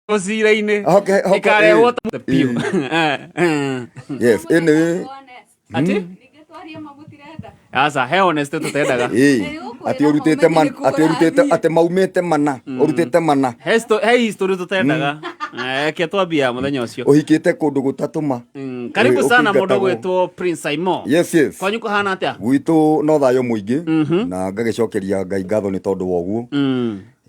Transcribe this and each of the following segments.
Mũcira-inĩ. Okay, okay, Ĩkarehwo eh. ta biũ. Yes, anyway. Atĩ? Ningĩ twarie ma mũtirenda. Aca, he honest tũtendaga. Ĩĩ, atĩ ũrutĩte man, atĩ ũrutĩte atĩ maumĩte mana, ũrutĩte mana. He history tũtendaga. Reke twambia mũthenya ũcio. Ũhikĩte kũndũ gũtatũma. Karibu Ĩĩ, sana mũndũ ũkĩingatagwo. ũgwĩtwo Prince Saimo. Yes. Kwanyu kũhana atĩa? Gwitũ no thayũ mũingĩ na ngagĩcokeria Ngai ngatho nĩ tondũ wa ũguo.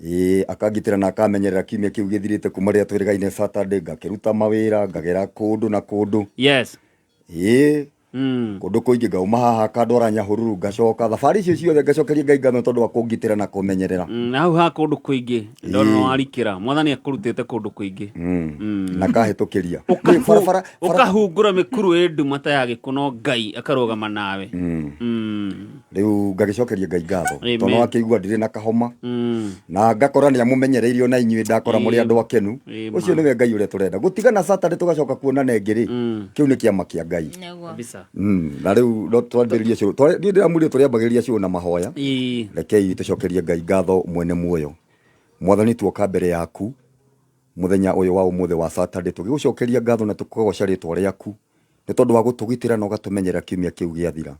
Ĩĩ, akangitĩra na akamenyerera kiumia kĩu gĩthirĩte kuma rĩrĩa twĩrĩgaine Saturday, ngakĩruta mawĩra, ngagera kũndũ na kũndũ. Ĩĩ, kũndũ kũingĩ, ngauma haha akandwara Nyahururu, ngacoka thabarĩ icio ciothe ngacokeria Ngai ngatho nĩ tondũ wa kũngitĩra na kũmenyerera. Na hau ha kũndũ kũingĩ ndona nĩ warikĩra mwathani akũrutĩte kũndũ kũingĩ. Na kahĩtũkĩria Rĩu barabara Ũkahungura mĩkuru ĩ nduma ta ya gĩkũno, Ngai akarũgama nawe. Rĩu ngagĩcokeria Ngai ngatho Amen. tondũ wakĩigua ndirĩ na kahoma na ngakora nĩ amũmenyereirie ona inyuĩ, ndakora mũrĩ andũ akenu. Ĩĩ, Ũcio nĩwe Ngai ũrĩa tũrenda gũtigana Saturday tũgacoka kuonana ĩngĩ rĩ, kĩu nĩ kĩama kĩa Ngai. Kabisa. Na rĩu no twambĩrĩrie cũrũ. Niĩ ndĩramwĩrire tũrĩambagĩrĩria cũrũ na mahoya. Rekei tũcokerie Ngai ngatho mwene muoyo. Mwathani, tuoka mbere yaku mũthenya ũyũ wa ũmũthĩ wa Saturday tũgĩgũcokeria ngatho na tũkũgoca rĩtwa rĩaku nĩ tondũ wa gũtũgitĩra na ũgatũmenyerera kiumia kĩu gĩathira.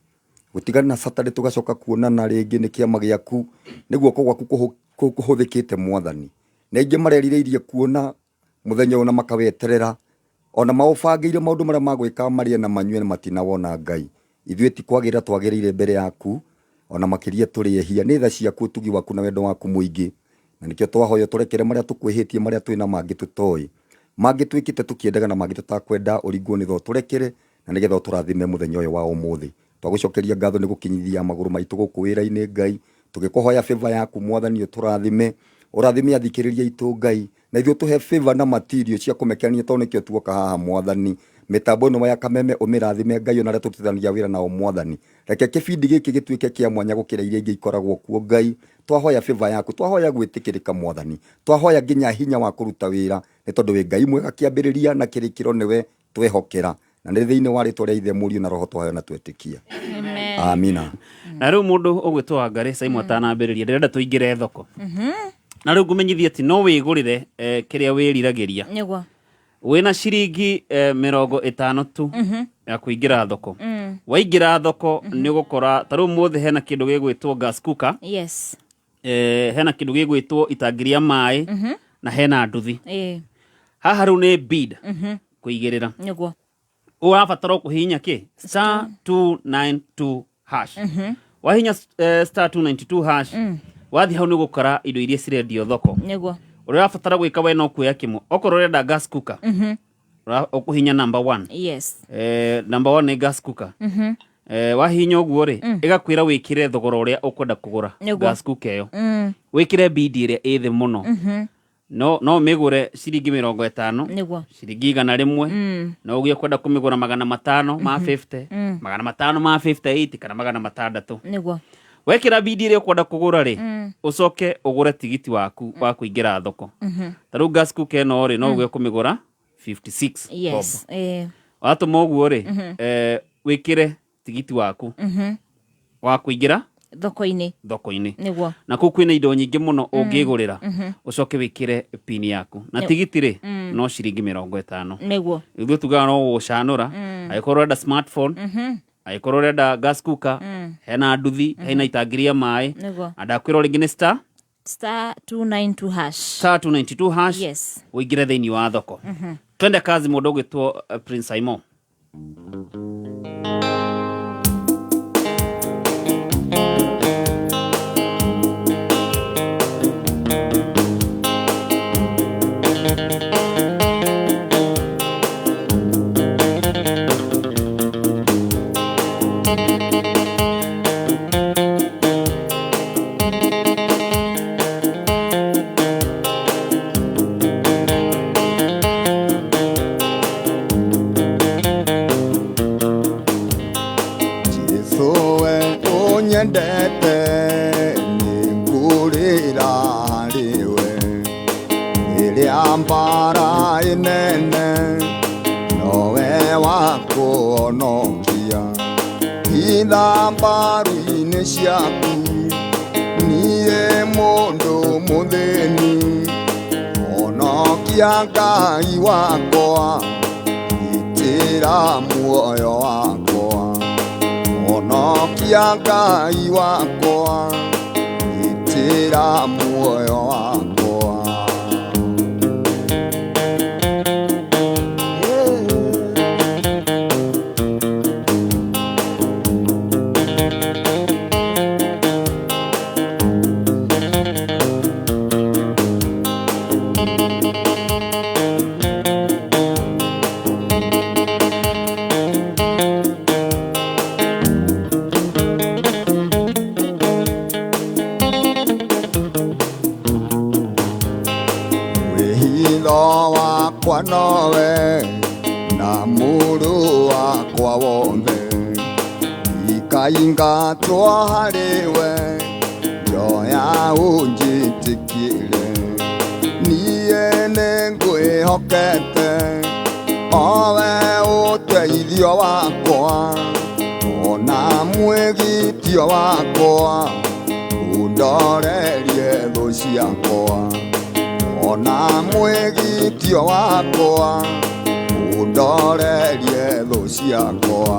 Gũtigana Saturday tũgacoka kuonana rĩngĩ nĩ kĩama gĩaku, nĩ guoko gwaku kũhũthĩkĩte Mwathani. Nĩ aingĩ marerirĩirie kuona mũthenya ũyũ na makaweterera, ona maũbangĩire maũndũ marĩa magwĩka marĩe na manyue na matinawona Ngai. Ithuĩ ti kwagĩrĩra twagĩrĩire mbere yaku, ona makĩria tũrĩ ehia. Nĩ tha ciaku, ũtugi waku na wendo waku mũingĩ. Na nĩkĩo twahoya ũtũrekere marĩa tũkwĩhĩtie, marĩa twĩ na mangĩ tũtoĩ. Mangĩ twĩkĩte tũkĩendaga na mangĩ tũtakwenda, ũringwo nĩ tha ũtũrekere na nĩgetha ũtũrathime mũthenya ũyũ wa ũmũthĩ. Twagũcokeria ngatho nĩ gũkinyithia magũrũ maitũ gũkũ wĩra-inĩ Ngai, tũgĩkũhoya favor yaku Mwathani ũtũrathime, ũrathime athikĩrĩria aitũ Ngai, na ithuĩ ũtũhe favor na material cia kũmekenia tondũ nĩkĩo tuoka haha Mwathani. Mĩtambo ĩno ya Kameme ũmĩrathime Ngai ona arĩa tũrutithanagia wĩra nao Mwathani. Reke kĩbindi gĩkĩ gĩtuĩke kĩa mwanya gũkĩra iria ingĩ ikoragwo kuo Ngai. Twahoya favor yaku, twahoya gwĩtĩkĩrĩka Mwathani, twahoya nginya hinya wa kũruta wĩra nĩ tondũ wĩ Ngai mwega, kĩambĩrĩria na kĩrĩkĩro nĩwe twehokera, na nĩ thĩinĩ wa rĩtwa rĩa Ithe, Mũriũ na Roho twahoya na twetĩkia. Amina. Na rĩu mũndũ ũgwĩtwo Wangarĩ Saimu atanambĩrĩria, ndĩrenda tũingĩre thoko na rĩu ngũmenyithie atĩ no wĩgũrĩre kĩrĩa wĩriragĩria wĩna ciringi 50 tu ya kũingĩra thoko. Waingĩra thoko nĩ ũgũkora ta rĩu mũthĩ hena kĩndũ gĩgwĩtwo gas cooker, hena kĩndũ gĩgwĩtwo itangi rĩa maĩ na hena nduthi. Haha rĩu nĩ bid kũigĩrĩra. Ũrabatara kũhihinya kĩ star 292 hash. Wahihinya star 292 hash, wathiĩ hau nĩ ũgũkora indo iria cirendio thoko. Ũrĩa ũrabatara gwĩka we no kuoya kĩmwe. Okorwo ũrenda gas cooker, ũkũhihinya number 1. Number 1 nĩ gas cooker. Wahihinya ũguo rĩ, ĩgakwĩra wĩkĩre thogora ũrĩa ũkwenda kũgũra gas cooker ĩyo. Wĩkĩre bid ĩrĩa ĩ thĩ mũno. No mĩgũre ciringi 50, ciringi 100, no ũgĩe kwenda kũmĩgũra 500 ma 50, 558 kana 600. Wekĩra bidi ĩrĩa ũkwenda kũgũra rĩ, ũcoke ũgũre tigiti waku wa kũingĩra thoko. Ta rĩu gas cooker ĩno rĩ, no ũgĩe kũmĩgũra 56 bob. Watũma ũguo rĩ, wĩkĩre tigiti waku wa kũingĩra thoko-inĩ. Thoko-inĩ. Na kũu kwĩna indo nyingĩ mũno ũngĩgũrĩra, ũcoke wĩkĩre pin yaku na tigiti rĩ, no ciringi 50. Ithuĩ tugaga no gũgũcanũra. Angĩkorwo ũrenda smartphone, angĩkorwo ũrenda gas cooker, hena nduthi, hena itangi rĩa maĩ. Na ndakwĩra o rĩngĩ nĩ star Star 292 hash. Star 292 hash. Ũingĩre thĩinĩ wa thoko. Twende kazi, mũndũ ũgwĩtwo Prince Saimo. Jesu we ũnyendete, nĩngũrĩra harĩwe rĩrĩa mbara ĩnene, nowe wa kũhonokia. Hitha mbaru-inĩ ciaku niĩ mũndũ mũthĩni, honokia. Honokia Ngai wakwa, gitĩra muoyo wakwa. Honokia Ngai wakwa, gitĩra muoyo wakwa. Wĩhitho wakwa nowe na mũrũ wakwa wothe, ikaingatwo harĩ we, njoya ũnjĩtĩkĩre. Niĩ nĩngwĩhokete, owe ũteithio wakwa, ona mwĩgitio wakwa, ũndorerie thũ ciakwa. Ona mwĩgitio wakwa, ũndorerie thũ ciakwa.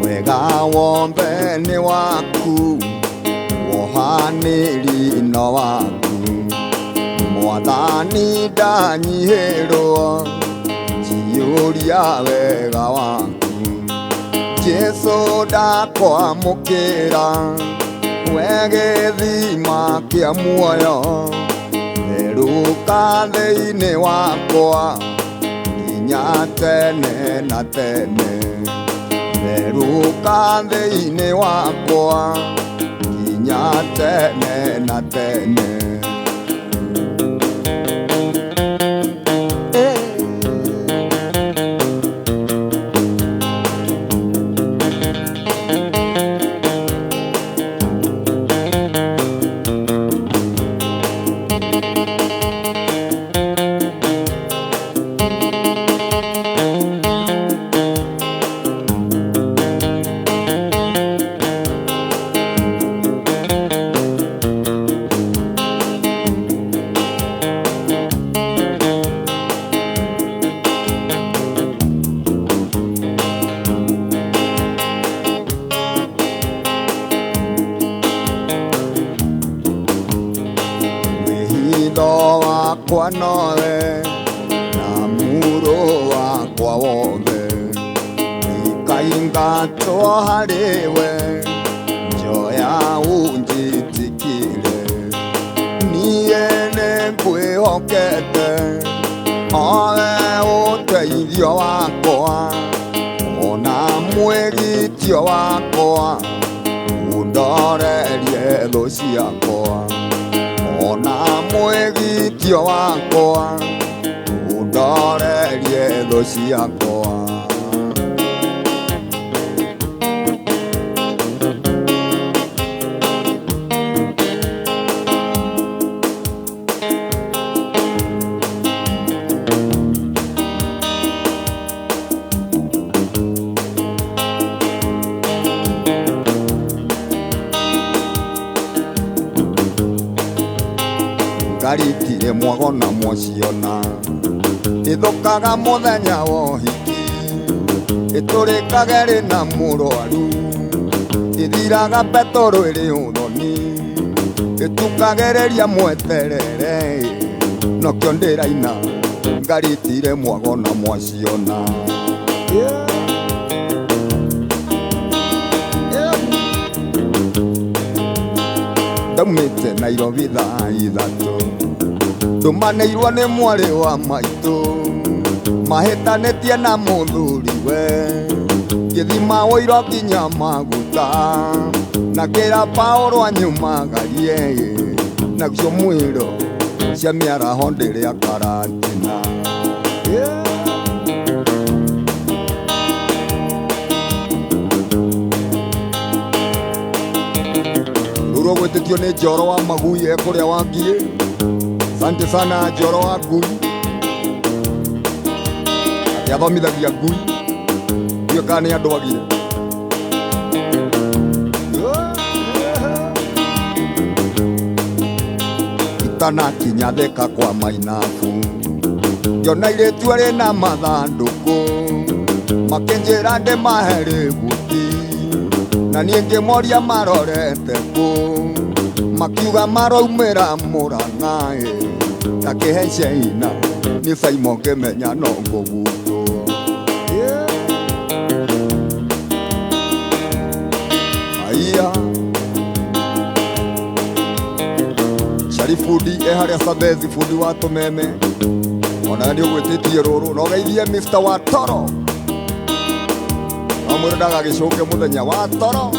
Wega wothe nĩ waku, wohanĩri no waku. Mwathani ndanyihĩrwo, njiyũria wega waku. Jesũ ndakwamũkĩra, we gĩthima kĩa muoyo. Therũka thĩinĩ wakwa, nginya tene na tene. Therũka thĩinĩ wakwa, nginya tene na tene. Wĩhitho wakwa nowe na mũrũ wakwa wothe, ikaingatwo harĩ we, njoya ũnjĩtĩkĩre. Niĩ nĩngwĩhokete, owe ũteithio wakwa, ona mwĩgitio wakwa, ũndorerie thũ ciakwa. Ona mwĩgitio wakwa, ũndorerie thũ ciakwa. Ngaritire mwago na mwaciona, ĩthũkaga mũthenya wa ũhiki, ĩtũrĩkage rĩ na mũrwaru, ĩthiraga betũrũ ĩrĩ ũthoni, ĩtukagĩrĩria mweterere, nokĩo ndĩraina ngaritire mwago na mwaciona. Yeah. Yeah. Ndaumĩte Nairobi thaa ithatũ, ndũmanĩirwo nĩ mwarĩ wa maitũ, mahĩtanĩtie na mũthuriwe, ngĩthima ũiro nginya maguta, na ngĩra Paũlũ anyumagarie, nacio mwĩro cia mĩaraho ndĩrĩa karantina. Ũgwĩtĩtio nĩ Njoro wa Magui ekũrĩa wa Ngiĩ. Asante sana Njoro wa Ngui. Atĩ athomithagia ngui. Ndiũĩ kana nĩ andũ agire. Itanakinya theka kwa mainabu ngĩona irĩtu rĩna mathandũkũ makĩnjĩra ndĩmahe rĩbuti na niĩ ngĩmoria marorete kũ makiuga maraumĩra Mũrang'a-ĩ ndakĩhe China nĩ Simon ngĩmenya no ngũgutwo. Yeah. Aiya Shari fundi e harĩa Sabezi fundi wa tũmeme onawe nĩ ũgwĩtĩtie rũrũ na ũgeithie Mr. Watoro no mwĩre ndagagĩcũke mũthenya wa toro.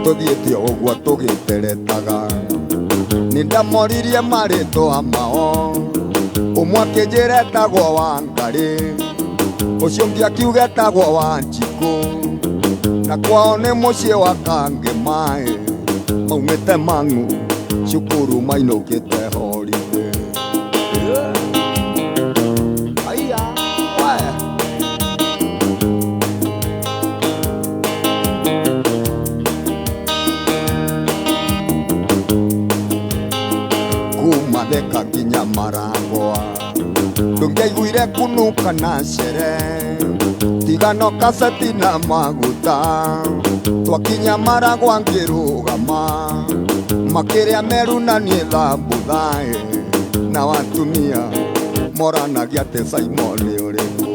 Tũthiĩte o ũguo tũgĩteretaga nĩ ndamoririe marĩtwa mao ũmwe akĩnjĩra etagwo Wangarĩ ũcio ũngĩ akiuga etagwo Wanjikũ na kwao nĩ mũciĩ wa Kangĩmaĩ maumĩte Mang'u cukuru mainũkĩte holiday. Aiya, we. Kuma Thika nginya Maragwa ndũngĩaiguire kunuka na cere tiga no kaseti na maguta twakinya Maragwa ngĩrũgama makĩrĩa meru na niĩ thambuthaĩ na watumia moranagia atĩ Simon nĩ ũrĩkũ.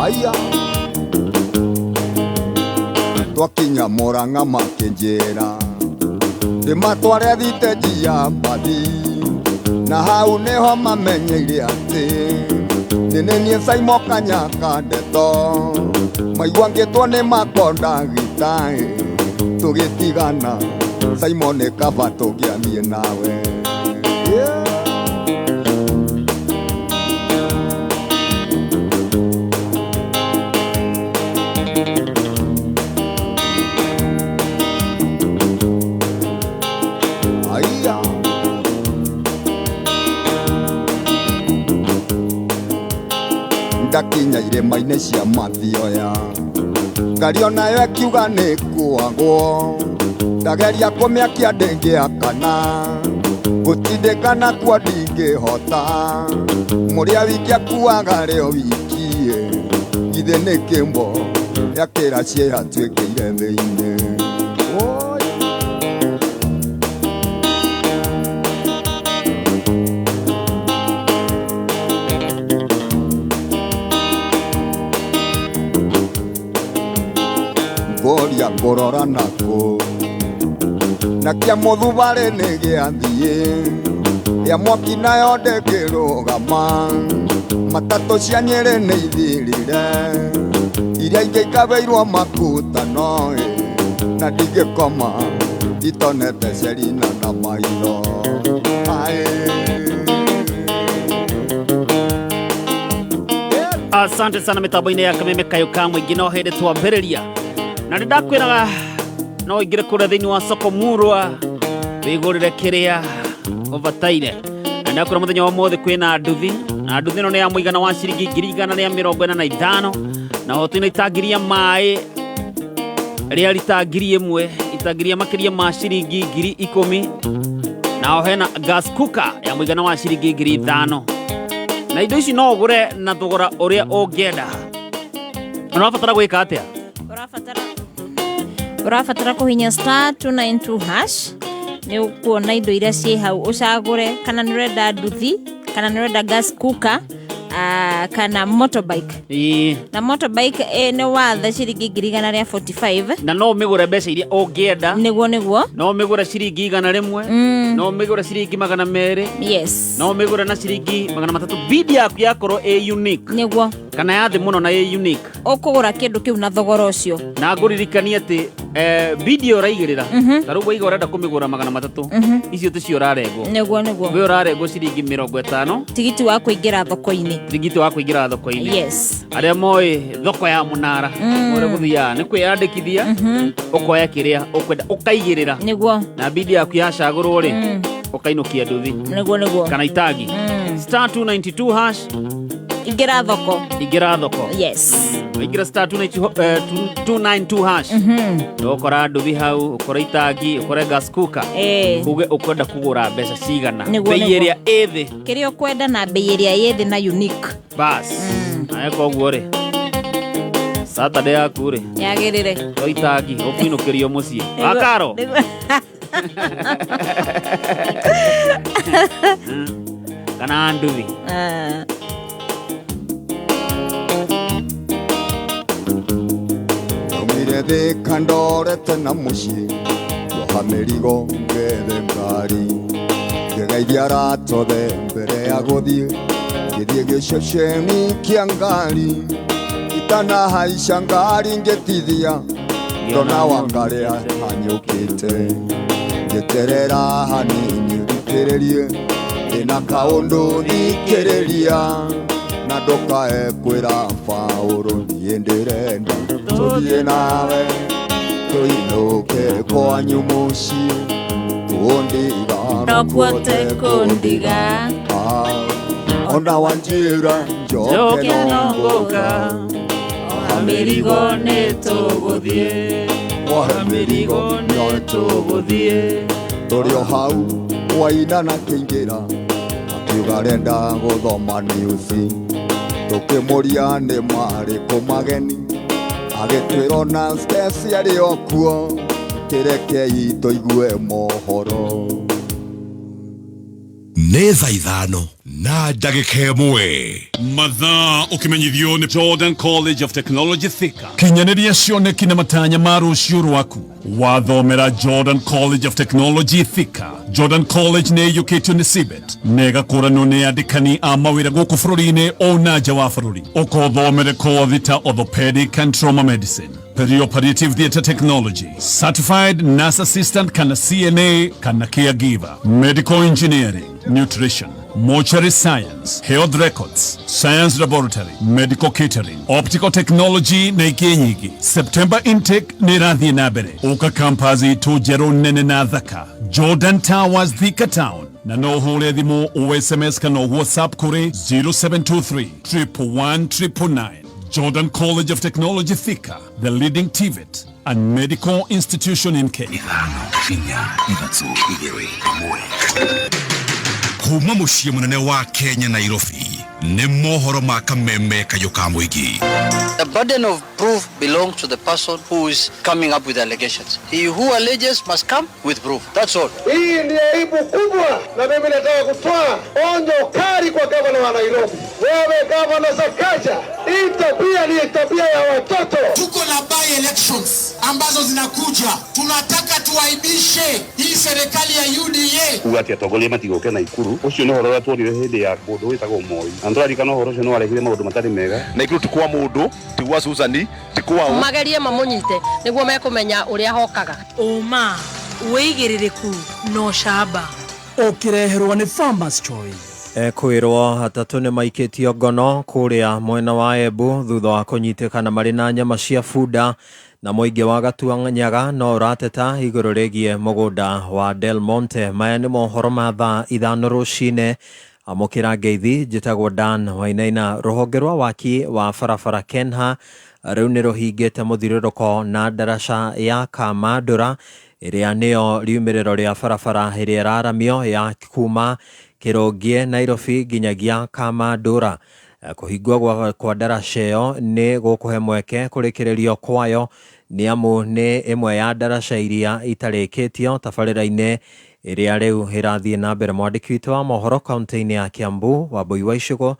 Aya twakinya Mũrang'a makĩnjĩra ndĩmatware thitĩnji ya mbathi na hau nĩho mamenyeire atĩ nĩ niĩ Simon Kanyaka Ndeto maigua ngĩtwo nĩ makondagita tũgĩtigana Simon nĩ kaba tũngĩathiĩ nawe. Yeah. Aiya ndakinya irĩma-inĩ cia Mathioya ngari onayo ĩkiuga nĩ kuagwo ndageria kũmĩakia ndĩngĩakana gũtindĩkana kuo ndingĩhota mũrĩa wiki akuaga rĩo wiki githĩ nĩ kĩmbo yakĩra ciĩhatuĩkĩire thĩinĩ. Oi. Ngoria ngũrora nakũ na kĩa mũthubarĩ nĩ gĩathiĩ ya mwaki nayo ndĩngĩrũgama matatũ cia Nyĩrĩ nĩ ithirire iria ingĩ ikabeirwo makutano na ndingĩkoma itonete Selina na maitho. Aĩ. Asante sana mitambo-inĩ ya Kameme Kayũ ka Mũingĩ no hĩndĩ twambĩrĩria na nĩ ndakwĩraga no ũingĩre kũrĩa thĩinĩ wa soko murwa wĩgũrĩre kĩrĩa ũbataire na ndakwĩra mũthenya wa ũmũthĩ kwĩna nduthi na nduthi ĩno nĩ ya mũigana wa ciringi 145,000 na hotũ-inĩ itangi rĩa maĩ rĩa rita 1000 itangi rĩa makĩria ma ciringi 10,000 na hena gas cooker ya mũigana wa ciringi 5,000 na indo ici no ũgũre na thogora ũrĩa ũngĩenda. Ũrabatara gwĩka atĩa? Ũrabatara kũhinya star 292 hash nĩ ũkuona indo iria ciĩ hau ũcagũre kana nĩ ũrenda nduthi kana nĩ ũrenda gas cooker kana motorbike. Ĩĩ. Na motorbike nĩ watha ciringi 145,000 na no ũmĩgũre mbeca iria ũngĩenda. Nĩguo nĩguo. No ũmĩgũre ciringi 100 no ũmĩgũre ciringi 200 Yes. no ũmĩgũre na ciringi 300 bidi yaku yakorwo ĩ unique. Nĩguo. Kana ya thĩ mũno na ĩ unique. Ũkũgũra kĩndũ kĩu na thogora ũcio. Na ngũririkanie atĩ video ũraigĩrĩra, ta rĩu waiga ũrenda kũmĩgũra 300, icio ticio ũrarengwo. Nĩguo, nĩguo. We ũrarengwo ciringi 50. Tigiti wa kũingĩra thoko-inĩ. Tigiti wa kũingĩra thoko-inĩ. Yes. Arĩa moĩ thoko ya Mũnara, ũrĩa gũthiaga nĩ kwĩyandĩkithia, ũkoya kĩrĩa ũkwenda, ũkaigĩrĩra. Nĩguo. Na bidi yaku yacagũrwo rĩ, ũkainũkia nduthi. Nĩguo, nĩguo. Kana itangi. *292 hash. Ingĩra thoko. Ingĩra thoko. Yes. Ingĩra *292 hash. Ũkora nduthi hau, ũkora itangi, ũkore gas cooker. Uge ũkwenda kũgũra mbeca cigana. Nĩguo, Bei nĩguo. ĩrĩa ĩ thĩ. Kĩrĩa ũkwenda na bei ĩrĩa ĩ thĩ na unique. Bas. Nawe koguo rĩ, Saturday yaku rĩ, yagĩrĩre. To itangi ũkũinũkĩrio mũciĩ. Wakaro. Kana nduthi. Ndaumire Thika ndorete na mũciĩ, ngĩoha mĩrigo ngethe ngari, ngĩgeithia arata othe mbere ya gũthiĩ, ngĩthiĩ gĩceceni kĩa ngari, itanahaica ngari ngĩtithia, ndona Wangarĩ ahanyũkĩte, ngĩterera hanini thikĩrĩrie, ndĩna kaũndũ thikĩrĩria, na ndũkae kwĩra Paũlũ niĩ ndĩrenda tũthiĩ nawe, tũinũke kwanyu mũciĩ, kũndiga no kuote kũndiga. Ona wanjĩra njoke no ngũka, oha mĩrigo nĩ tũgũthiĩ, oha mĩrigo no tũgũthiĩ. Tũrĩ o hau Waina na kĩingĩra, akiuga arenda gũthoma news, tũkĩmũria nĩ marĩkũ mageni, agĩtwĩra ona Stacy arĩ o kuo, kĩrekei tũigue mohoro. Nĩ thaa 5 na ndagĩka 1. Mathaa ũkĩmenyithio nĩ Jordan College of Technology Thika. Kinyanĩria cioneki na matanya ma rũciũ rwaku. Wathomera Jordan College of Technology Thika. Jordan College nĩ ĩiyũkĩtio nĩ CBET na ĩgakũranwo nĩ andĩkani a mawĩra gũkũ bũrũri-inĩ ona nja wa bũrũri. Ũkothomere kothi ta orthopedic and trauma medicine, perioperative theatre technology, certified nurse assistant kana CNA kana caregiver, medical engineering, nutrition, mortuary science, health records, science laboratory, medical catering, optical technology na ingĩ nyingĩ. September intake nĩ ĩrathiĩ na mbere. Ũka campus itũ njerũ nene na thaka, Jordan Towers, Thika Town. Na no ũhũre thimũ o SMS kana WhatsApp kũrĩ 0723 111 999. Jordan College of Technology Thika, the leading TVET and medical institution in Kenya. 5 4 3 2 1. Kuma mũciĩ mũnene wa Kenya Nairobi, nĩ mohoro ma kameme kayũ ka mũingĩ. The burden of proof belongs to the person who is coming up with allegations. He who alleges must come with proof. That's all. Hii ni aibu kubwa, na mimi nataka kutoa onyo kali kwa gavana wa Nairobi. Wewe gavana Sakaja, hii tabia ni tabia ya watoto. Tuko na by elections ambazo zinakuja. Tunataka tuaibishe hii serikali ya UDA. Kuga ati atongoria matigoke Naikuru. Ucio nĩ ũhoro ũrĩa tuonire hĩndĩ ya mũndũ wĩtagwo Moi. Na nĩtũraririkana ũhoro ũcio nĩ warehire maũndũ matarĩ mega. Naikuru ti kwa mũndũ, ti gwa Susan, ti kwa ũ. Magerie mamũnyite nĩguo mekũmenya ũrĩa hokaga. Ũma, wĩigĩrĩrĩku na ũcamba. Ũkĩreherwo nĩ Farmers Choice. Kwĩrwo atatũ nĩ maikĩtio ngono kũrĩa mwena wa Embu thutha wa kũnyitĩkana marĩ na nyama cia bunda, na mũingĩ wa Gatuanyaga no ũrateta igũrũ rĩgiĩ mũgũnda wa Del Monte. Maya nĩ mohoro ma thaa 5 rũcinĩ. Amũkĩra ngeithi, njĩtagwo Dan Wainaina. Rũhonge rwa waki wa barabara Kenha rĩu nĩ rũhingĩte mũthiũrũrũko na ndaraca ya Kamandũra ĩrĩa nĩyo riumĩrĩro rĩa barabara ĩrĩa ĩraramio ya kuma Kĩrũngie Nairobi nginyagia Kamandũra. Kũhingwo kwa ndaraca ĩyo nĩ gũkũhe mweke kũrĩkĩrĩrio kwayo nĩ amu nĩ ĩmwe ya ndaraca iria itarĩkĩtio tabarĩra-inĩ ĩrĩa rĩu ĩrathiĩ na mbere. Mwandĩki witũ wa mohoro kaunti-inĩ ya Kiambu Wambui wa Icũgũ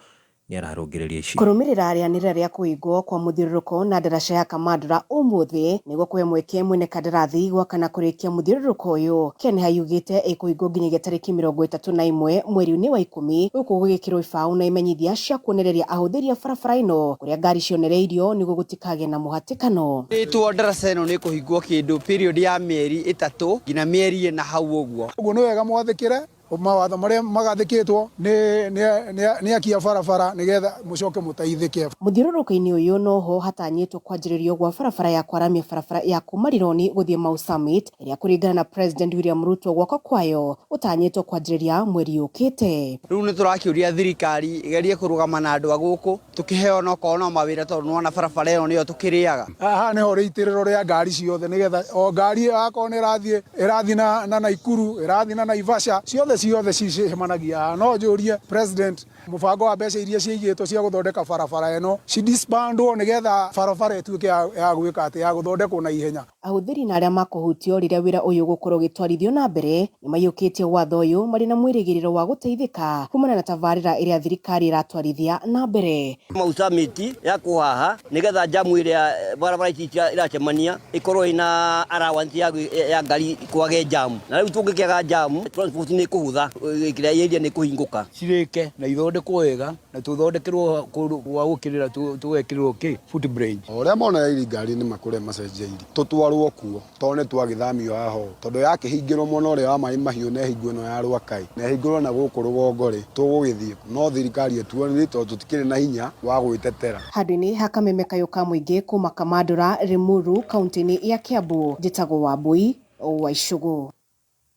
Nĩararũngĩrĩria ici. Kũrũmĩrĩra rĩanĩrĩra rĩa kũhingwo kwa mũthiũrũrũko na ndaraca ya Kamandũra ũmũthĩ nĩguo kũhe mweke mwene kandarathi gwaka na kũrĩkia mũthiũrũrũko ũyũ, KeNHA yugĩte ĩkũhingwo nginyagia tarĩki 31 mweri-inĩ wa ikũmi gũkũ gũgĩkĩrwo ibaũ na imenyithia cia kuonereria ahũthĩri a barabara ĩno kũrĩa ngari cionereirio nĩguo gũtikagĩe na mũhatĩkano. Ĩtwo ndaraca ĩno nĩ ĩkũhingwo kĩndũ period ya mĩeri ĩtatũ nginya mĩeri ĩna hau ũguo. Ũguo nĩ wega mwathĩkĩre mawatho marĩa magathĩkĩtwo nĩ nĩ nĩ nĩ aki a barabara nĩgetha mũcoke mũteithĩke. Mũthiũrũrũko-inĩ ũyũ noho hatanyĩtwo kwanjĩrĩrio gwa barabara ya kwaramia barabara ya kuma Rironi gũthiĩ Mau Summit ĩrĩa kũringana na President William Ruto gwakwa kwayo gũtanyĩtwo kwanjĩrĩria mweri ũkĩte. Rĩu nĩ tũrakĩũria thirikari ĩgerie kũrũgama na andũ a gũkũ tũkĩheo onokorwo no mawĩra tondũ nĩwona barabara ĩno nĩyo tũkĩrĩaga. Haha nĩho rĩitĩrĩro rĩa ngari ciothe nĩgetha o ngari akorwo nĩ ĩrathiĩ ĩrathiĩ na, na Naikuru ĩrathiĩ na Naivasha ciothe ciothe cicemanagia haha. No njũrie president mũbango wa mbeca iria ciaigĩtwo cia gũthondeka barabara ĩno cidisbandwo nĩgetha barabara ĩtuĩke ya, ya gwĩka atĩ ya gũthondekwo na ihenya. Ahũthĩri na arĩa makũhutio rĩrĩa wĩra ũyũ ũgũkorwo ũgĩtwarithio na mbere nĩmaiyũkĩtie watho ũyũ marĩ na mwĩrĩgĩrĩro wa gũteithĩka kumana na tabarĩra ĩrĩa thirikari ĩratwarithia na mbere. Mau Summit yakwo haha nigetha jamu ĩrĩa barabara ici iracemania ĩkorwo ĩna allowance ya, ya ngari kwage jamu na rĩu tũngĩkĩaga jamu transport nĩ ĩkũhũtha kĩrĩa area nĩ ĩkũhingũka. Cirĩke na ithondekwo wega na tũthondekerwo kũndũ gwa gũkĩrĩra tũgekĩrĩrwo kĩ foot bridge. O ũrĩa monereiri ngari nĩ makũrĩa macenjeiri tũtwarwo kuo tondũ nĩ twagĩthamio haha ũũ tondũ yakĩhingĩrwo mwena ũrĩa wa maĩ mahiũ na ĩhingwo ĩno ya Rwakai na ĩhingũrwo na gũkũ rũgongo rĩ tũgũgĩthiĩ kũ? No thirikari ĩtuonie tondũ tũtikĩrĩ na hinya wa gwĩtetera. Handũ-inĩ ha kameme kayũ ka mũingĩ kuma Kamandũra, Limuru, kauntĩ-inĩ ya Kiambu, njĩtagwo Wambui wa Icũgũ.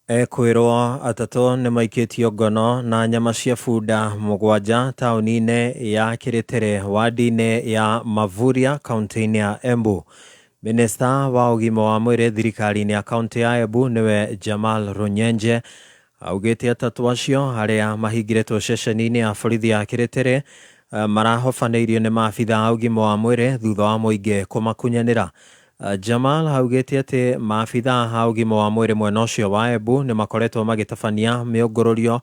Ekwĩrwo atatũ nĩmaikĩtio ngono na nyama cia bunda mũgwanja taũni-inĩ ya Kĩrĩtĩrĩ wadi-inĩ ya Mavuria kauntĩ-inĩ ya Embu. Minista wa ũgima wa mwĩrĩ thirikari-inĩ ya kauntĩ ya Embu nĩwe Jamal Runyenje augĩte atatũ acio arĩa mahingĩrĩtwo ceceni-inĩ ya borithi ya Kĩrĩtĩrĩ marahobanĩirio nĩ maabitha a ũgima wa mwĩrĩ thutha wa mũingĩ kũmakunyanĩra. Jamal augĩte atĩ maabitha a ũgima wa mwĩrĩ mwena ũcio wa Embu nĩ makoretwo magĩtabania mĩũngũrũrio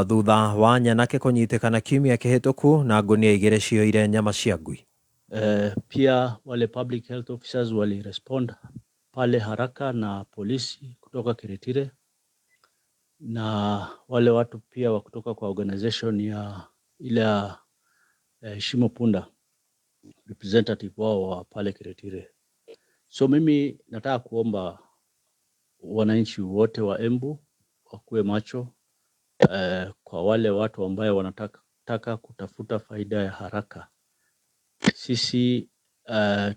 thutha wa nyanake kũnyitĩkana kiumia kĩhĩtũku na ngunia igĩrĩ ciyũire nyama cia ngui. Pia wale public health officers wali respond pale haraka na polisi kutoka Kiritire na wale watu pia wa kutoka kwa organization ya ile ya Shimo Punda representative wao wa pale Kiritire. So mimi nataka kuomba wananchi wote wa Embu wakuwe macho kwa wale watu ambaye wanataka taka kutafuta faida ya haraka. Sisi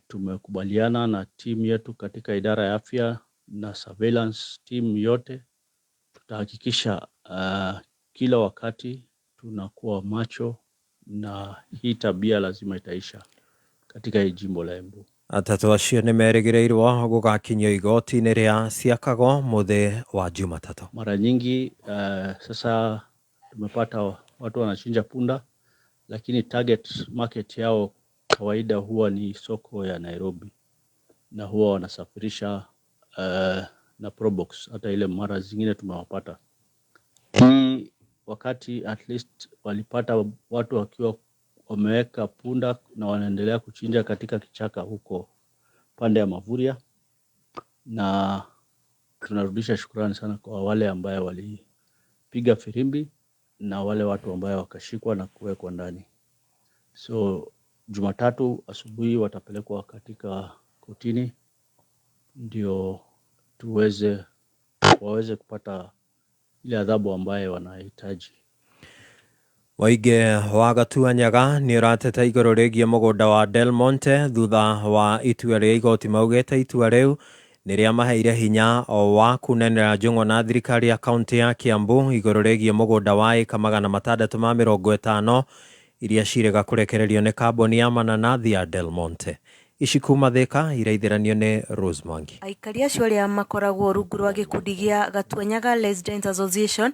tumekubaliana na timu yetu katika idara ya afya na surveillance team yote, tutahakikisha kila wakati tunakuwa macho na hii tabia lazima itaisha katika hii jimbo la Embu. Atatũ acio nĩ merĩgĩrĩirwo gũgakinyio igoti-inĩ rĩa Siakago mũthĩ wa Jumatatũ. Mara nyingi sasa tumepata watu wanachinja punda, lakini target market yao kawaida huwa ni soko ya Nairobi na huwa wanasafirisha na Probox, hata ile mara zingine tumewapata. Hii wakati at least walipata watu wakiwa wameweka punda na wanaendelea kuchinja katika kichaka huko pande ya Mavuria, na tunarudisha shukrani sana kwa wale ambaye walipiga firimbi na wale watu ambaye wakashikwa na kuwekwa ndani. So Jumatatu asubuhi watapelekwa katika kotini ndio tuweze waweze kupata ile adhabu ambaye wanahitaji. Mũingĩ wa Gatuanyaga nĩ ũrateta igũrũ rĩgiĩ mũgũnda wa Del Monte thutha wa itua rĩa igoti maugĩte itua rĩu nĩ rĩamaheire hinya wa kunenera njũng'wa na thirikari ya kaunti ya Kiambu igũrũ rĩgiĩ mũgũnda wa ĩka 650 iria cirĩga kũrekererio nĩ kambuni ya mananathi ya Del Monte. Ici kuma Thika iraithĩranio nĩ Rose Mwangi. Aikari acio arĩa makoragwo rungu rwa gĩkundi gĩa Gatuanyaga Residents Association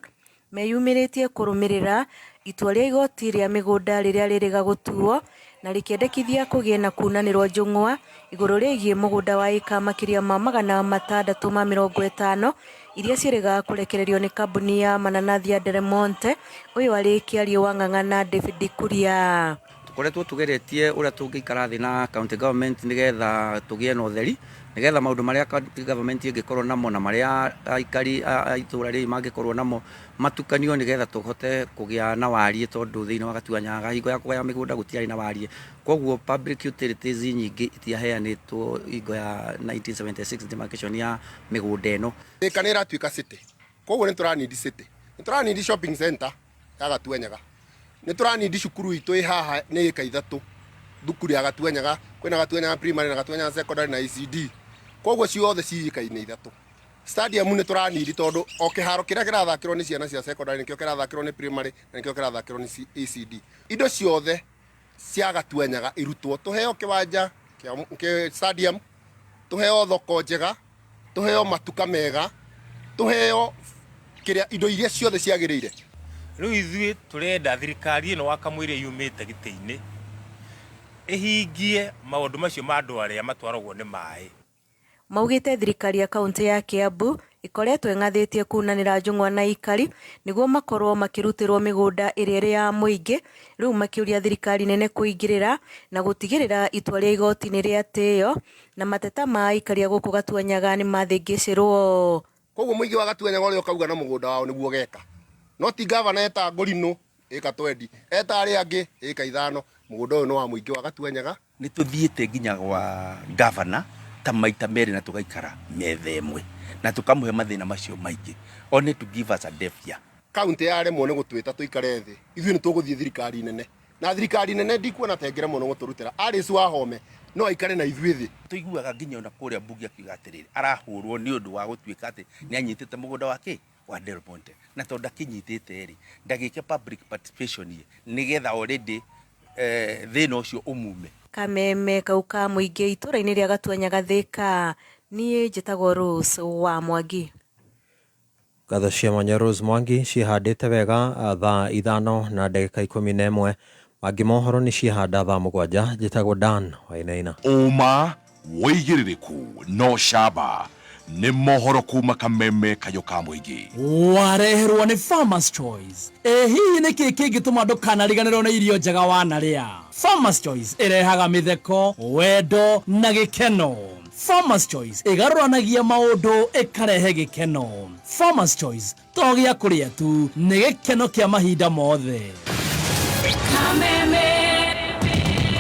meyumĩrĩtie kũrũmĩrĩra itua rĩa igoti rĩa mĩgũnda rĩrĩa rĩrĩga gũtuo na rĩkĩendekithia kũgĩe na kunanĩrwo njũng'wa igũrũ rĩgiĩ mũgũnda wa ĩka makĩria ma 650 Iria ciĩrĩga kũrekererio nĩ kambuni ya mananathi ya Del Monte. Ũyũ arĩ kĩario wa Ng'ang'a David Kuria. Tukoretwo tugeretie uria tungĩikara thĩ na county government nigetha tugie na ũtheri, nigetha maũndũ marĩa county government ĩngĩkorwo namo na marĩa aikari a itũra rĩrĩ mangĩkorwo namo matukanio, nigetha tũhote kũgĩa na wariĩ, tondũ thĩinĩ wa Gatuanyaga hingo ya kũgaya mĩgũnda gũtiarĩ na wariĩ. Koguo public utilities nyingĩ itiaheanĩtwo hingo ya 1976 demarcation ya mĩgũnda ĩno. Thika nĩ ĩratuĩka city, koguo nĩ tũranindi city, nĩ tũranindi shopping center ya Gatuanyaga, nĩ tũranindi cukuru itũ ĩ haha nĩ ĩka 3, thukuru ya Gatuanyaga, kwĩna Gatuanyaga primary na Gatuanyaga secondary na ECD, koguo ciothe ci ĩka-inĩ 3. Stadium nĩ tũranindi tondũ o kĩharo kĩrĩa kĩrathakĩrwo nĩ ciana cia secondary nĩkĩo kĩrathakĩrwo nĩ primary na nĩkĩo kĩrathakĩrwo nĩ ECD. Indo ciothe cia Gatuanyaga irutwo, tũheo kĩwanja kĩa stadium, tũheo thoko njega, tũheo matuka mega, tũheo kĩrĩa indo iria ciothe ciagĩrĩire. Rĩu ithuĩ tũrenda thirikari ĩno wakamũira yumĩte gĩtĩ-inĩ ĩhingie maũndũ macio ma andũ arĩa matwaragwo nĩ maĩ. Maugĩte thirikari ya kaunti ya Kiambu ĩkoretwo ĩng'athĩtie kunanĩra njũng'wa na aikari nĩguo makorwo makĩrutĩrwo mĩgũnda ĩrĩa ĩrĩ ya mũingĩ. Rĩu makĩũria thirikari nene kũingĩrĩra na gũtigĩrĩra itua rĩa igoti nĩ rĩatĩĩo na mateta ma aikari a gũkũ Gatuanyaga nĩ mathĩngĩcĩrwo. Koguo mũingĩ wa Gatuanyaga ũrĩa ũkauga na mũgũnda wao nĩguo geka, no ti gavana eta Ngũrinũ ĩka 20, eta arĩa angĩ ĩka 5, mũgũnda ũyũ nĩ wa mũingĩ wa Gatuanyaga. Nĩ tũthiĩte nginya gwa gavana ta maita merĩ na tũgaikara metha ĩmwe na tũkamũhe mathĩna macio maingĩ, only to give us a deaf ear. Kaunti yaremwo nĩ gũtwĩta tũikare thĩ, ithuĩ nĩ tũgũthiĩ thirikari nene, na thirikari nene ndikuona ta ĩngĩremwo nĩ gũtũrutĩra. Alice Wahome no aikare na ithuĩ thĩ. Tũiguaga nginya ona kũrĩa mbunge akiuga atĩrĩrĩ, arahũrwo nĩ ũndũ wa gũtuĩka atĩ nĩ anyitĩte mũgũnda wa kĩ wa Del Monte, na tondũ ndakĩnyitĩte rĩ, ndagĩke public participation ĩ, nĩgetha already thĩna ũcio ũmume. Kameme kau ka mũingĩ itũra-inĩ rĩa Gatuanyaga Thika. Niĩ njĩtagwo Rose wa Mwangi. Ngatho cia mwanya Rose Mwangi ciĩhandĩte wega thaa 5:11. Mangĩ mohoro nĩ ciĩhanda thaa 7. Njĩtagwo Dan Wainaina. Ũma wĩigĩrĩrĩku no camba nĩ mohoro kuma Kameme kayũ ka mũingĩ. Wareherwo nĩ Farmers Choice. Ĩ hihi nĩ kĩĩ kĩngĩtũma ndũkanariganĩrwo nĩ irio njega wanarĩa? Farmers Choice ĩrehaga mĩtheko, wendo na gĩkeno. Farmers Choice ĩgarũranagia maũndũ ĩkarehe gĩkeno. Farmers Choice to gĩa kũrĩa tu, nĩ gĩkeno kĩa mahinda mothe.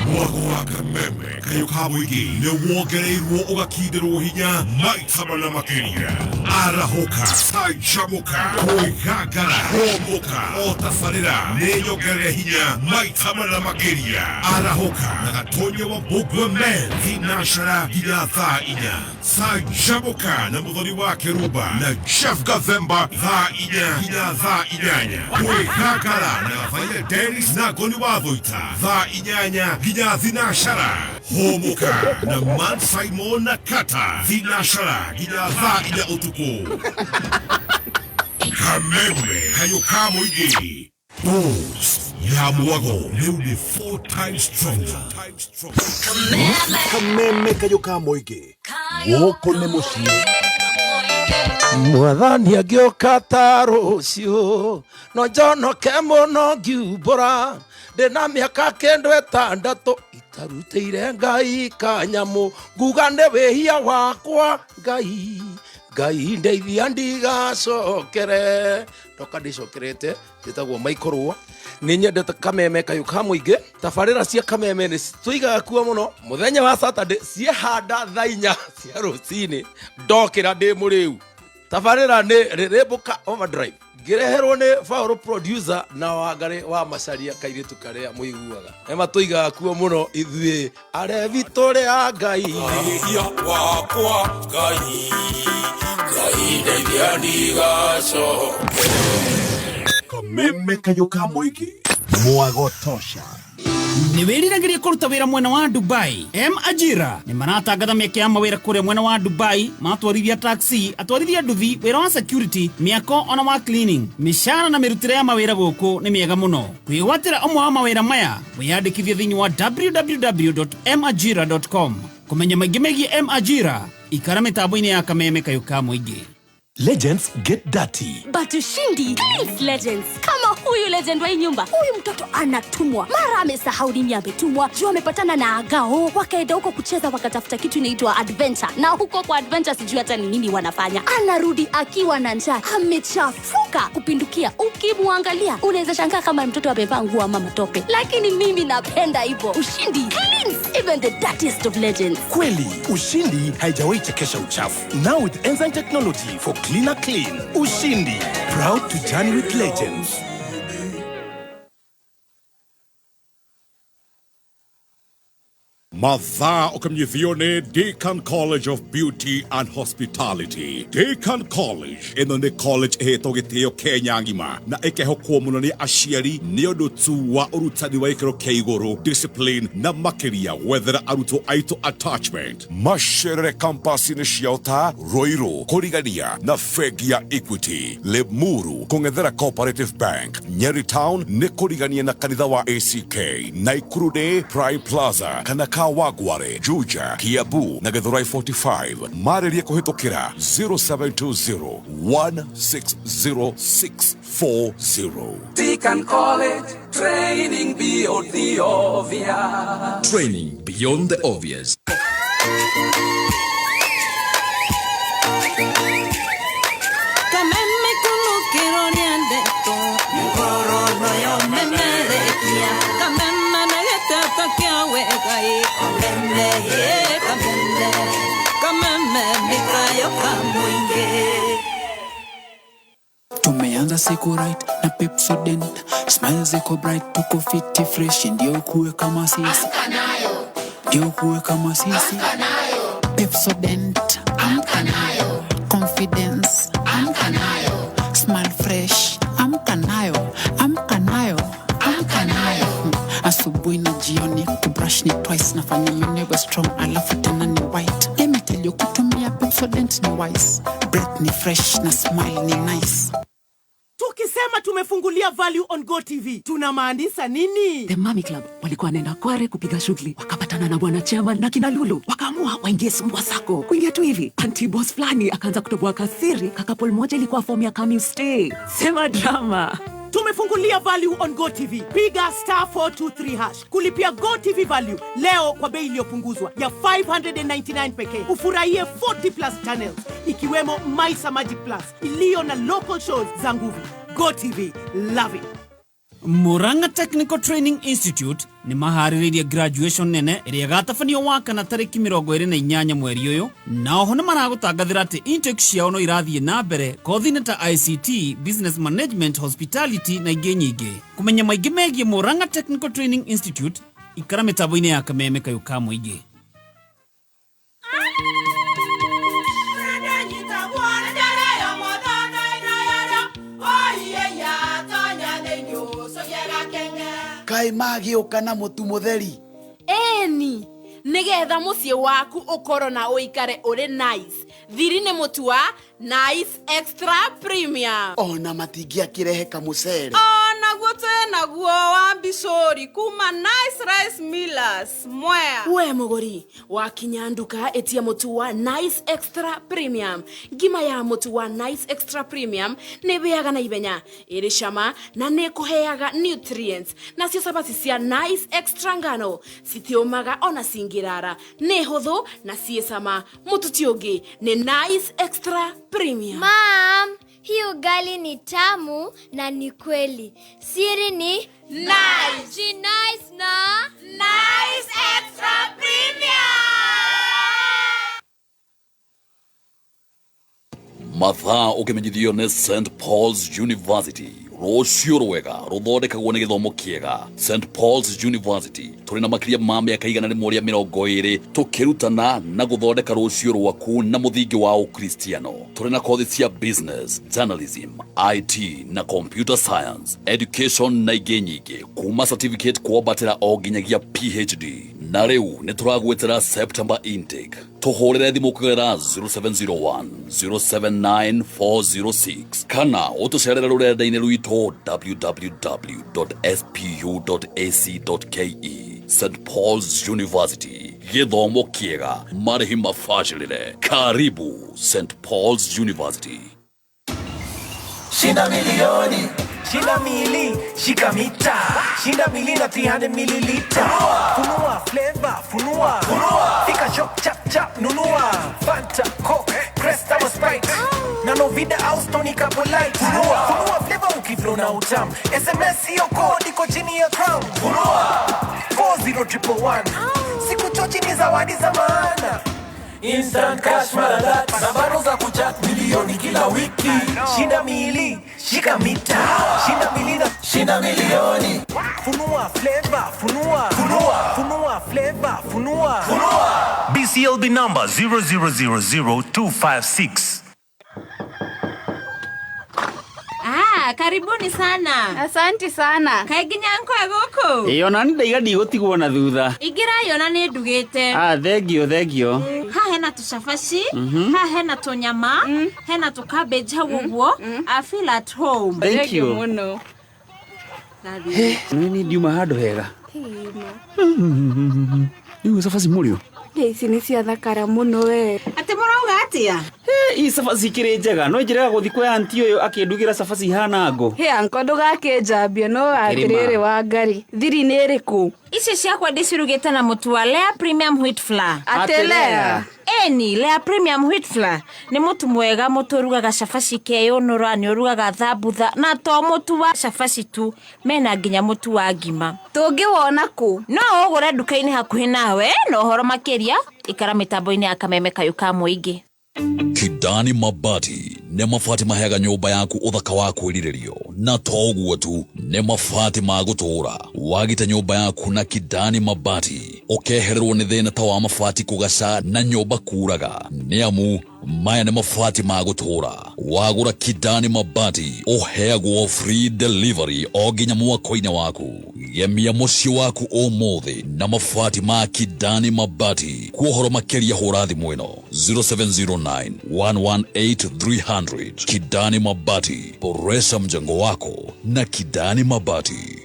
Mwago wa Kameme kayũ ka mũingĩ nĩ wongereirwo ũgakindĩrwo hinya maita mana makĩria. Arahũka, canjamũka, kwĩgangara, hũmũka, o tabarĩra nĩ nyongerere hinya maita mana makĩria. Arahũka na Gatonya wa Mbũngwe Men thinacara nginya thaa 4. Canjamũka na Mũthoni wa Kĩrumba na Jeff Gathemba thaa 4 nginya thaa 8. Kwĩgangara na Gathaia Dennis na Ngoni wa Thũita thaa 8 nginya thinacara. Hũmũka na Man Simon na Kata thinacara nginya thaa 4 ũtukũ. Kameme kayũ ka mũingĩ. Boost ya mwago rĩu nĩ 4 times stronger. Kameme kayũ ka mũingĩ. Gũkũ nĩ mũciĩ. Mwathani angĩũka ta rũciũ no njonoke mũno ngiumbũra, ndĩna mĩaka kĩndũ 6 itarutĩire Ngai kanyamũ, nguga nĩ wĩhia wakwa Ngai, Ngai ndeithia ndigacokere. Ndoka ndĩcokerete, njĩtagwo Michael Rũa. Nĩ nyendete Kameme kayũ ka mũingĩ. Tabarĩra cia Kameme nĩ citũigaga kuo mũno. Mũthenya wa Saturday ciehanda thaa 4 cia rũcinĩ, ndokĩra ndĩ mũrĩu. Tabarĩra nĩ Rĩrĩmbũka Overdrive, ngĩreherwo nĩ Paul producer na Wangarĩ wa Macaria, kairĩtu karĩa mũiguaga. Nĩ matũigaga kuo mũno ithuĩ arebi tũrĩ a Ngai. Wĩhia wakwa Ngai, Ngai ndeithia ndigacokere. Kameme kayũ ka mũingĩ. Mwago tosha. Nĩ wĩriragĩria kũruta wĩra mwena wa Dubai? M Ajira nĩ maratangatha mĩeke ya mawĩra kũrĩa mwena wa Dubai, matwarithia taxi, atwarithia nduthi, wĩra wa security, mĩako ona wa cleaning. Mĩcara na mĩrutĩre ya mawĩra gũkũ nĩ mĩega mũno. Kwĩgwatĩra ũmwe wa mawĩra maya, wĩyandĩkithie thĩinĩ wa www.majira.com. Kũmenya maingĩ megiĩ M Ajira, ikara mĩtambo-inĩ ya Kameme kayũ ka mũingĩ. Legends get dirty. But Ushindi cleans legends. Kama huyu legend wa hii nyumba, huyu mtoto anatumwa mara amesahau nini ametumwa, juu amepatana na agao, wakaenda huko kucheza, wakatafuta kitu inaitwa adventure, na huko kwa adventure sijui hata ni nini wanafanya. Anarudi akiwa na njaa, amechafuka kupindukia. Ukimwangalia unaweza shangaa kama mtoto amevaa nguo ama matope, lakini mimi napenda hivyo. Ushindi cleans even the dirtiest of legends. Kweli, Ushindi haijawahi chekesha uchafu. Now with enzyme technology for cleaner clean. Ushindi, proud to journey with legends. Mathaa ũkĩmenyithio nĩ Deacon College of Beauty and Hospitality. Deacon College ĩno nĩ college ĩhetwo gĩtĩo Kenya ng'ima na ĩkehokwo mũno nĩ aciari nĩ ũndũ tu wa ũrutani wa gĩkĩro kĩa igũrũ, discipline na makĩria gwethera arutwo aitũ attachment. Macerere campus-inĩ ciao ta Ruiru kũrigania na bengi ya Equity, Limuru kũng'ethera Cooperative Bank, Nyeri Town nĩ kũrigania na kanitha wa ACK, Naikuru nĩ Prime Plaza kana Kawangware, Juja, Kiambu na Githurai 45. Marĩrie kũhĩtũkĩra 0720 160640. Deacon College, training beyond the obvious. Training beyond the obvious. Kameme kunukiro ndeto Ngoro yo memerekia Kameme na getata kia wegai Kameme ye kameme Kameme mikayo kamuinge. Tumeanza siku right na Pepsodent, smile ziko bright, tuko fiti fresh, ndio kuwe kama sisi, ndio kuwe kama sisi. Pepsodent, amka nayo, confidence, amka nayo, smile fresh, amka nayo, amka nayo, amka nayo. Asubuhi na jioni kubrush ni twice, nafanya meno iwe strong alafu tena ni white. Let me tell you, kutumia Pepsodent ni wise, breath ni fresh na smile ni nice. Tukisema tumefungulia value on Go TV, tunamaanisha nini? The Mami Club walikuwa wanaenda Kware kupiga shughuli, wakapatana na bwana chairman na kina Lulu, wakaamua waingie Sumbwa Sacco. Kuingia tu hivi, anti boss fulani akaanza kutoboa kasiri, kakapol moja ilikuwa form ya come you stay. Sema drama. Tumefungulia value on Go TV. Piga star 423 hash kulipia Go TV value leo kwa bei iliyopunguzwa ya 599 pekee. Ufurahie 40 plus channels ikiwemo Maisa Magic Plus iliyo na local shows za nguvu. Go TV, love it. Murang'a Technical Training Institute nĩ maharĩrĩirie graduation nene ĩrĩa ĩgatabanio wakana tarĩki 28 mweri ũyũ, na oho nĩ maragũtangathĩra atĩ intake ciao no irathiĩ na mbere kothi-inĩ ta ICT, Business Management, Hospitality na ingĩ nyingĩ. Kũmenya maingĩ megiĩ Murang'a Technical Training Institute, ikara mĩtambo-inĩ ya Kameme kayũ ka mũingĩ. Kaĩ magĩũka na mũtu mũtheri. Eni nigetha mũciĩ waku ũkorwo na ũikare ũrĩ nice, thiri nĩ mũtu wa Nice Extra Premium. Ona matingĩakĩrehe kamũcere. Onaguo twĩ naguo wa mbicũri kuma Nice Rice Millers Mwea. We mũgũri wakinya nduka ĩtia mũtu wa Nice Extra Premium. Ngima ya mũtu wa Nice Extra Premium nĩ ĩhĩaga na ihenya, ĩrĩ cama na nĩ ĩkũheaga nutrients. Nacio cabaci cia Nice Extra ngano citiũmaga ona cingĩrara, nĩ hũthũ na ciĩ cama. Mũtu ti ũngĩ nĩ Nice Extra Premium. Mom, hii ugali ni tamu na ni kweli. Siri ni Nice. Nice na Nice Extra Premium. Mathaa ũkĩmenyithio nĩ St Paul's University. Rũciũ rwega rũthondekagwo nĩ gĩthomo kĩega. St Paul's University tũrĩ na makĩria ma mĩaka 120 tũkĩrutana na gũthondeka rũciũ rwaku na mũthingi wa ũkristiano. Tũrĩ na kothi cia business, journalism, IT na computer science, education na ingĩ nyingĩ, kuma certificate kwambatĩra o nginyagia PhD. Na rĩu nĩ tũragwĩtĩra September intake. Tũhũrĩre thimũ kũgerera 0701 079 406 kana ũtũcerere rũrenda-inĩ rwitũ www.spu.ac.ke. St Paul's University, gĩthomo kĩega, marĩhi mabacĩrĩre. Karibu St Paul's University. Shinda milioni, shinda mili, shika mita, shinda mili na 300 mililita. Funua flavor, funua, funua. Fika shop chap chap nunua. Fanta, Coke, Crest ama Sprite. Na Novida au Stony Couple Light. Funua, funua flavor ukiflow na utam. SMS hiyo code iko chini ya crown. Funua 40111. Siku chochi ni zawadi za maana. Instant cash mara that na bado za kuchat milioni kila wiki. Shinda mili, shika mita, shinda mili na shinda milioni. Funua flavor, funua, funua, funua flavor, funua, funua. BCLB number 0000256. Ah, karibuni sana. Asante sana. Kaĩ nginya nkwe gũkũ? Ĩĩ ona nĩ ndaiga ndigũtigwo na thutha. Ingĩra yona nĩ ndugĩte. Ah, thengio thengio. Haha hena tũcabaci, haha hena tũnyama, hena tũ cabbage hau ũguo. I feel at home. Thank you. Mũno. Nĩ ndiuma handũ hega. Rĩu cabaci mũrĩo. Ici nĩ ciathakara mũno we. Atĩ mũrauga atĩa? Ii cabaci ikĩrĩ njega no njĩrega gũthiĩ kwĩ anti ũyũ akĩndugĩra cabaci ihana ngũ. Hĩ anko ndũgakĩnjambie no atĩrĩrĩ wa Ngarĩ thiri nĩ ĩrĩkũ? Ici ciakwa ndĩcirugĩte na mũtu wa Lea Premium Wheat Flour. Atĩ Lea? Eni, Lea Premium Wheat Flour nĩ mũtu mwega mũtu ũrugaga cabaci keyũnũra nĩ ũrugaga thambutha na to mũtu wa cabaci tu mena nginya mũtu wa ngima. Tũngĩwona kũ? No ũgũre nduka-inĩ hakuhĩ nawe na ũhoro makĩria ikara mĩtambo-inĩ ya Kameme Kayũ ka Mũingĩ. Kidani Mabati nĩ mabati maheaga nyũmba yaku ũthaka wa kwĩrirĩrio na to ũguo tu nĩ mabati ma gũtũũra. Wagita nyũmba yaku na Kidani Mabati ũkehererwo nĩ thĩna ta wa mabati kũgaca na nyũmba kuraga nĩ amu maya nĩ mabati ma gũtũũra. Wagũra Kidani Mabati ũheagwo free delivery o nginya mwako-inĩ waku. Gemia mũciĩ waku ũmũthĩ na mabati ma Kidani Mabati. Kwa ũhoro makĩria hũra thimũ ĩno 0709 118 300. Kidani Mabati, boresha mjengo wako na Kidani Mabati.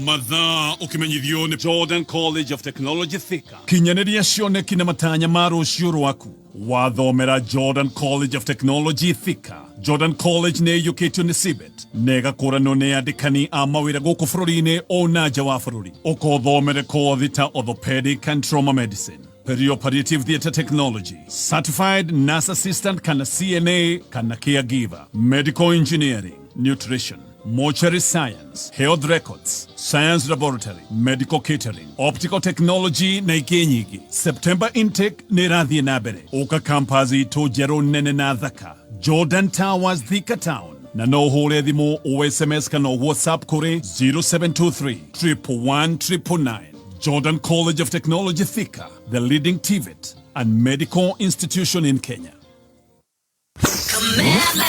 Mathaa ũkĩmenyithio nĩ Jordan College of Technology Thika. Kinyanĩria cioneki na matanya ma rũciũ rwaku. Wathomera Jordan College of Technology Thika. Jordan College nĩ ĩiyũkĩtio nĩ CBET na ĩgakũranwo nĩ andĩkani a mawĩra gũkũ bũrũri-inĩ ona nja wa bũrũri. Ũkothomere kothi ta orthopedic and trauma medicine, perioperative theatre technology, certified nurse assistant kana CNA kana caregiver, medical engineering, nutrition, mortuary science, health records, science laboratory, medical catering, optical technology na ingĩ nyingĩ. September intake nĩ ĩrathiĩ na mbere. Ũka campus itũ njerũ nene na thaka, Jordan Towers, Thika Town. Na no ũhũre thimũ o SMS kana WhatsApp kũrĩ 0723 111 999. Jordan College of Technology Thika, the leading TVET and medical institution in Kenya.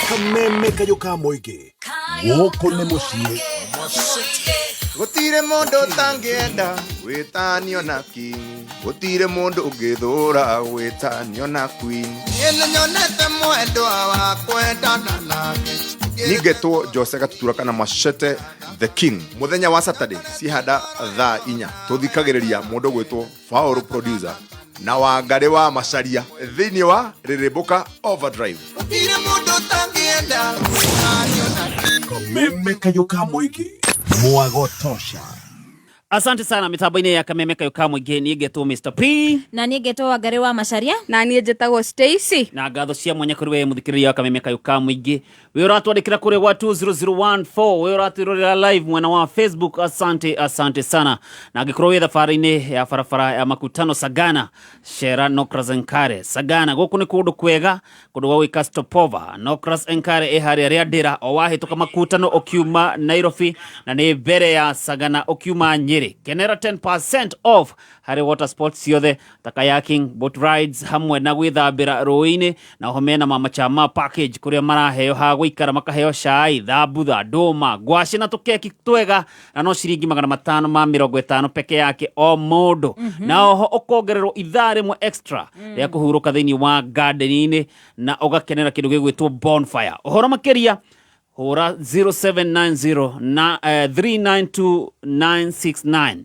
Kameme kayũ ka mũingĩ gũkũ nĩ mũciĩ. Gũtirĩ mũndũ ũtangĩenda gwĩtanio na king, gũtirĩ mũndũ ũngĩthũra gwĩtanio na queen. Niĩ nĩnyonete mwendwa wa kwendana nake. Ningetwo Jose Gatutura kana Machete the King. Mũthenya wa Saturday cihanda thaa 4 tũthikagĩrĩria mũndũ gwĩtwo Faulu producer na Wangarĩ wa Macharia thĩinĩ wa Rĩrĩmbũka Overdrive. Gũtirĩ mũndũ ũtangĩenda gwĩtanio na king. Kameme kayũ ka mũingĩ mwago tosha. Asante sana mitambo-inĩ ya Kameme Kayũ ka Mũingĩ. Niĩ ngetwo Mr P na niĩ ngetwo Wangarĩ wa Macharia na niĩ njĩtagwo Stacy. Na ngatho cia mwanya kũrĩ we mũthikĩrĩria wa Kameme Kayũ ka Mũingĩ wĩ ũratwandĩkĩra kũrĩ gwa 20014 wĩ ũratwĩrorera live mwena wa Facebook. Asante, asante sana. Na angĩkorwo wĩ thabarĩ-inĩ ya barabara ya Makutano Sagana Shera Nokras Enkare Sagana, gũkũ nĩ kũndũ kwega, kũndũ gwa gwĩka stopover. Nokras Enkare ĩ harĩa Rĩandĩra o wahĩtũka Makutano ũkiuma Nairobi na nĩ mbere ya Sagana ũkiuma Nyeri. Kenera 10% off harĩ water sports ciothe ta kayaking, boat rides hamwe na gwĩthambĩra rũĩ-inĩ, na oho mena mama chama package kũrĩa maraheo ha gũikara, makaheo cai, thambutha, ndũma, ngwacĩ na tũkeki twega, na no ciringi 550 peke yake o mũndũ. Na oho ũkongererwo ithaa rĩmwe extra rĩa kũhurũka thĩinĩ wa garden-inĩ na ũgakenera kĩndũ gĩgwĩtwo bonfire. Ũhoro makĩria hũra 0790 na 392969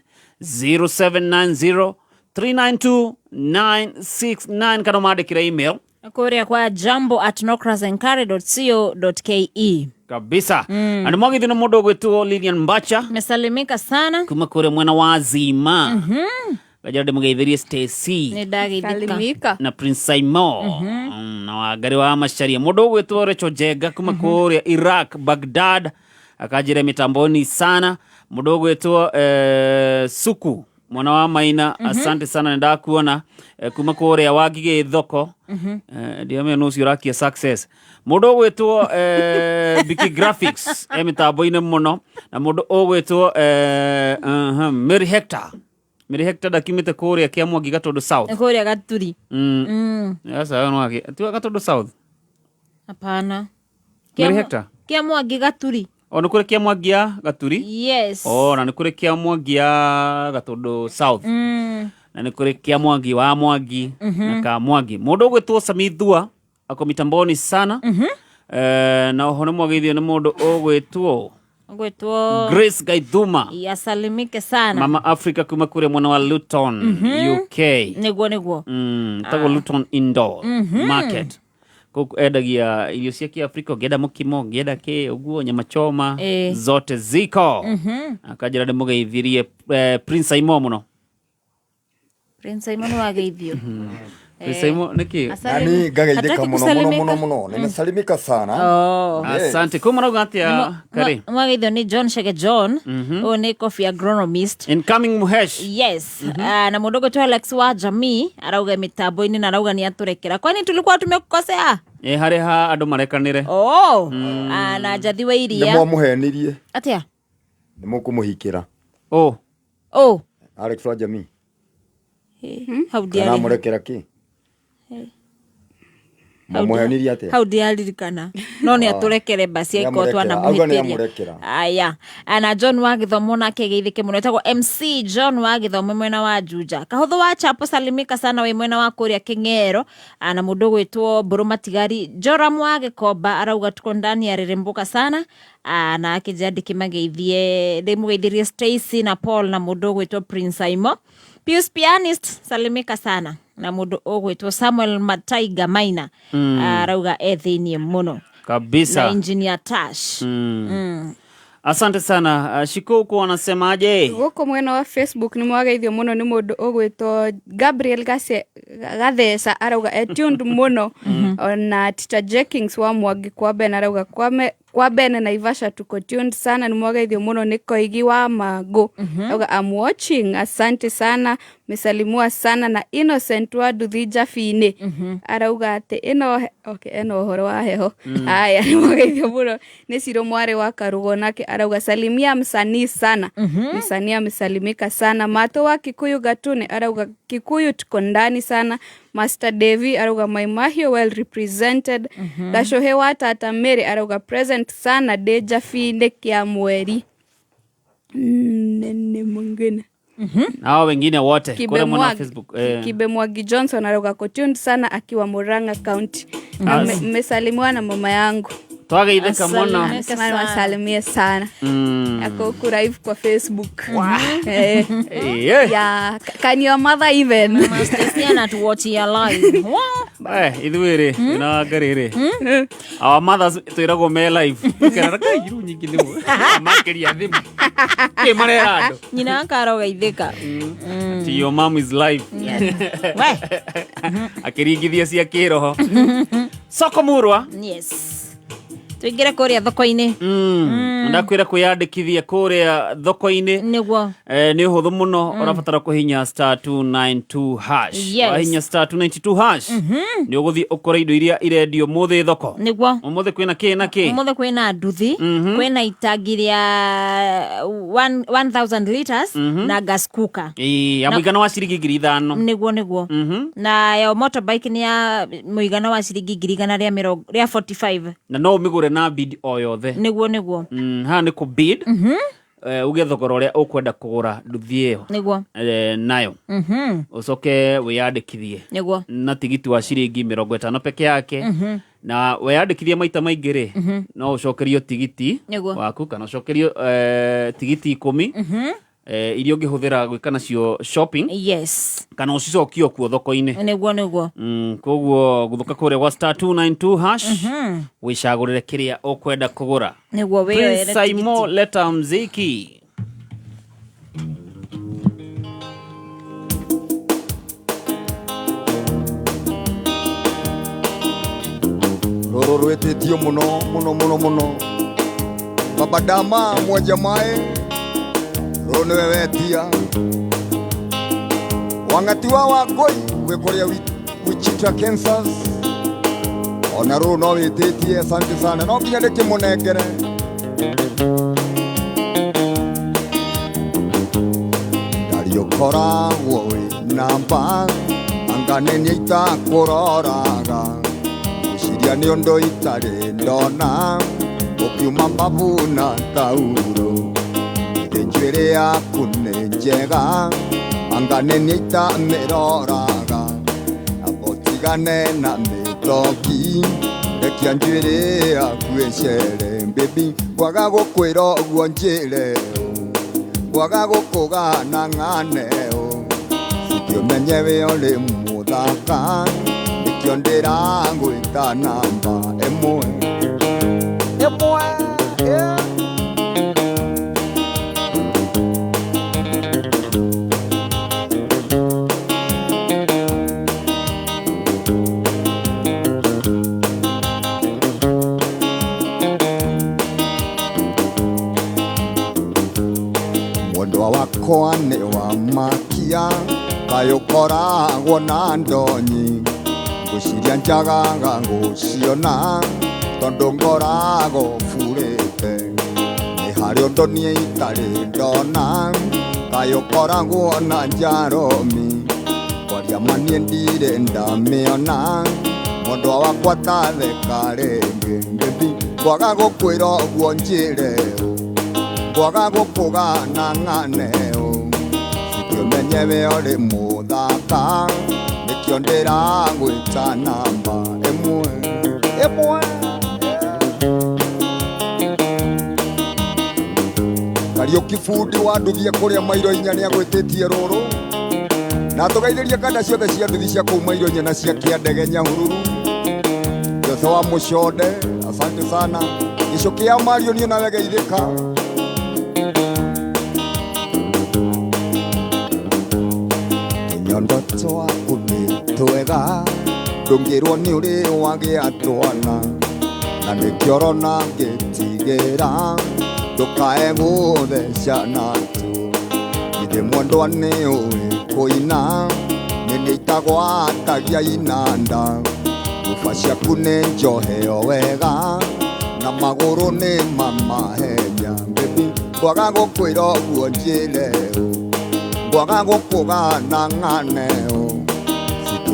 0790 392 969 kana ũmandĩkĩre email Kũrĩa kwa jambo at nokrasenkare.co.ke. Kabisa. Na nĩ mwagithio nĩ mũndũ ũgwĩtwo Lilian Mbacha. Mesalimika sana. Kuma kũrĩa mwena wa Zima. Ngajĩra ndĩmũgeithĩrie Stacy Nĩ ndageithĩka. Na Prince Saimo. Na Wangari wa Macharia, mũndũ ũgwĩtwo Rachel Jenga kuma kũrĩa Iraq, Baghdad, akanjĩra mitamboni sana. Mũndũ ũgwĩtwo Suku mwana wa Maina. Asante sana, nĩ ndakuona kuma kũrĩa Wangigĩ thoko. Ndiamenya nũ ũcio ũrakia success. Mũndũ ũgwĩtwo Biki Graphics e mĩtambo-inĩ mũno, na mũndũ ũgwĩtwo Mary Hector. Mary Hector ndakiumĩte kũrĩa Kĩamwangi, Gatũndũ South. Kũrĩa Gaturi. Aca, no ake tiwa Gatũndũ South. Hapana. Mary Hector. Kĩa Mwangi Gaturi. O nĩ kũrĩ Kĩamwangi ya Gaturi. Yes. O na nĩ kũrĩ Kĩamwangi ya Gatũndũ South. Na nĩ kũrĩ Kĩamwangi wa Mwangi na Kamwangi. Mũndũ ũgwĩtwo Samithua ako mitamboni sana. Na oho nĩ mwageithio nĩ mũndũ ũgwĩtwo Ũgwĩtwo Grace Gaithuma. Yasalimike sana. Mama Africa kuma kũrĩa mwena wa Luton, UK. Nĩguo nĩguo. Tagwo Luton Indoor Market. Kũu endagia irio cia Kiafrika, ũngĩenda mũkimo, ũngĩenda kĩ ũguo, nyama choma, zote ziko. Akanjĩra ndĩmũgeithirie Prince Aimo mũno. Prince Simon wageithio. Prince Aimo nĩkĩ? Nani ngageithĩka Hataki mũno mũno kusalimika. mũno mũno, nimesalimika sana. Oh. Yes. Asante. Kũ marauga atĩa Karĩ? Mwageithio nĩ John Shege John. Ũyũ nĩ coffee agronomist. Incoming Muhesh. Yes. Na mũndũ ũgwĩtwo Alex wa Jamii arauga mĩtambo-inĩ na arauga nĩ atũrekera. Kwani tulikuwa tumekukosea? Harĩ ha andũ marekanĩre. Oh. Na Njathi wa Nĩ Iria. mwamũhenirie. Atĩa? Nĩ mũkũmũhikĩra. Oh. Oh. Alex wa Jamii. Hau Kana ndiarĩ. mũrekera kĩ? Mwamũhenirie atĩa? Hau ndiaririkana. No nĩ atũrekere basi angĩkorwo Nĩamũrekera. Auga twanamũhĩtĩria. nĩamũrekera. Aya. Na John wa Gĩthomo nake geithĩke mũno, etagwo MC John wa Gĩthomo mwena wa Juja. Kahũthũ wa Chapo salimika sana wĩ mwena wa kũrĩa Kĩng'ero. Na mũndũ ũgwĩtwo Mbũrũ Matigari. Joram wa Gĩkomba arauga tuko ndani ya rĩrĩmbũka sana. Na akĩnjĩra ndĩkĩmageithie, ndĩmũgeithirie Stacy na Paul na mũndũ ũgwĩtwo Prince Aimo. Pius Pianist salimika sana na mũndũ ũgwĩtwo Samuel Mataiga Maina. Arauga e thĩiniĩ mũno. Kabisa. Na Engineer Tash. Asante sana. Shiko, huko wanasemaje? Gũkũ mwena wa Facebook nĩ mwageithio mũno nĩ mũndũ ũgwĩtwo Gabriel Gatheca arauga e tuned mũno. Ona Tita Jenkins wa Mwangi kwa Ben arauga kwa Ben Naivasha tuko tuned sana. Nĩ mwageithio mũno nĩ Koigi wa Mangũ. Arauga I'm watching, asante sana, mesalimua sana. Na Innocent wa Nduthi Njabinĩ arauga atĩ ĩno, okay, ĩno ũhoro wa heho. Aya, nĩ mwageithio mũno nĩ Ciro mwarĩ wa Karugo, nake arauga salimia msanii sana. Msanii amesalimika sana. Mato wa Kikuyu Gatune arauga Kikuyu tuko ndani sana. Master Devi arauga Maimahio well represented. Gacohe wa Tata Mary arauga present sana Deja Finde kia mweri. Nene mwingine. Na hao wengine wote Kibe kule mwana Mwagi. Facebook. Kibe Mwagi Johnson arauga ko tuned sana akiwa Murang'a County. Mmesalimiwa na mama yangu. Twageithĩka mũno. Asalimika sana. Wasalimie sana. Ako huku live kwa Facebook. Yeah, can your mother even? Mama Stacy anatuwatchia live. Wow. Ithuĩ rĩ, na Ngarĩ rĩ. Our mothers twĩragwo me live. Ũkerara kai iru nyingĩ thimũ. Makĩria thimũ. Kĩ marera andũ? Nyina akarogeithĩka. Ati your mom is live. Yes. We. Akĩringithia cia kĩroho. Soko Murwa. Yes. Tuingĩre kũrĩa thoko-inĩ. Ndakwĩra kwĩyandĩkithia kũrĩa thoko-inĩ. Nĩguo. Nĩ ũhũthũ mũno, ũrabatara kũhinya star 292 hash. Yes. Wahinya star 292 hash, nĩ ũgũthiĩ ũkore indo iria irendio ũmũthĩ thoko. Nĩguo. Ũmũthĩ kwĩna kĩ na kĩ? Ũmũthĩ kwĩna nduthi, kwĩna itangi rĩa 1000 liters na gas cooker. Ĩĩ, ya Na mũigana wa ciringi 5,000. Nĩguo nĩguo. Na yo motorbike nĩ ya mũigana wa ciringi ngiri igana rĩa mĩrongo rĩa 45. Na no ũmĩgũre na bid o yothe. Nĩguo nĩguo. Haha nĩ kũ bid. Uge thogora ũrĩa ũkwenda kũgũra nduthi ĩyo. Nĩguo. Nayo. Ũcoke wĩyandĩkithie. Nĩguo. Na tigiti wa ciringi 50 peke yake. Na weyandĩkithia maita maingĩ rĩ, no ũcokerio tigiti Nĩguo. waku kana ũcokerio tigiti 10. Iria ũngĩhũthĩra gwĩka nacio shopping. Yes. Kana ũcicokie o kuo thoko-inĩ. Nĩguo nĩguo. Koguo gũthũka kũrĩa gwa *292# wĩcagũrĩre kĩrĩa ũkwenda kũgũra. Nĩguo Prince wĩyoere. Saimo, leta mziki. Rũrũ rwĩtĩtio mũno mũno mũno mũno. Baba Dama mwenja maĩ, rũrũ nĩwe wetia. Wang'ati wa Wangũi wĩ kũrĩa Wichita, Kansas, ona rũrũ no wĩtĩtie. Asante sana, no nginya ndĩkĩmũnengere. Ndariũkoragwo wĩ namba anga nĩ niĩ itakũroraga, ngwĩciria nĩ ũndũ itarĩ ndona ũkiuma mbabu na tauro. Githĩ njuĩrĩ yaku nĩ njega, anga nĩ niĩ itamĩroraga. Amba ũtigane na mĩtoki, rekia njuĩrĩ yaku ĩcere. Baby, ngwaga gũkwĩra ũguo njĩre ngwaga gũkũgana ng'ane ũmenye wĩ ũrĩ mũthaka, nĩkĩo ndĩragwĩta namba ĩmwe ĩmwe, yeah. Mwendwa wakwa nĩ wa makia, kaĩ ũkoragwo na ndonyi, ngwĩciria njagaga gũciona tondũ ngoragwo burĩte. Nĩ harĩ ũndũ niĩ itarĩ ndona, kaĩ ũkoragwo na njaromi, kwaria ma niĩ ndirĩ ndamĩona. Mwendwa wakwa tatheka rĩngĩ, baby, ngwaga gũkwĩra ũguo njĩre ngwaga gũkũgana ng'ane ũmenye wĩ ũrĩ mũthaka, nĩkĩo ndĩragwĩta namba ĩmwe ĩmwe. Kariũki bundi wa nduthi kũrĩa mairo inya nĩagwĩtĩtie rũrũ, na tũgeithĩrie kanda ciothe cia nduthi cia kũu mairo inya na cia kĩandege Nyahururu. Jose wa Mũconde, asante sana. Gĩcũkĩ ya Mario niĩ nawe geithĩka. Tũnyondo twaku nĩ twega, ndũngĩrwo nĩ ũrĩ wagĩa twana, na nĩkĩo ũrona ngĩtigĩra ndũkae gũtheca natuo. Githĩ mwendwa nĩ ũĩ kũina, nĩ niĩ itagwatagia inanda. Nguba ciaku nĩ njoheo wega, na magũrũ nĩ mamahenya. Baby, ngwaga gũkwĩra ũguo njĩre ngwaga gũkũgana ng'ane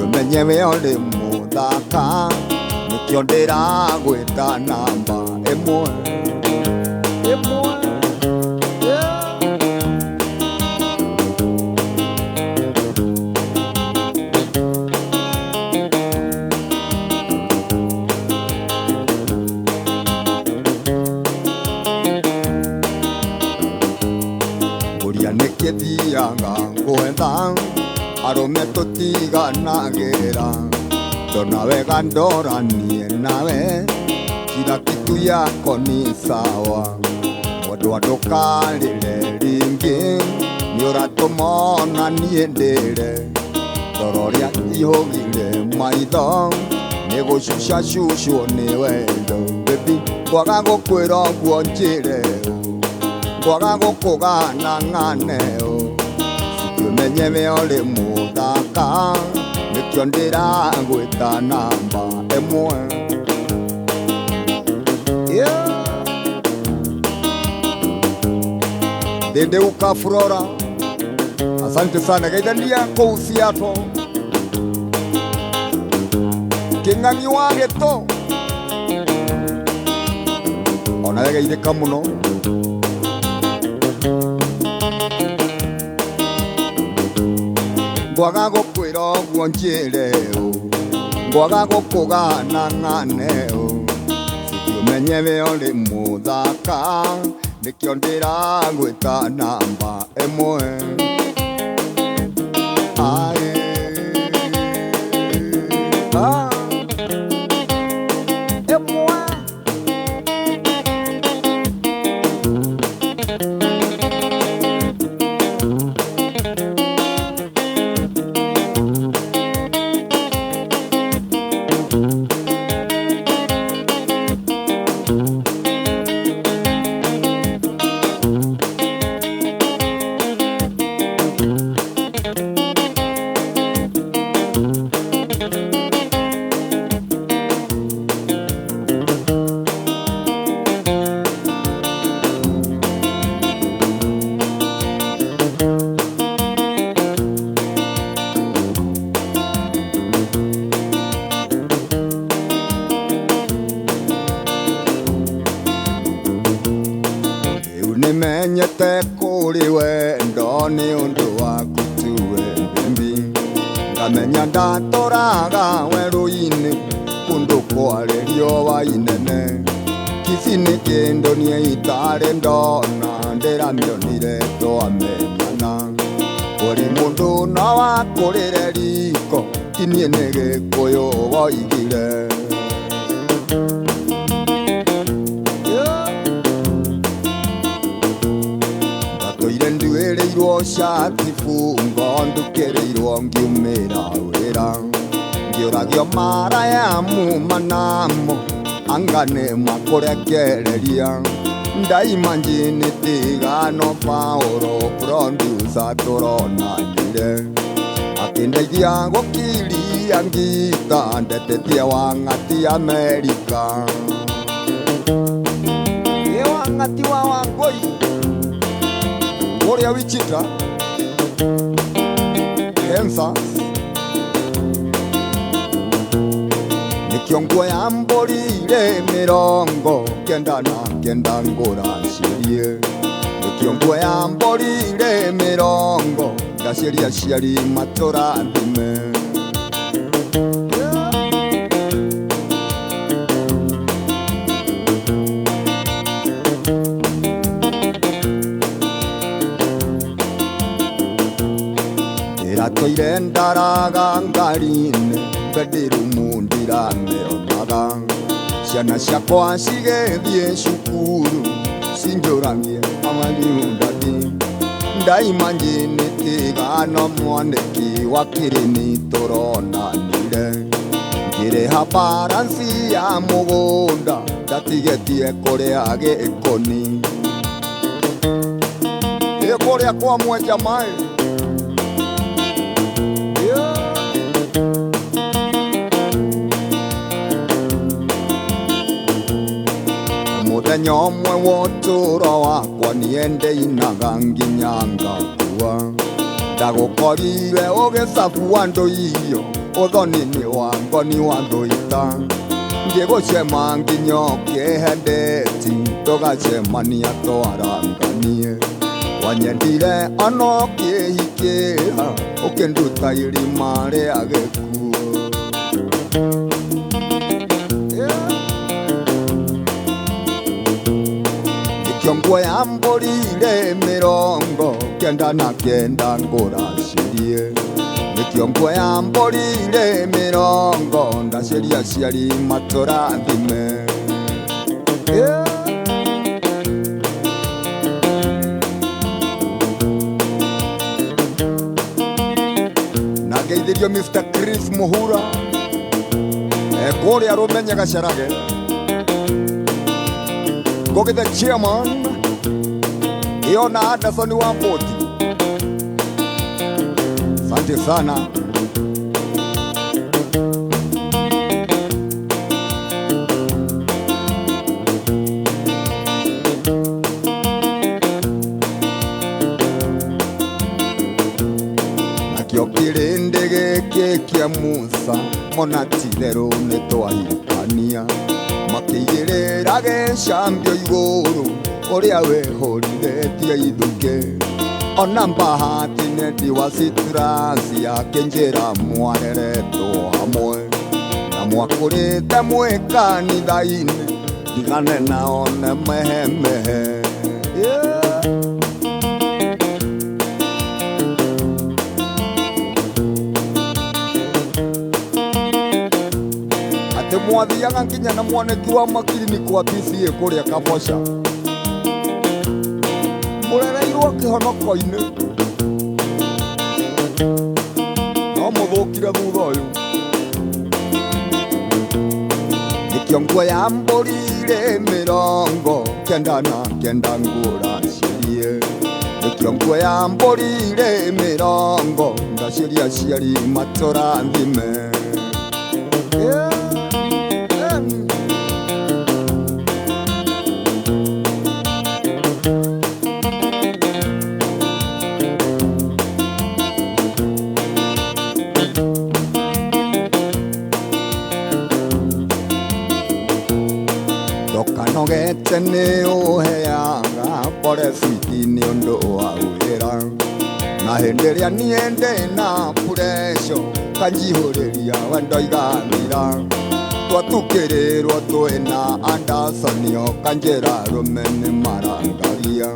ũmenye wĩ ũrĩ mũthaka, nĩkĩo ndĩragwĩta namba ĩmwe ĩmwe. Ngũria nĩkĩ thiaga gwetha arũme tũtiganagĩra, ndona wega ndoranie nawe, kila kitu yako ni sawa. Mwendwa ndũkarĩre rĩngĩ, nĩ ũratũma ona niĩ ndĩre. Ndoro ũrĩa ihũgire maitho, nĩ gũcucacucwo nĩ wendo. Baby, ngwaga gũkwĩra ũguo njĩre ngwaga gũkũgana ng'ane ũmenye wĩ ũrĩ mũthaka, nĩkĩo ndĩragwĩta namba ĩmwe. Yeah. Dede uka Flora, asante sana. Geithania kũu Seattle. Kĩng'ang'i wa gĩto ona geithĩka mũno. Ngwaga gũkwĩra ũguo njĩre ngwaga gũkũgana ng'ane ũmenye wĩ ũrĩ mũthaka, Nĩkĩo ndĩragwĩta namba ĩmwe. Ae, ah, ĩmwe. Rĩu nĩmenyete kũrĩ wendo nĩ ũndũ waku tuwe mbimbi. Ngamenya ndatũraga werũ-inĩ kũndũ kwarĩrio wa inene. Kici nĩ kĩndũ niĩ itarĩ ndona ndĩramĩonire twamenyana. Kũrĩ mũndũ no wakũrĩre riko ti niĩ nĩ Gĩkũyũ woigire. Ndatũire nduĩrĩirwo cati bungo ndukĩrĩirwo ngiumĩra wĩra. Ngĩũragio mara ya muma namo anga nĩ makũrekereria. Ndaima njini tigano Paũlũ producer tũronanire. Akĩndeithia gũkiria ngita ndetetie wang'ati Amerika. Ĩ wang'ati wa Wangũi kũrĩa Wichita, Kansas. Nĩkĩo nguoya mbũri irĩ 99 ngũracirie. Nĩkĩo nguoya mbũri irĩ 80 ngaciria aciari matũrathime. Ndĩratũire ndaraga ngari-inĩ bedroom ndiramĩonaga. Ciana ciakwa cigĩthiĩ cukuru cinjũragie amaliundadi. Ndaima njini tigano mwanĩki wa kĩrĩni tũronanire. Ngĩrĩha baranci ya mũgũnda ndatigĩtie kũrĩa gĩkũni. Ĩ kũrĩa kwa mwenja maĩ. Mũthenya ũmwe wa ũtũũro wakwa niĩ ndĩinaga nginya ngakua. Ndagũkorire ũgĩcabua andũ irio ũthoni-inĩ wa ngoni wa thũita. Ngĩgũcema nginya ũkĩhe ndĩti tũgacemania twaranganie. Wanyendire ona ũkĩhikĩra ũkĩnduta irima rĩa gĩkuũ. Nĩkĩo nguoya mbũri irĩ 99 ngũracirie. Nĩkĩo nguoya mbũri irĩ 80 ndaciria aciari matũrathime. Na ngeithĩrio Mr. Chris Muhura kũrĩa Rũmenye Gacarage. Go get the chairman Iona Anderson wa Mboti. Asante sana. Nakĩo kĩrĩndĩ gĩkĩ kĩa Musa mona ti-itherũ nĩtwahikania. Makĩigĩrĩra gĩcambio igũrũ ũrĩa wĩhũrithĩtie ithukĩ. Ona bahati nĩ wa citrus akĩnjĩra mwareretwo hamwe. Na mwakũrĩte mwĩ kanitha-inĩ ndigane nao nĩ mehemehe. Mwathiaga nginya na mwaneki wa makirini kwa PCA kũrĩa Kaboca. Mũrereirwo kĩhonoko-inĩ. No mũthũkire thutha ũyũ. Nĩkĩo nguo ya mbũri irĩ 99 ngũracirie. Nĩkĩo nguo ya mbũri irĩ 40 ndaciria aciari matũrathime. Ndokanogete nĩ ũheaga pore switi nĩ ũndũ wa wĩra. Na hĩndĩ ĩrĩa niĩ ndĩna pureco kanjihũrĩria wendo igathira. Twatukĩrĩrwo twĩna Anderson kanjĩra arũme nĩ marangaria.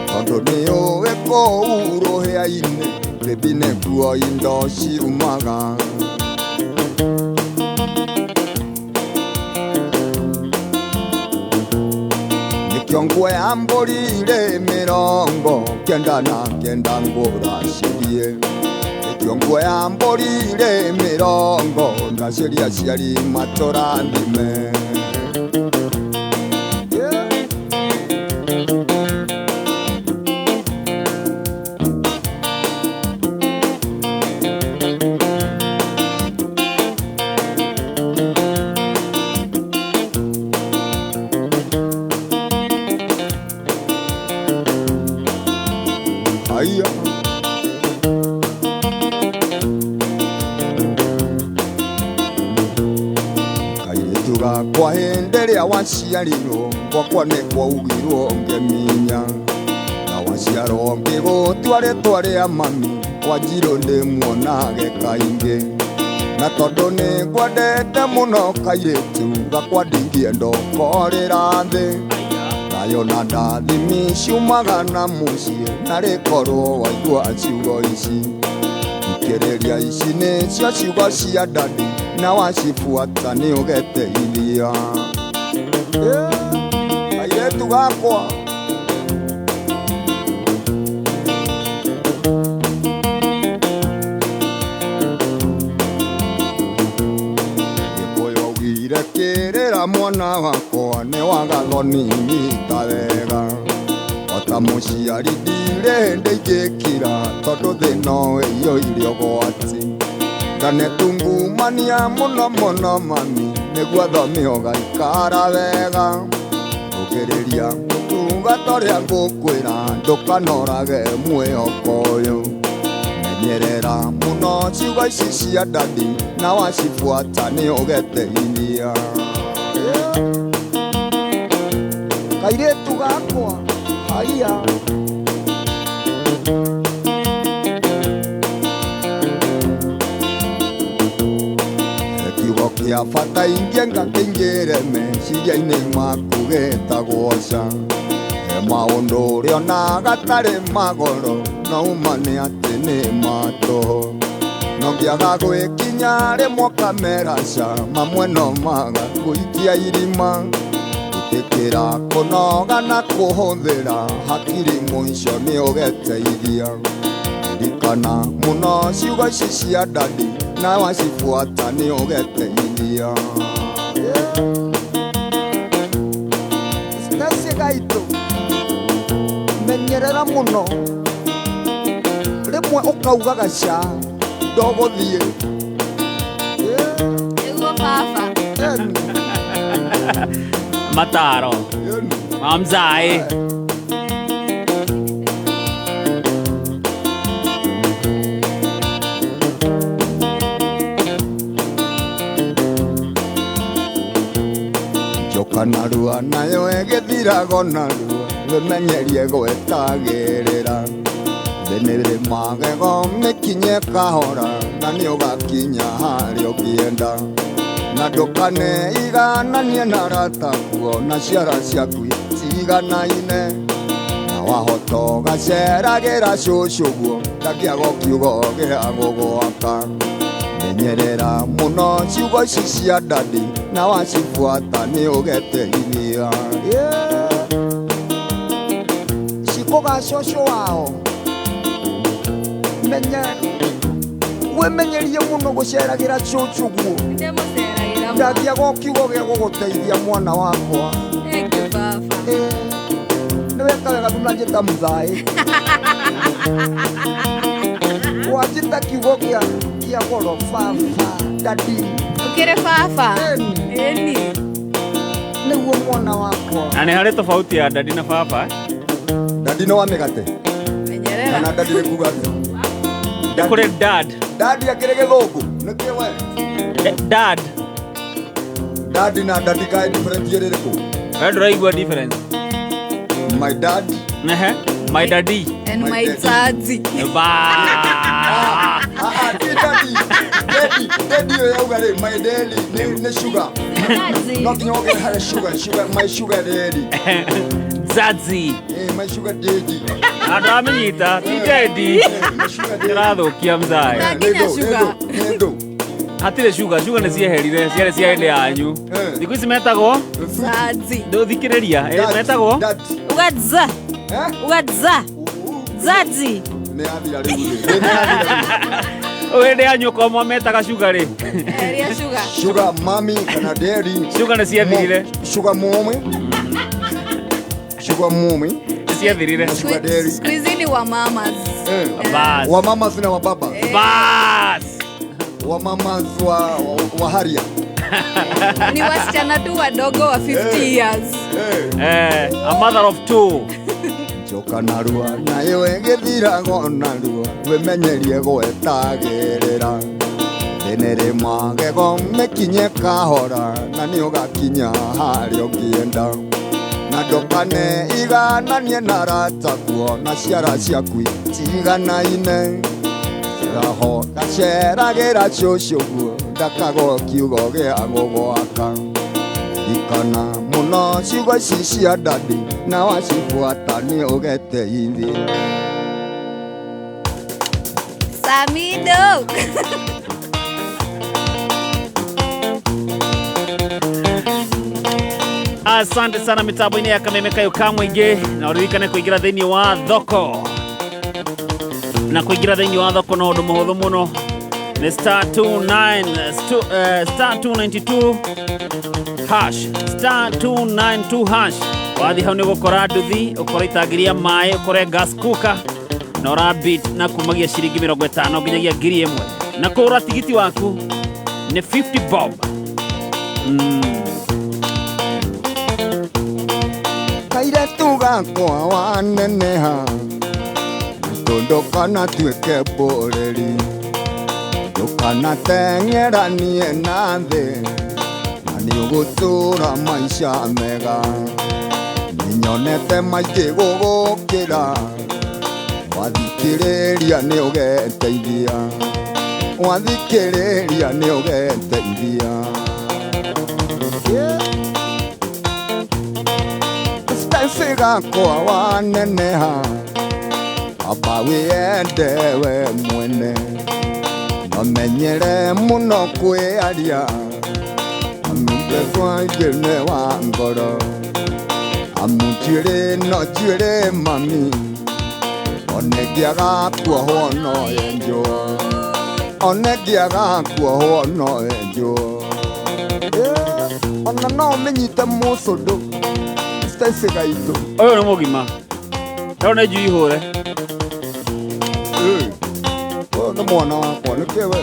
Tondũ nĩ ũĩ kũu rũhĩa-inĩ baby nĩkuo indo ciumaga. Nĩkĩo nguo ya mbũri irĩ 99 ngũracirie. Nĩkĩo nguo ya mbũri irĩ 40 ndaciria aciari matũrathime. Aya. Kairĩtu gakwa hĩndĩ ĩrĩa waciarirwo gwakwa nĩ kwaugirwo ngĩminya. Na waciarwo ngĩgũtua rĩtwa rĩa mami Wanjirũ ndĩmuonage kaingĩ. Na tondũ nĩ ngwendete mũno kairĩtu gakwa ndingĩenda ũkorĩra thĩ. Thayũ na ndathimi ciumaga na mũciĩ na rĩkorwo waigua ciugo ici. Thikĩrĩria ici nĩcio ciugo cia dadi na wacibuata nĩ ũgeteithia. Kairĩtu gakwa. Gĩkũyũ augire kĩrĩra mwana wakwa nĩ wagathoni nyita wega. Ota mũciari ndirĩ hĩndĩ ingĩkira tondũ thĩ no ĩiyũire ũgwati. Ndanetungumania mũno mũno mami nĩguo thome ũgaikara wega. Ũkĩrĩria ũtungata ũrĩa ngũkwĩra ndũkanorage mwĩhoko ũyũ. Menyerera mũno ciugo ici cia dadi na wacibuata nĩ ũgeteithia. Kairĩtu gakwa haiya. Kiugo kĩa bata ingĩenga kĩingĩre meciria-inĩ maku gĩtagwo ca. He maũndũ ũrĩonaga tarĩ magoro no uma nĩ atĩ nĩ matũhũ. No ngĩaga gwĩkinya rĩmwe ũkamera ca mamwe no maga gũikia irima. Ĩtĩkĩra kũnoga na kũhũthĩra hakiri mũico nĩ ũgeteithia. Ririkana mũno ciugo ici cia dadi na wacibuata nĩ ũgeteithia. Stacy gaitũ menyerera mũno rĩmwe ũkaugaga ca ndũgũthiĩ. Nĩguo baba. Mataro. Mamzai. Njoka narua nayo ĩgĩthirago narua wĩmenyerie gwetagĩrĩra. Thĩ nĩrĩ magego mĩkinye kahora na nĩũgakinya harĩa ũngĩenda. Na ndũkaneigananie na aratakuo na ciara ciaku itiganaine. Na wahota ũgaceragĩra cũcũ guo ndangĩaga kiugo gĩa gũgwaka. Menyerera mũno ciugo ici cia dadi na wacibuata nĩ ũgeteithia. Yeah. Cikoga cũcũ wao. Menya wĩmenyerie mũno gũceragĩra cũcũ guo. Ndangĩaga kiugo gĩa gũgũteithia mwana wakwa. Thank you, baba. Nĩ weka wega ndũnanjĩta mũthaĩ. Wanjĩta kiugo kĩa goro baba dadi. Ũkĩrĩ baba? Ĩni. Nĩguo mwana wakwa. Na nĩ harĩ tofauti ya dadi na baba. Dadi nĩ wa mĩgate. Menyerera. Kana dadi nĩ kuga atĩa? Nĩ kũrĩ dad. Dadi akĩrĩ gĩthũngũ. Nĩkĩ we? Dad. Dadi na dadi kaĩ difference ĩrĩkũ? We ndũraigua difference. My dad. Ehe. My daddy. And my daddy. Ba. Ah, ti daddy. Daddy, daddy ũyũ yauga rĩ, my daddy nĩ sugar. No nginya wongerere harĩa sugar, sugar, my sugar daddy. Zazi. My sugar daddy. Andũ amenyita, ti daddy. Ndĩrathũkia mzae. Nginya sugar. Hatirĩ sugar, sugar nĩ cieherire, ciarĩ cia hĩndĩ yanyu. Thikũ ici metagwo? Zazi. Ndũthikĩrĩria, metagwo? Uga za. Uga za. Zazi. Nĩ yathira rĩu rĩ. Nĩ yathira. Hĩndĩ yanyu okorwo mwametaga sugar rĩ. Eria sugar. Sugar mami kana daddy. Sugar nĩ ciathirire. Sugar mommy. Sugar mommy. Nĩ ciathirire. Sugar daddy. Siku hizi ni wa mamas. Bas. Wa mamas na wa baba. Bas. Wa mamas wa haria. Ni wasichana tu wadogo wa 50 years. A mother of two. Njoka narua nayo ĩgĩthirago narua wĩmenyerie gwetagĩrĩra. Thĩ magego mĩkinye kahora na nĩ ũgakinya harĩa ũngĩenda. Na ndũkane igananie na arataguo na ciara ciaku itiganaine. Raho gaceragĩra cũcũ guo ndakagwo kiugo gĩa gũgwaka. Ririkana mũno ciugo ici cia dadi na wacibuata nĩ ũgeteithia. Samido. Asante sana mitambo-inĩ ya Kameme Kayo ka mũingĩ, na ũririkane kũingĩra thĩinĩ wa thoko. Na kũingĩra thĩinĩ wa thoko no ũndũ mũhũthũ mũno. Nĩ star 29 star 292 hash star 292 hash. Wathiĩ hau nĩ ũgũkora nduthi, ũkore itangi rĩa maĩ, ũkore gas cooker na ũrabit na kumagia ciringi 50 nginyagia 1000. Na kũgũra tigiti waku nĩ 50 bob. Kairĩtu gakwa waneneha ndũkanatuĩke mbũrĩri, ndũkanateng'eranie na thĩ, na nĩ ũgũtũũra maica mega. Nĩnyonete maingĩ gũgũkĩra, wathikĩrĩria nĩ ũgeteithia, wathikĩrĩria nĩ ũgeteithia. Stacey gakwa waneneha amba wĩyende we mwene, nomenyere mũno kwĩaria, amu mbeca nĩ wa ngoro, amu njuĩrĩ no njuĩrĩ mami, one ngĩaga kuohwo no yenjwo, one ngĩaga kuohwo no yenjwo. Ona no ũmĩnyite mũcũndũ Stacey gaitũ. Ũyũ nĩ mũgima. Ĩyo nĩ njui hũre. Ũyũ nĩ mwana wakwa, nĩkĩ we?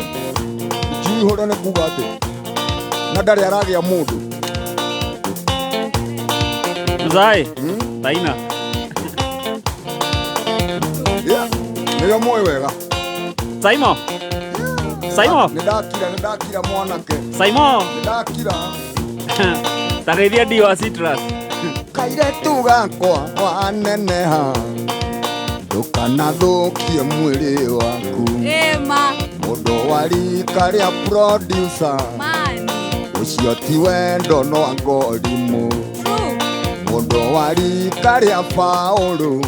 Njui hũre nĩ kuga atĩ na ndarĩ aragĩa mũndũ. Mzai, taina. Yeah, nĩrĩo mũĩ wega. Saimo. Saimo. Nĩ ndakira mwanake. Saimo. Nĩ ndakira. Tageithia ndio citrus. Kairĩtu gakwa waneneha ndũkanathũkie mwĩrĩ waku. Ema. Mũndũ wa rika rĩa producer Mani. Ũcio ti wendo no angorimũ. Mũndũ wa rika rĩa Paũlũ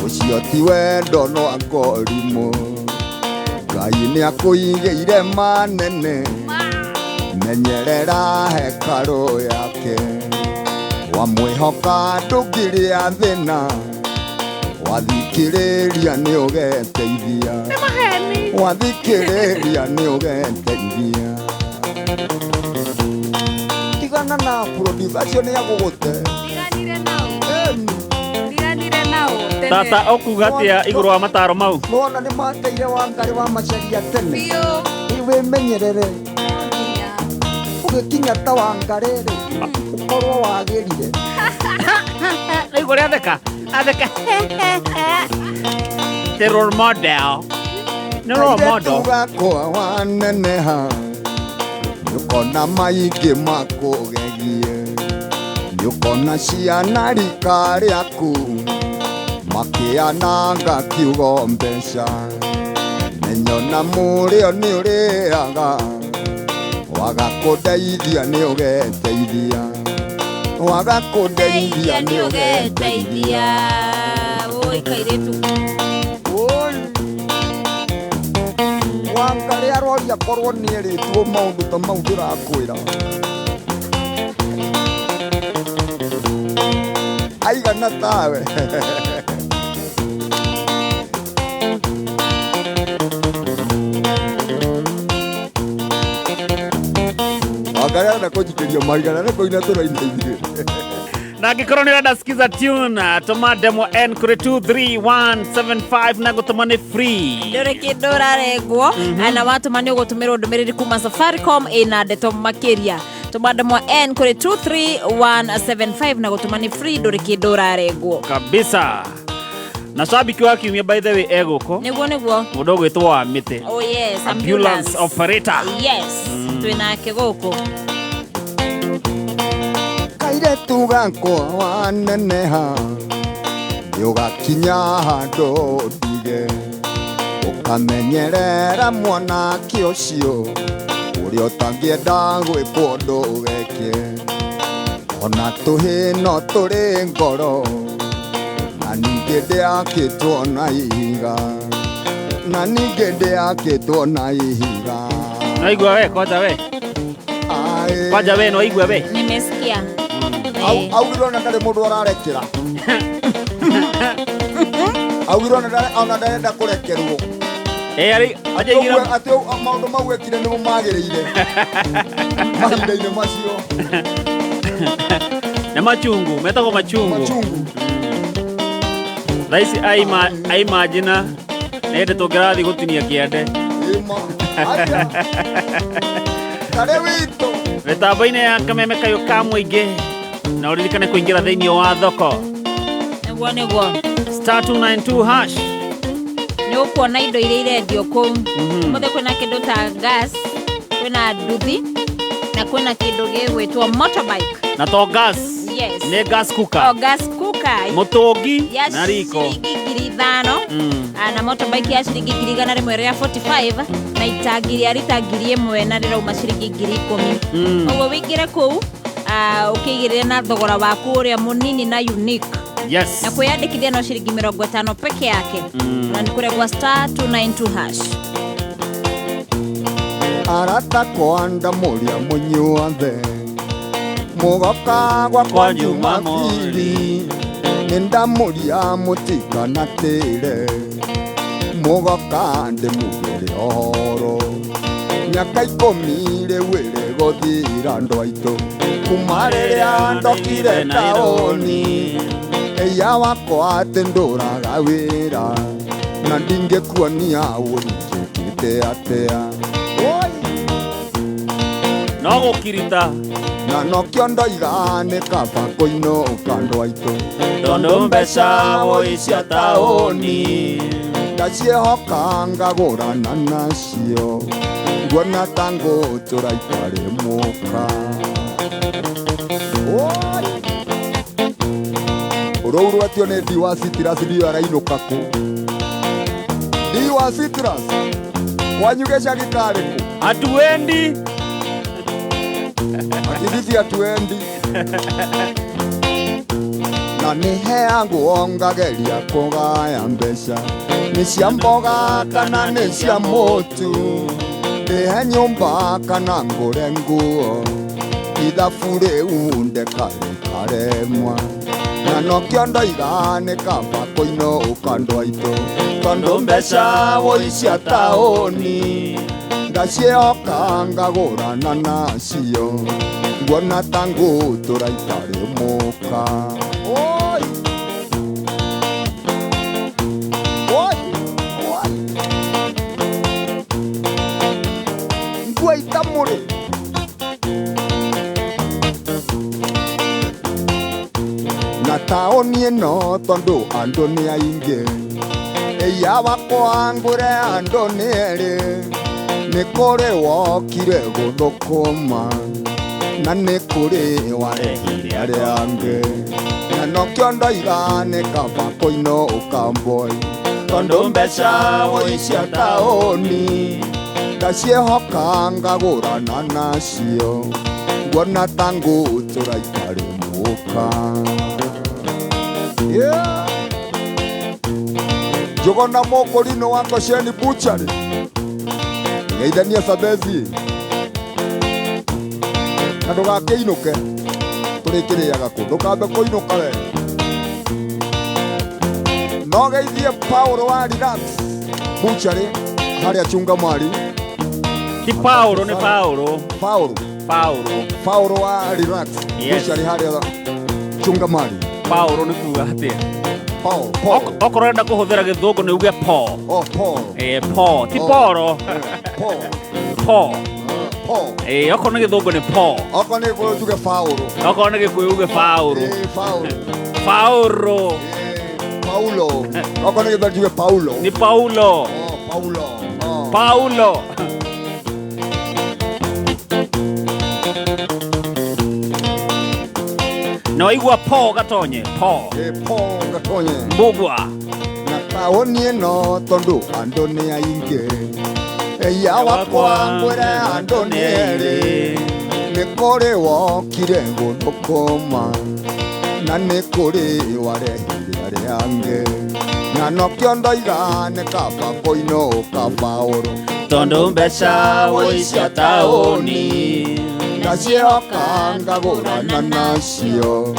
ũcio ti wendo no angorimũ. Ngai nĩ akũigĩire manene menyerera hekarũ yake wamwĩhoka ndũngĩrĩa thĩna wathikĩrĩria nĩ ũgeteithia wathikĩrĩria nĩ ũgeteithia tigana na producer acio nĩ agũgũte Ndiganire nao tene. Tata ũkuga atĩa igũrũ wa mataro mau? Nĩwona nĩ mateire Wangarĩ wa Macharia tene. Biũ. Rĩu wĩmenyerere ũgĩkinya ta Wangarĩ rĩ ũkorwo wagĩrire. Rĩu ũrĩa atheka atheka the role model nĩ role model Kairĩtu gakwa waneneha nĩũkona maingĩ makũgegie nĩũkona ciana rika rĩaku makĩananga kiugo mbeca menyona mũrĩo nĩũrĩaga waga kũndeithia nĩũgeteithia waga kũndeithia nĩũgeteithia Oi kairĩtu. Oi. Wangarĩ aroria korwo nĩerĩtwo maũndũ ta mau ndĩrakwĩra aigana tawe Wangarĩ arenda kũnjikĩria mahiga na nĩ kũina tũraina ithuĩ. Na angĩkorwo nĩ ũrenda skiza tune tũma demo n kũrĩ 23175 na gũtũma nĩ free. Ndũrĩ kĩndũ ũrarengwo na watũma nĩ ũgũtũmĩrwo ndũmĩrĩri kuma Safaricom ĩna ndeto makĩria tũma ndemwa n kũrĩ 23175 na gũtũma nĩ free ndũrĩ kĩndũ ũrarengwo Kabisa. Na shabiki wa kiumia by the way egũkũ nĩguo nĩguo mũndũ ũgwĩtwo wa mĩtĩ oh yes ambulance operator. Yes, twĩnake gũkũ. Kairĩtu gakwa waneneha nĩũgakinya handũ ndige ũkamenyerera mwanake ũcio ũrĩa ũtangĩenda gwĩkwo ũndũ weke ona tũhĩ no tũrĩ ngoro na ningĩ ndĩakĩtwo na ihiga na ningĩ ndĩakĩtwo na ihiga. Naigua we kwanja we kwanja we no igua we. Nimesikia. Augire ona ndarĩ mũndũ ararekera augire ona ndarenda kũrekerwo. Eh arĩ anjaigĩra atĩ maũndũ mau ekire nĩmo magĩrĩire mahinda-inĩ macio. Nĩ machungu metagwo machungu. Machungu. Thaa ici aimagina nĩ hĩndĩ tũngĩrathiĩ gũtinia kĩande. Ĩma. Aja. Tarĩ witũ. Mĩtambo-inĩ ya kameme kayũ ka mũingĩ na ũririkane kũingĩra thĩinĩ wa thoko. Nĩguo nĩguo. Star 292 hash. Nĩ ũkuona indo iria irendio kũu. Ũmũthĩ kwĩna kĩndũ ta gas, kwĩna nduthi na kwĩna kĩndũ gĩgwĩtwo motorbike. Na to gas. Yes. Nĩ gas cooker. O gas cooker. Mũtũngi ya na riko. ciringi 5,000. Na motorbike ya ciringi 145 na itangi rĩa rita 1,000 na rĩrauma ciringi 10,000. Ũguo wĩingĩre kũu ũkĩigĩrĩre na thogora waku ũrĩa mũnini na unique. Yes. Na kwĩyandĩkithia no ciringi 50 peke yake. Na nĩ kũrĩa gwa star 292 hash. Arata kwanda mũrĩa mũnyuothe mũgoka gwakwa Jumapili nĩndamũria mũtikanatĩre mũgoka ndĩmugĩre ũhoro mĩaka 10 rĩu ĩrĩ gũthira andũ aitũ kuma rĩrĩa ndokire taũni ĩya wakwa atĩ ndũraga wĩra na ndingĩkuonia ũnjĩkĩte atĩa. No gũkirita na nokĩo ndoiga nĩ kaba kũinũka andũ aitũ tondũ mbeca woi cia taũni ndaciĩhoka ngagũrana nacio nguona ta ngũtũra itarĩ mũka. Ũrũu rwetio nĩ Diwa Citrus ndiũĩ arainũka kũ. Diwa Citrus kwanyu gĩcagi karĩ kũ? Hatuendi. Ati sisi hatuendi. Na nĩ heagwo ngageria kũgaya mbeca nĩ cia mboga kana nĩ cia mũtu ndĩhe nyũmba kana ngũre nguo ithabu rĩu ndekarĩkaremwa na nokĩo ndoiga nĩ kaba kũinũka andũ aitũ tondũ mbeca woi cia taũni ndaciĩhoka ngagũrana nacio nguona ta ngũtũra itarĩ mũka. Oi! Oi! Oi! Nguo itamũrĩ na taũni ĩno tondũ andũ nĩ aingĩ ĩya wakwa ngũre andũ nĩ erĩ nĩ kũrĩ wokire gũthũkũma na nĩ kũrĩ warehire arĩa angĩ na nokĩo ndoiga nĩ kaba kũinũka mboi tondũ mbeca woi cia taũni ndaciĩhoka ngagũrana nacio nguona ta ngũtũra itarĩ mũka. Yeah. Jogona mokorino wako Sheni Butchery ngeithania Sabezi na ndũgakĩinũke tũrĩkĩrĩaga kũ ndũkambe kũinũka we no geithie Paulo wa Relax Butchery harĩa chunga mwari ti Paulo nĩ Paulo Paulo Paulo Paulo wa Relax Yes. Butchery harĩa chunga mwari Paulo nĩ kuga atĩa Paul okorwo ũrenda kũhũthĩra gĩthũngũ nĩ uge Paul. Oh, Paul. Paul ti Oh. Paulo. Paul. Paul. Paul. Okorwo nĩ gĩthũngũ nĩ Paul. Okorwo nĩ gĩkũyũ tuge Paulo. Okorwo nĩ gĩkũyũ uge Paulo. Paulo. Paulo. Paulo. Okorwo nĩ gĩthweri tuge Paulo. Ni Paulo. Oh, Paulo. Oh. Paulo. Na waigua Paul Gatonye, Paul. Paul Gatonye. Mbugua. Na taũni ĩno tondũ andũ nĩ aingĩ ĩya wakwa ngwĩre andũ nĩ erĩ nĩ kũrĩ wokire gũthũkũma na nĩ kũrĩ warehire arĩa angĩ na nokĩo ndoiga nĩ kaba kũinũka Paũlũ tondũ mbeca woi cia taũni ndaciĩhoka ngagũrana nacio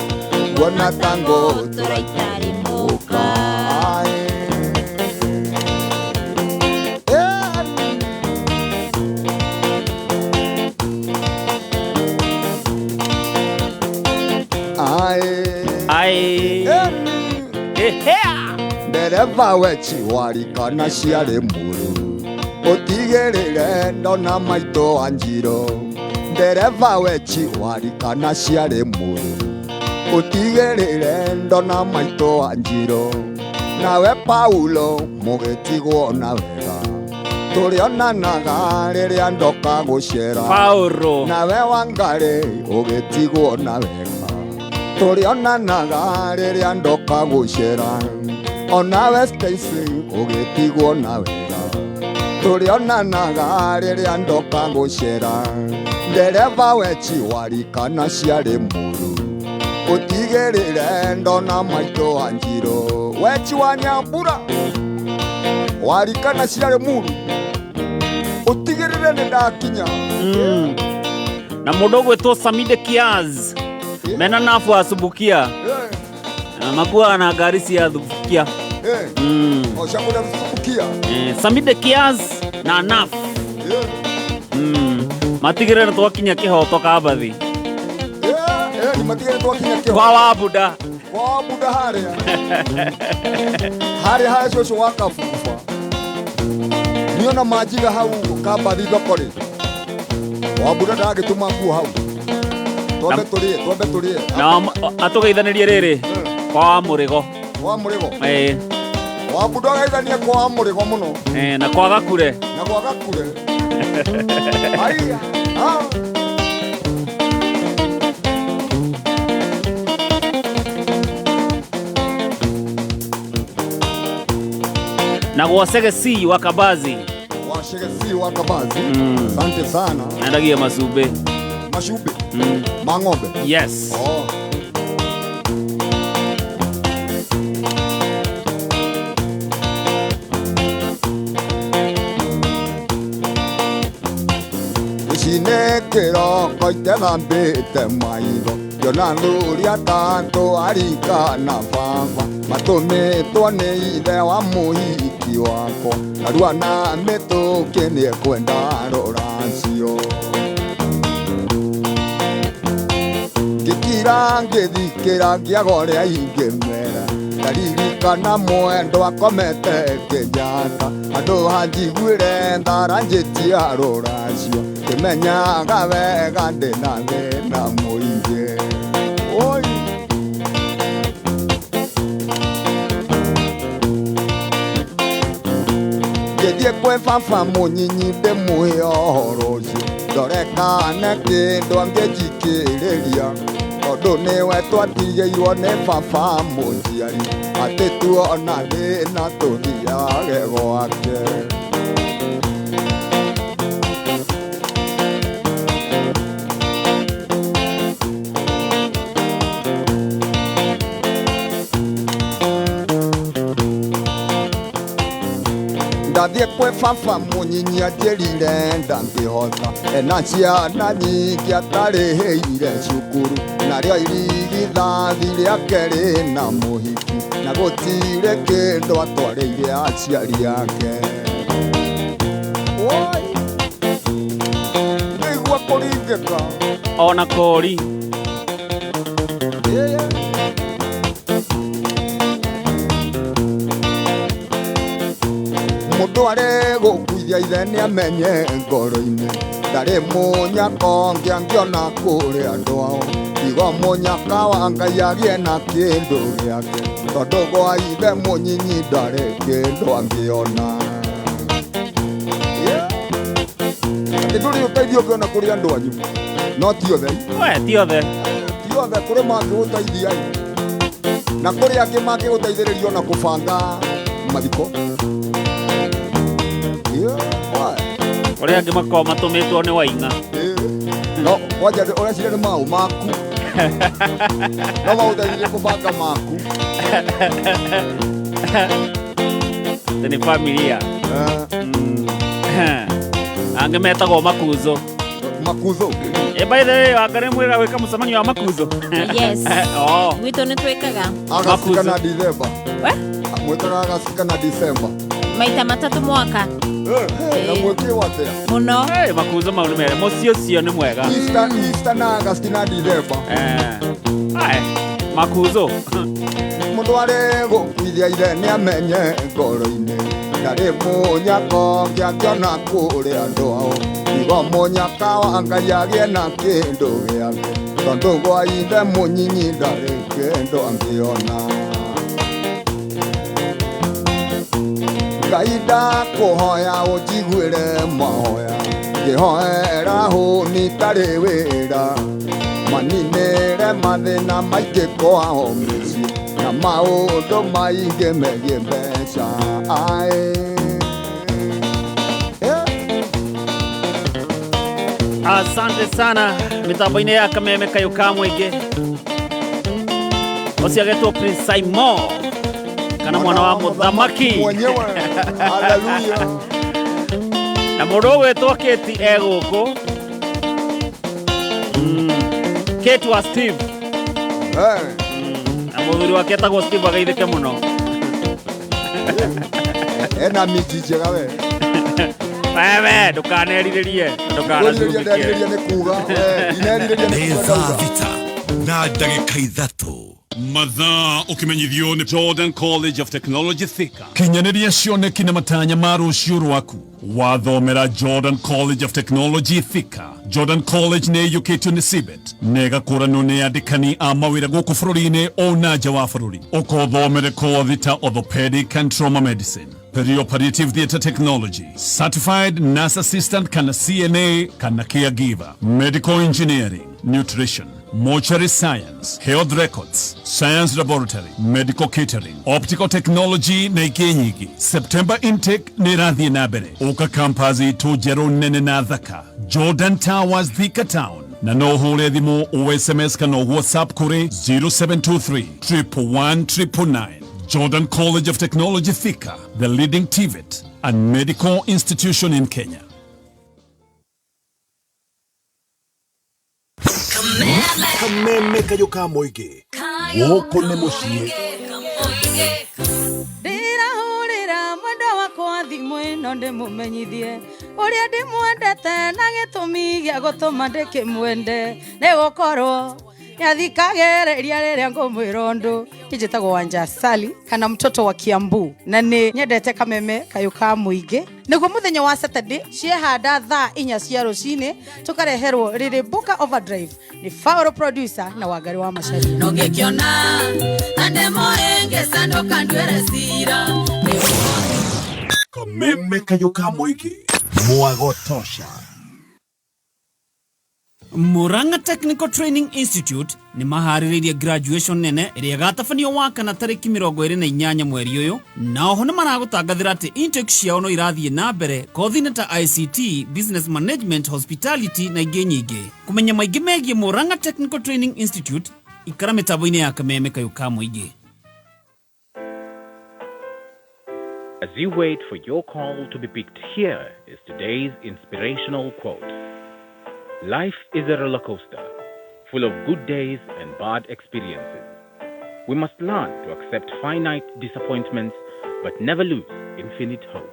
nguona ta ngũtũra itarĩ mũka. Ai. Ndereba we chiwari kana ciarĩ mũru ũtigĩrĩre ndona maitũ wa Njirũ ndereba we chiwari kana ciarĩ mũru ũtigĩrĩre ndona maitũ wa Njirũ nawe Paulo mũgĩtigwo na wega tũrĩonanaga rĩrĩa ndoka gũcera Paulo nawe Wangarĩ ũgĩtigwo na wega tũrĩonanaga rĩrĩa ndoka gũcera onawe Stacy ũgĩtigwo na wega tũrĩonanaga rĩrĩa ndoka gũcera ndereba we chiwari kana ciarĩ mũru ũtigĩrĩre ndona maitũ wa Njirũ we chiwa Nyambura wari kana ciarĩ mũru ũtigĩrĩre nĩ ndakinya. Na mũndũ ũgwĩtwo Samide Kiaz mena nafu asubukia makuaga na ngari cia thubukia. O cia kũrĩa thubukia. Samide Kiaz na naf matigĩrĩre nĩ twakinya kĩhoto Kambathi. Matigĩrĩre twakinya kĩhoto kwa Wabuda. Kwa Wabuda harĩa harĩa harĩa cũcũ wa Kabuba niona manjiga hau Kambathi thoko rĩ Wabuda ndagĩtũma nguo hau twambe tũrĩe twambe tũrĩe na atũgeithanĩrie rĩrĩ kwa Mũrĩgo. Kwa Mũrĩgo. Wabuda ageithanie kwa Mũrĩgo mũno na kwa Gakure. Na kwa Gakure. Haiya. Na gwa Segesi wa Kabazi. Wa Segesi wa Kabazi. Asante sana. Endagia macumbi. Macumbi? Ma ng'ombe? Yes. Oh. Kĩroko itethambĩte maitho ngĩona thuri atatũ arika na baba matũmĩtwo nĩ ithe wa mũhiki wakwa narua na mĩtũkĩ nĩekwenda rũracio. Ngĩkira ngĩthikĩra ngĩaga ũrĩa ingĩmera ndaririkana mwendwa akomete Kenyatta handũ hanjiguĩre thara njĩtia rũracio ngĩmenyaga wega ndĩna thĩna mũingĩ. Oi. Ngĩthiĩ kwĩ baba mũnyinyi ndĩmũhe ũhoro ũcio ndore kana kĩndũ angĩnjikĩrĩria tondũ nĩwe twatigĩirwo nĩ baba mũnjiari atĩ tuona thĩna tũthiage gwake. Ndathiĩ kwĩ baba mũnyinyi anjĩrire ndangĩhota ena ciana nyingĩ atarĩhĩire cukuru narĩo irigithathi rĩake rĩna mũhiki na gũtirĩ kĩndũ atwarĩire aciari ake. Oi, nĩigua kũringĩka ona kori. Mũndũ arĩ gũkuithia ithe nĩamenye ngoro-inĩ ndarĩ mũnyaka ũngĩ angĩona kũrĩ andũ ao tiga mũnyaka wa Ngai agĩe na kĩndũ gĩake tondũ gwa ithe mũnyinyi ndarĩ kĩndũ angĩona. Atĩ ndũrĩ ũteithio ũngĩona kũrĩ andũ anyu no ti othe. We ti othe. Ti othe kũrĩ mangĩgũteithia na kũrĩ angĩ mangĩgũteithĩrĩria ona kũbanga mathiko. Ũrĩa angĩ makoragwo matũmĩtwo nĩ Waing'a. No kwanja ũreciria nĩ maũ maku no magũteithirie kũbanga maku. Atĩ nĩ familia. Angĩ metagwo makuzo. Makuzo. By the way, anga nĩ mwĩraga gwĩka mũcemanio wa makuzo. Yes. Oh. Gwitũ nĩ twĩkaga. Agasti kana Dithemba. We? Mwĩkaga Agasti kana Dithemba. Maita matatũ mwaka. Na mwĩkĩrwo atĩa? Mũno. Makuzo mau nĩ mega. Mũciĩ ũcio nĩ mwega. Easter na Agasti na Dithemba. Ai, makuzo. Mũndũ arĩ gũkuithia ithe nĩamenye ngoro-inĩ ndarĩ mũnyaka ũngĩ angĩona kũrĩ andũ ao tiga mũnyaka wa Ngai agĩe na kĩndũ gĩake tondũ gwa ithe mũnyinyi ndarĩ kĩndũ angĩona. Ngai ndakũhoya ũnjiguĩre mahoya ngĩhoera hũni itarĩ wĩra maninĩre mathĩna maingĩ kwao mĩciĩ na maũndũ maingĩ megiĩ mbeca. Ae. Asante sana mitambo-inĩ ya Kameme kayũ ka mũingĩ ũcio agetwo Prince Simon kana mwana wa mũthamaki mwenyewe. Haleluya. Na mũndũ ũgwĩtwo Kate e gũkũ. Kate wa Steve. Na mũthuri wake etagwo Steve ageithĩke mũno. Ena miji njega we. Wewe ndũkanerirĩrie, ndũkanatuthũkie. Nĩ kuga we, ndinerirĩria nĩ kuga. Nĩ thaa thita na ndagĩka ithatũ. Mathaa ũkĩmenyithio nĩ Jordan College of Technology Thika. Kinyanĩria cioneki na matanya ma rũciũ rwaku wathomera Jordan College of Technology Thika. Jordan College nĩ ĩiyũkĩtio nĩ CBET na ĩgakũranwo nĩ andĩkani a mawĩra gũkũ bũrũri-inĩ ona nja wa bũrũri. Ũkothomere kothi ta orthopedic and trauma medicine, perioperative theatre technology, certified nurse assistant kana CNA kana caregiver, medical engineering, nutrition, mortuary science, health records, science laboratory, medical catering, optical technology na ingĩ nyingĩ. September intake nĩ ĩrathiĩ na mbere. Ũka campus itũ njerũ nene na thaka, Jordan Towers, Thika Town. Na no ũhũre thimũ o SMS kana WhatsApp kũrĩ 0723 111 999. Jordan College of Technology Thika, the leading TVET and medical institution in Kenya. Kameme kayũ ka mũingĩ. Gũkũ nĩ mũciĩ. Ndĩrahũrĩra mwendwa wakwa thimũ ĩno ndĩmũmenyithie ũrĩa ndĩmwendete na gĩtũmi gĩa gũtũma ndĩkĩmwende nĩ gũkorwo nĩathikagĩrĩria rĩrĩa ngũmwĩra ũndũ. Njĩtagwo Wanja Sali kana mtoto wa Kiambu na nĩ nyendete kameme kayũ ka mũingĩ. Nĩguo mũthenya wa Saturday ciehanda thaa 4 cia rũcinĩ tũkareherwo rĩrĩ Buka Overdrive nĩ Fauro producer na Wangari wa Macharia. Nũngĩkĩona na ndemo ĩngĩ sanduka nduĩre cira. Kameme kayũ ka mũingĩ. Mwago tosha. Murang'a Technical Training Institute nĩ maharĩrĩirie graduation nene ĩrĩa ĩgatabanio wakana tarĩki 28 mweri ũyũ, na oho nĩ maragũtangathĩra atĩ intake ciao no irathiĩ na mbere kothi-inĩ ta ICT, Business Management, Hospitality na ingĩ nyingĩ. Kũmenya maingĩ megiĩ Murang'a Technical Training Institute, ikara mĩtambo-inĩ ya Kameme kayũ ka mũingĩ. As you wait for your call to be picked, here is today's inspirational quote. Life is a roller coaster, full of good days and bad experiences. We must learn to accept finite disappointments, but never lose infinite hope.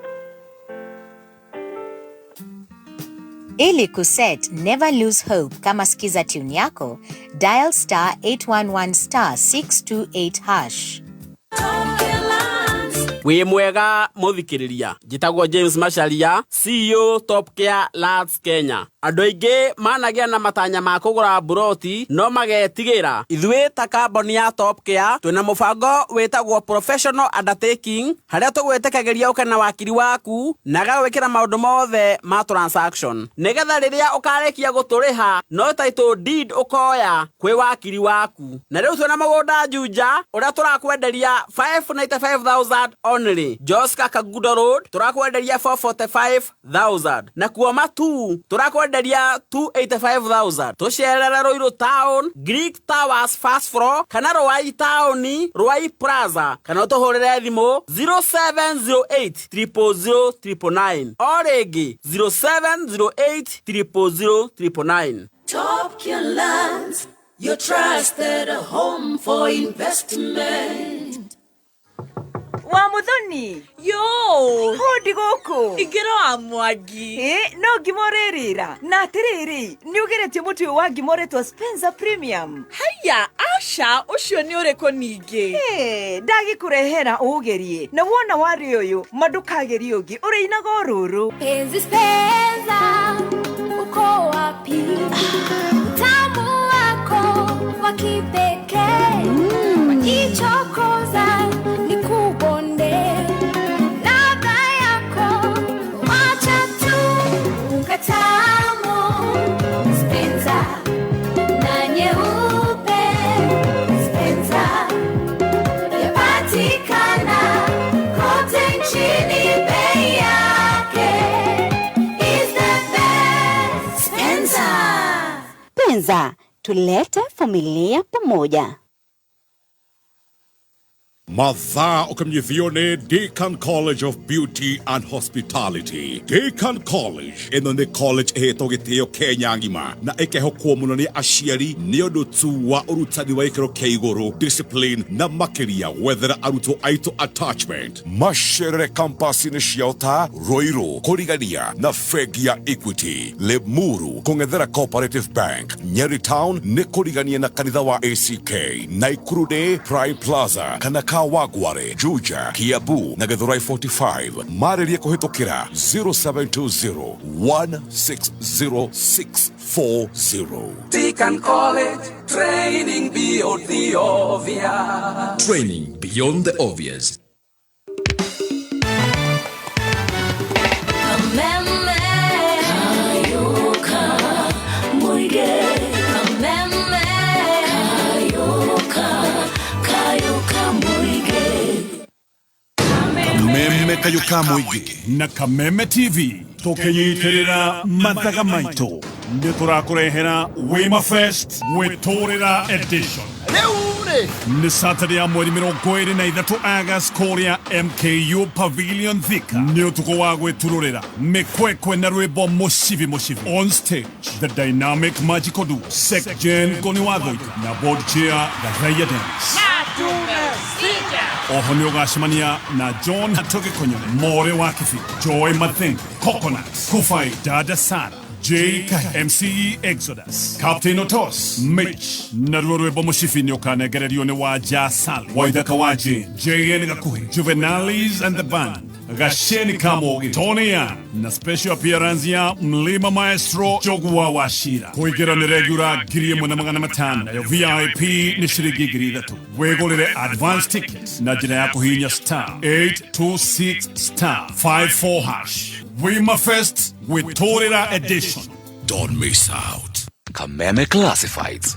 Ili kuset Never Lose Hope kama skiza tune yako, dial star 811 star 628 hash. Wĩ mwega mũthikĩrĩria, njĩtagwo James Macharia, CEO Top Care Lands Kenya. Andũ aingĩ managĩa na matanya ma kũgũra mburoti no magetigĩra. Ithuĩ ta kambuni ya Top Care twĩna mũbango wĩtagwo Professional Undertaking, harĩa tũgwĩtĩkagĩria ũke na wakiri waku na agagwĩkĩra maũndũ mothe ma transaction, nĩgetha rĩrĩa ũkarĩkia gũtũrĩha no title deed ũkoya kwĩ wakiri waku. Na rĩu twĩna mũgũnda Juja ũrĩa tũrakwenderia 595,000 only. Joska Kangundo Road tũrakwenderia 445,000, na kuo Matu tũrakwenderia 285,000. Tũcerere Ruiru Town, Greek Towers first floor, kana Ruai Town, Ruai Plaza, kana ũtũhũrĩre thimũ 0708 000 999, o rĩngĩ 0708 000 999. Top Care Lands, your trusted home for investment. Wa Muthoni. Yo. Hodi gũkũ. Ingĩra wa Mwangi. Ĩ, no ngima ũrĩrĩra. Na atĩrĩrĩ, nĩ ũgeretie mũtu ũyũ wa ngima ũretwo Spencer Premium? Haiya, aca, ũcio nĩ ũrĩkũ ningĩ? Ĩ, ndagĩkũrehera ũũgerie. Na wona warĩ ũyũ, ma ndũkagerie ũngĩ, ũrĩinaga o rũrũ. Penzi Spencer, uko wapi? Utamu wako wa kipekee. Wajichokoza nikubonde. Ladha yako wacha tu ukatamu. Spencer na nyeupe. Spencer yapatikana kote nchini, bei yake is the best. Spencer. Penza, tulete familia pamoja. Mathaa ũkĩmenyithio nĩ Deacon College of Beauty and Hospitality. Deacon College ĩno nĩ college ĩhetwo gĩtĩo Kenya ng'ima na ĩkehokwo mũno nĩ aciari nĩ ũndũ tu wa ũrutani wa gĩkĩro kĩa igũrũ, discipline na makĩria gwethera arutwo aitũ attachment. Macerere campus-inĩ ciao ta Ruiru kũrigania na bengi ya Equity, Limuru kũng'ethera Cooperative Bank, Nyeri Town nĩ kũrigania na kanitha wa ACK, Naikuru nĩ Prime Plaza kana Kawangware, Juja, Kiambu na Githurai 45. Marĩrie kũhĩtũkĩra 0720 160640. Deacon College, training beyond the obvious. Training beyond the obvious. Kameme Kayuka Muige. Kameme Kayuka, Kayuka Muige. Kameme kayũ ka mũingĩ na Kameme TV tũkĩnyitĩrĩra mathaga maitũ nĩ tũrakũrehera Wima Fest gwĩtũrĩra edition. Rĩu rĩ Nĩ Saturday ya mweri 23 August kũrĩa MKU Pavilion Thika. Nĩ ũtukũ wa gwĩturũrĩra mĩkwekwe na rwĩmbo mũcibi mũcibi. On stage, the dynamic magical duo Sek Jen Ngoni wa Thũika na board chair Gathaiya Dennis. Oho nĩ ũgacemania na John Hatoge Konyone, More wa Kĩbĩrĩ, Joy Mathenge, Coconut, Kufai, Dada Sara, J Kahi, MCE Exodus, Captain Otos, Mitch, naruo rwĩmbo mũcibi nĩ ũkanengererio nĩ Wanja Sali, Waithaka wa Jane, JN Gakuhi, Juvenalis and the Band, Gasheni Kamogi, Tony Young, na special appearance ya Mlima Maestro Jogwa Wachira. Kũingĩra nĩ regular 1,500, nayo VIP nĩ ciringi 3,000. Wĩgũrĩre advance tickets na njĩra ya kũhihinya star 826 star 54 hash. Wima Fest Gwiturira Edition. Don't miss out. Kameme Classifieds.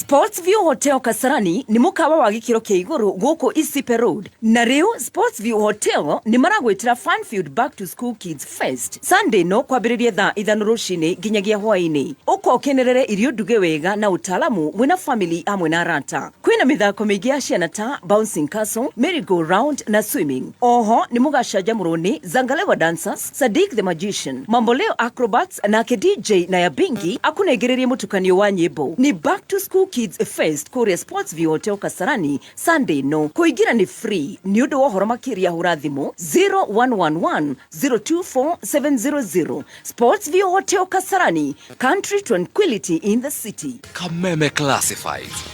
Sports View Hotel Kasarani nĩ mũkawa wa gĩkĩro kĩa igũrũ gũkũ Isipe Road, na rĩu Sports View Hotel nĩ maragwĩtĩra Funfield Back to School Kids Fest Sunday no kwambĩrĩria thaa 5 rũcinĩ nginyagia hwaĩ-inĩ. Ũka ũkenerere irio nduge wega na ũtaalamu mwĩna family hamwe na arata. Kwĩna mĩthako mĩingĩ ya ciana ta bouncing castle, merry go round na swimming. Oho nĩ mũgacanjamũrwo nĩ Zangalewa Dancers, Sadiq the Magician, Mamboleo Acrobats nake DJ na Yabingi akũnengererie mũtukanio wa nyĩmbo. Ni Back to School Kids Fest kũrĩa Sports View Hotel Kasarani Sunday no kũingĩra nĩ free. Nĩ ũndũ wa ũhoro makĩria hũra thimũ 0111 024 700. Sports View Hotel Kasarani, country tranquility in the city. Kameme Classifieds.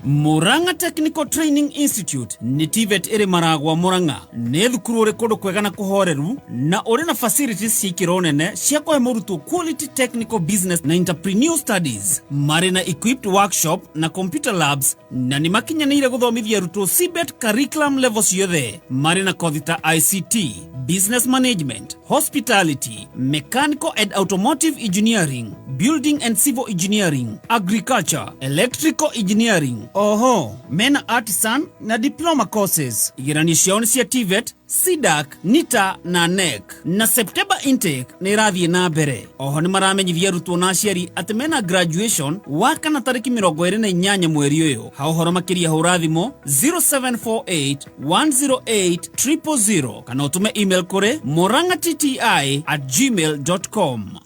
Murang'a Technical Training Institute nĩ TVET ĩrĩ Maragwa Murang'a. Nĩ thukuru ũrĩ kũndũ kwega na kũhoreru na ũrĩ na facilities cia ikĩro nene cia kũhe mũrutwo quality technical business na entrepreneur studies. Marĩ na equipped workshop na computer labs na nĩ makinyanĩire gũthomithia arutwo CBET curriculum level ciothe. Marĩ na kothi ta ICT, business management, hospitality, mechanical and automotive engineering, building and civil engineering, agriculture, electrical engineering. Oho mena artisan na diploma courses. Igeranio ciao nĩ cia TVET, CDAC, NITA na NEC, na September intake nĩ ĩrathiĩ na mbere. Oho nĩ maramenyithia arutwo na aciari atĩ mena graduation wa kana tarĩki 28 mweri ũyũ. Ha ũhoro makĩria hũra thimũ 0748 108 000 kana ũtũme email kũrĩ murangatti@gmail.com.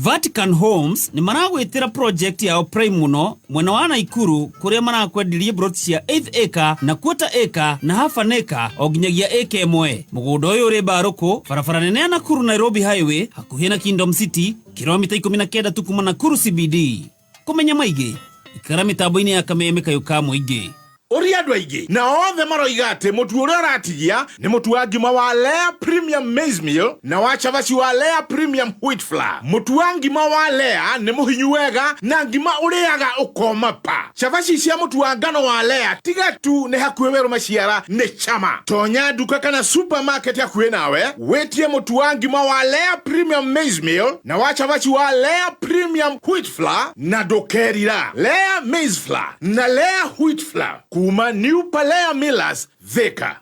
Vatican Homes nĩ maragwĩtĩra project yao prime mũno mwena wa Naikuru kũrĩa marakwenderia broti cia 8 acre na quarter acre na half an acre o nginyagia acre 1. Mũgũnda ũyũ ũrĩ Mbarũkũ, barabara nene ya Nakuru Nairobi Highway, hakuhĩ na Kingdom City, kilomita 19 tu kuma Nakuru CBD. Kũmenya maingĩ ikara mĩtambo-inĩ ya Kameme kayũ ka mũingĩ. Ũria andũ aingĩ na othe maroiga atĩ mũtu ũrĩa ũratigia nĩ mũtu wa ngima wa Lea Premium Maize Meal na wa cabaci wa Lea Premium Wheat Flour. Mũtu wa ngima wa Lea nĩ mũhinyu wega na ngima ũrĩaga ũkoma pa. Cabaci cia mũtu wa ngano wa Lea tiga tu nĩ hakuhĩ werũ maciara nĩ chama. Tonya nduka kana supermarket hakuhĩ nawe wĩtie mũtu wa ngima wa Lea Premium Maize Meal na wa cabaci wa Lea Premium Wheat Flour na ndũkerira. Lea Maize Flour na Lea Wheat Flour kuma New Palea Millers, Thika.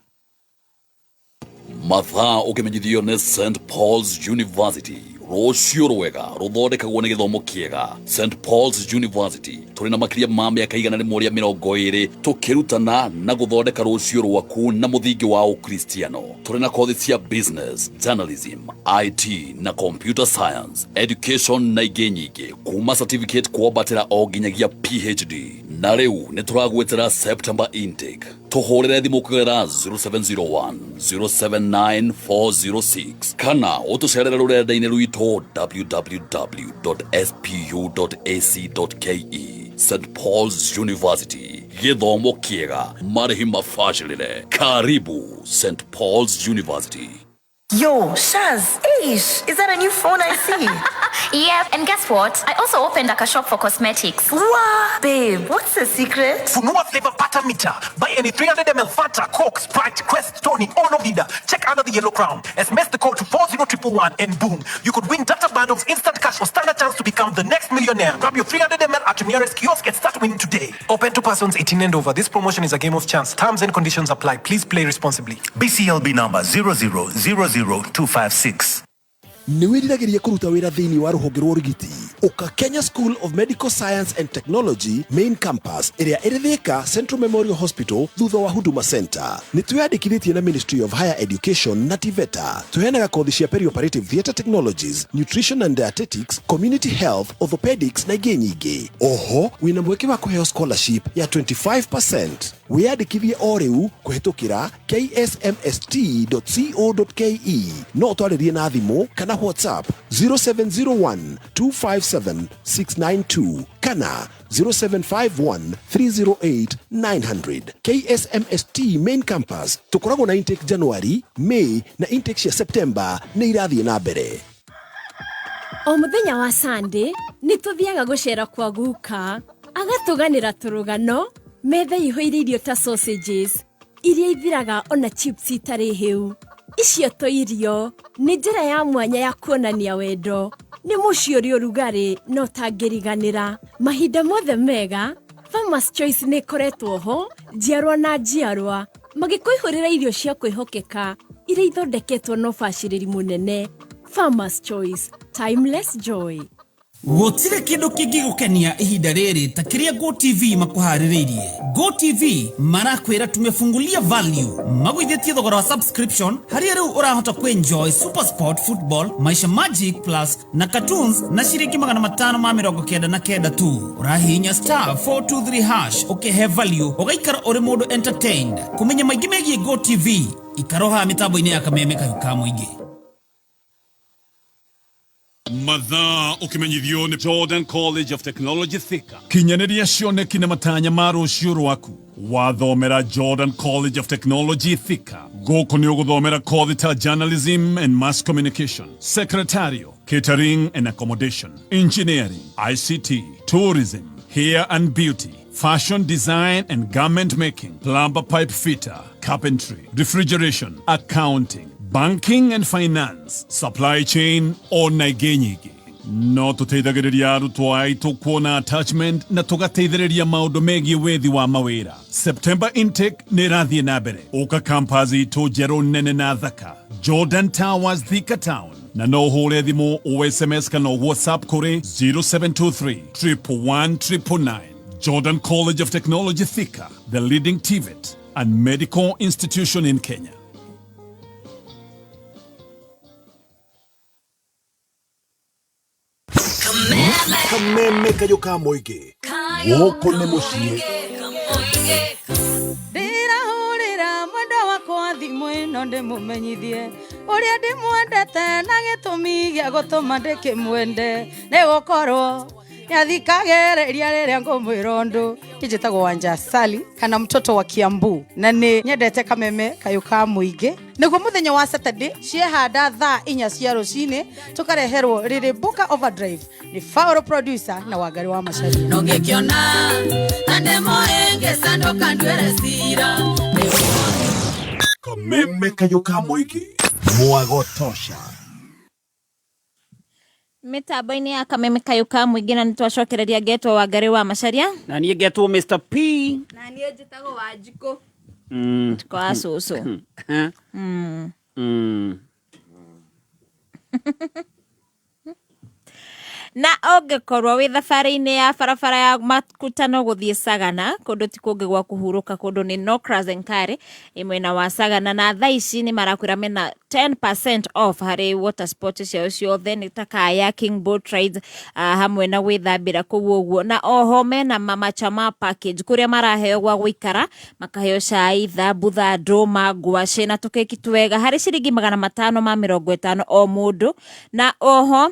Mathaa ũkĩmenyithio nĩ St Paul's University. Rũciũ rwega rũthondekagwo nĩ gĩthomo kĩega. St Paul's University tũrĩ na makĩria ma mĩaka 120 tũkĩrutana na gũthondeka rũciũ rwaku na mũthingi wa ũkristiano. Tũrĩ na kothi cia business, journalism, IT na computer science, education na ingĩ nyingĩ kuma certificate kwambatĩra o nginyagia PhD. Na rĩu nĩ tũragwĩtĩra September intake. Tũhũrĩre thimũ kũgerera 0701 079 406 kana ũtũcerere rũrenda-inĩ rwitũ www.spu.ac.ke. St Paul's University, gĩthomo kĩega, marĩhi mabacĩrĩre. Karibu St Paul's University. Yo, Shaz, Ish, is that a new phone I see? Yep, and guess what? I also opened like a shop for cosmetics. Wow, babe, what's the secret? Funua Flavor Butter Meter. Buy any 300 ml Fanta, Coke, Sprite, Quest, Tony, or Novida. Check under the yellow crown. SMS the code to 40111 and boom, you could win data bundles, instant cash, or stand a chance to become the next millionaire. Grab your 300 ml at your nearest kiosk and start winning today. Open to persons 18 and over. This promotion is a game of chance. Terms and conditions apply. Please play responsibly. BCLB number 0000256. Nĩ wĩriragĩria kũruta wĩra thĩinĩ wa rũhonge rwa ũrigiti? Ũka Kenya School of Medical Science and Technology Main Campus ĩrĩa ĩrĩ Thika Central Memorial Hospital thutha wa Huduma Center. Nĩ twĩyandĩkithĩtie na Ministry of Higher Education na TVETA. Tũheanaga kothi cia perioperative theatre technologies, nutrition and dietetics, community health, orthopedics na ingĩ nyingĩ. Oho wĩna mweke wa kũheo scholarship ya 25%. Wĩyandĩkithie o rĩu kũhĩtũkĩra ksmst.co.ke. No ũtwarĩrie na thimũ kana WhatsApp 0701 257 692 kana 0751 308 900. KSMST Main Campus tũkoragwo na intake January, May na intake cia September nĩ irathiĩ na mbere. O mũthenya wa Sunday nĩ tũthiaga gũcera kwa guka, agatũganĩra tũrũgano, metha ĩihũire irio ta sausages iria ithiraga ona chips itarĩ hĩu. Icio to irio, nĩ njĩra ya mwanya ya kuonania wendo. Nĩ mũciĩ ũrĩ ũrugarĩ na ũtangĩriganĩra. Mahinda mothe mega, Farmers Choice nĩ ĩkoretwo ho njiarwa na njiarwa, magĩkũihũrĩra irio cia kwĩhokeka iria ithondeketwo na ũbacĩrĩri mũnene. Farmers Choice, timeless joy. Gũtirĩ kĩndũ kĩngĩgũkenia ihinda rĩrĩ ta kĩrĩa GoTV makũharĩrĩirie. GoTV marakwĩra tumefungulia value, magũithĩtie thogora wa subscription harĩa rĩu ũrahota kwenjoy Supersport, Football, Maisha Magic Plus na cartoons na ciringi 599 tu. Ũrahihinya *423# ũkehe value, ũgaikara ũrĩ mũndũ entertained. Kũmenya maingĩ megiĩ GoTV, ikaroha mĩtambo-inĩ ya Kameme Kahiũ ka Mũingĩ. Mathaa ũkĩmenyithio nĩ Jordan College of Technology Thika. Kinyanĩria cioneki na matanya ma rũciũ rwaku wathomera Jordan College of Technology Thika. Gũkũ nĩ ũgũthomera kothi ta journalism and mass communication, secretarial, catering and accommodation, engineering, ICT, tourism, hair and beauty, fashion design and garment making, plumber, pipe fitter, carpentry, refrigeration, accounting, banking and finance, supply chain ona ingĩ nyingĩ. No tũteithagĩrĩria arutwo aitũ kuona attachment na tũgateithĩrĩria maũndũ megiĩ wethi wa mawĩra. September intake nĩ ĩrathiĩ na mbere. Ũka campus itũ njerũ nene na thaka, Jordan Towers, Thika Town, na no ũhũre thimũ o SMS kana WhatsApp kũrĩ 0723 111 999. Jordan College of Technology Thika, the leading TVET and medical institution in Kenya. Kameme kayũ ka mũingĩ, gũkũ nĩ mũciĩ. Ndĩrahũrĩra mwendwa wakwa thimũ ĩno ndĩmũmenyithie ũrĩa ndĩmwendete na gĩtũmi gĩa gũtũma ndĩkĩmwende nĩ gũkorwo nĩathikagĩrĩria rĩrĩa ngũmwĩra ũndũ. Njĩtagwo Wanja Sali kana mtoto wa Kiambu na nĩ nyendete Kameme Kayũ ka Mũingĩ. Nĩguo mũthenya wa Saturday ciehanda thaa 4 cia rũcinĩ tũkareherwo rĩrĩ Buka Overdrive nĩ Fauro producer na Wangari wa Macharia. Nongĩkĩona na ndĩmũhĩngĩca ndũkanduĩre cira. Kameme kayũ ka mũingĩ, mwago tosha. Mĩtambo-inĩ ya Kameme Kayũ ka Mũingĩ, na nĩ twacokereria. Ngetwo Wangari wa Macharia. Na niĩ ngetwo Mr P. Na niĩ njĩtagwo Wanjikũ. Njikũ wa cũcũ. Na ũngĩkorwo wĩ thabarĩ-inĩ ya barabara ya Makutano gũthiĩ Sagana, kũndũ ti kũngĩ gwa kũhurũka, kũndũ nĩ Nokras Enkare ĩ mwena wa Sagana, na thaa ici nĩ marakwĩra mena 10% off harĩ water sport ciao ciothe, nĩ ta kayaking, boat rides, hamwe na gwĩthambĩra kũu ũguo. Na oho mena Mama Chama package kũrĩa maraheo gwa gũikara, makaheo cai, thambutha, ndũma, ngwacĩ na tũkeki twega harĩ ciringi 550 o mũndũ, na oho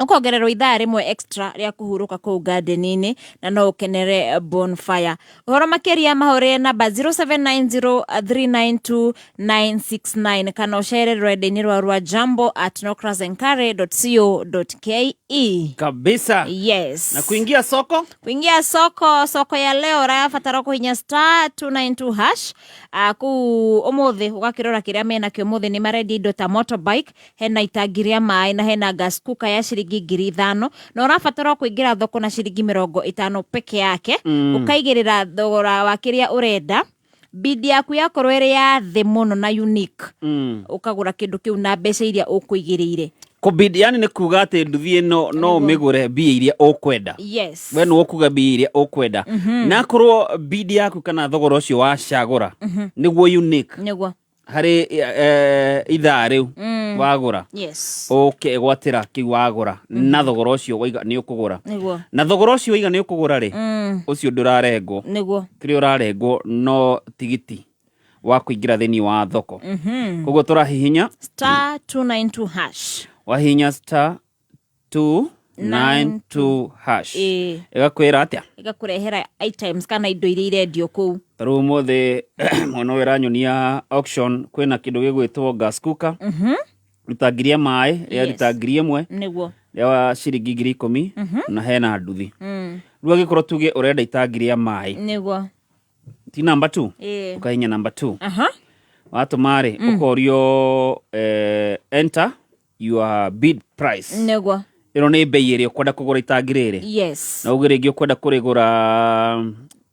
ũkongererwo ithaa rĩmwe extra rĩa kũhurũka kũu garden-inĩ, na no ũkenere bonfire. Ũhoro makĩria mahũrĩre namba 0790392969 kana ũcere rũrenda-inĩ rwa rwa jambo@nokrasenkare.co.ke. Kabisa. Yes. Na kuingia soko. Kuingia soko, soko ya leo ũrabatara kũhinya *292#. Kũu ũmũthĩ ũgakĩrora kĩrĩa menakĩo. Ũmũthĩ nĩ marendia indo ta motorbike, hena itangi rĩa maĩ na hena gas cooker ya ciringi 5,000, na ũrabatara kũingĩra thoko na ciringi 50 peke yake. Ũkaigĩrĩra thogora wa kĩrĩa ũrenda, bid yaku yakorwo ĩrĩ ya thĩ mũno na unique, ũkagũra kĩndũ kĩu na mbeca iria ũkũigĩrĩire. Kũbid yani nĩ kuga atĩ nduthi ĩno no ũmĩgũre mbia iria ũkwenda. Yes. We nĩwe ũkuga mbia iria ũkwenda. Na akorwo bid yaku kana thogora ũcio wacagũra nĩguo unique Nĩguo. harĩ ithaa rĩu wagũra, Yes. ũkegwatĩra kĩu wagũra na thogora ũcio waiga nĩ ũkũgũra. Nĩguo. Na thogora ũcio waiga nĩ ũkũgũra rĩ, ũcio ndũrarengwo. Nĩguo. Kĩrĩa ũrarengwo no tigiti wa kũingĩra thĩinĩ wa thoko. Koguo tũrahihinya star 292 hash. Wahihinya star 292 hash, Ĩĩ. Ĩgakwĩra atĩa? Ĩgakũrehera items kana indo iria irendio kũu. Ta rĩu ũmũthĩ mwena ũyũ ĩranyonia auction, kwĩna kĩndũ gĩgwĩtwo gas cooker, rita 1000 maĩ rĩa rita 1000 rĩa ciringi 10,000, na hena nduthi. Rĩu angĩkorwo tuge ũrenda itangi rĩa maĩ, ti namba 2? Ĩĩ. Ũkahihinya namba 2. Watũma rĩ, ũkorio enter your bid price. Ĩno nĩ mbei ĩrĩa ũkwenda kũgũra itangi rĩrĩ. Na uge rĩngĩ ũkwenda kũrĩgũra,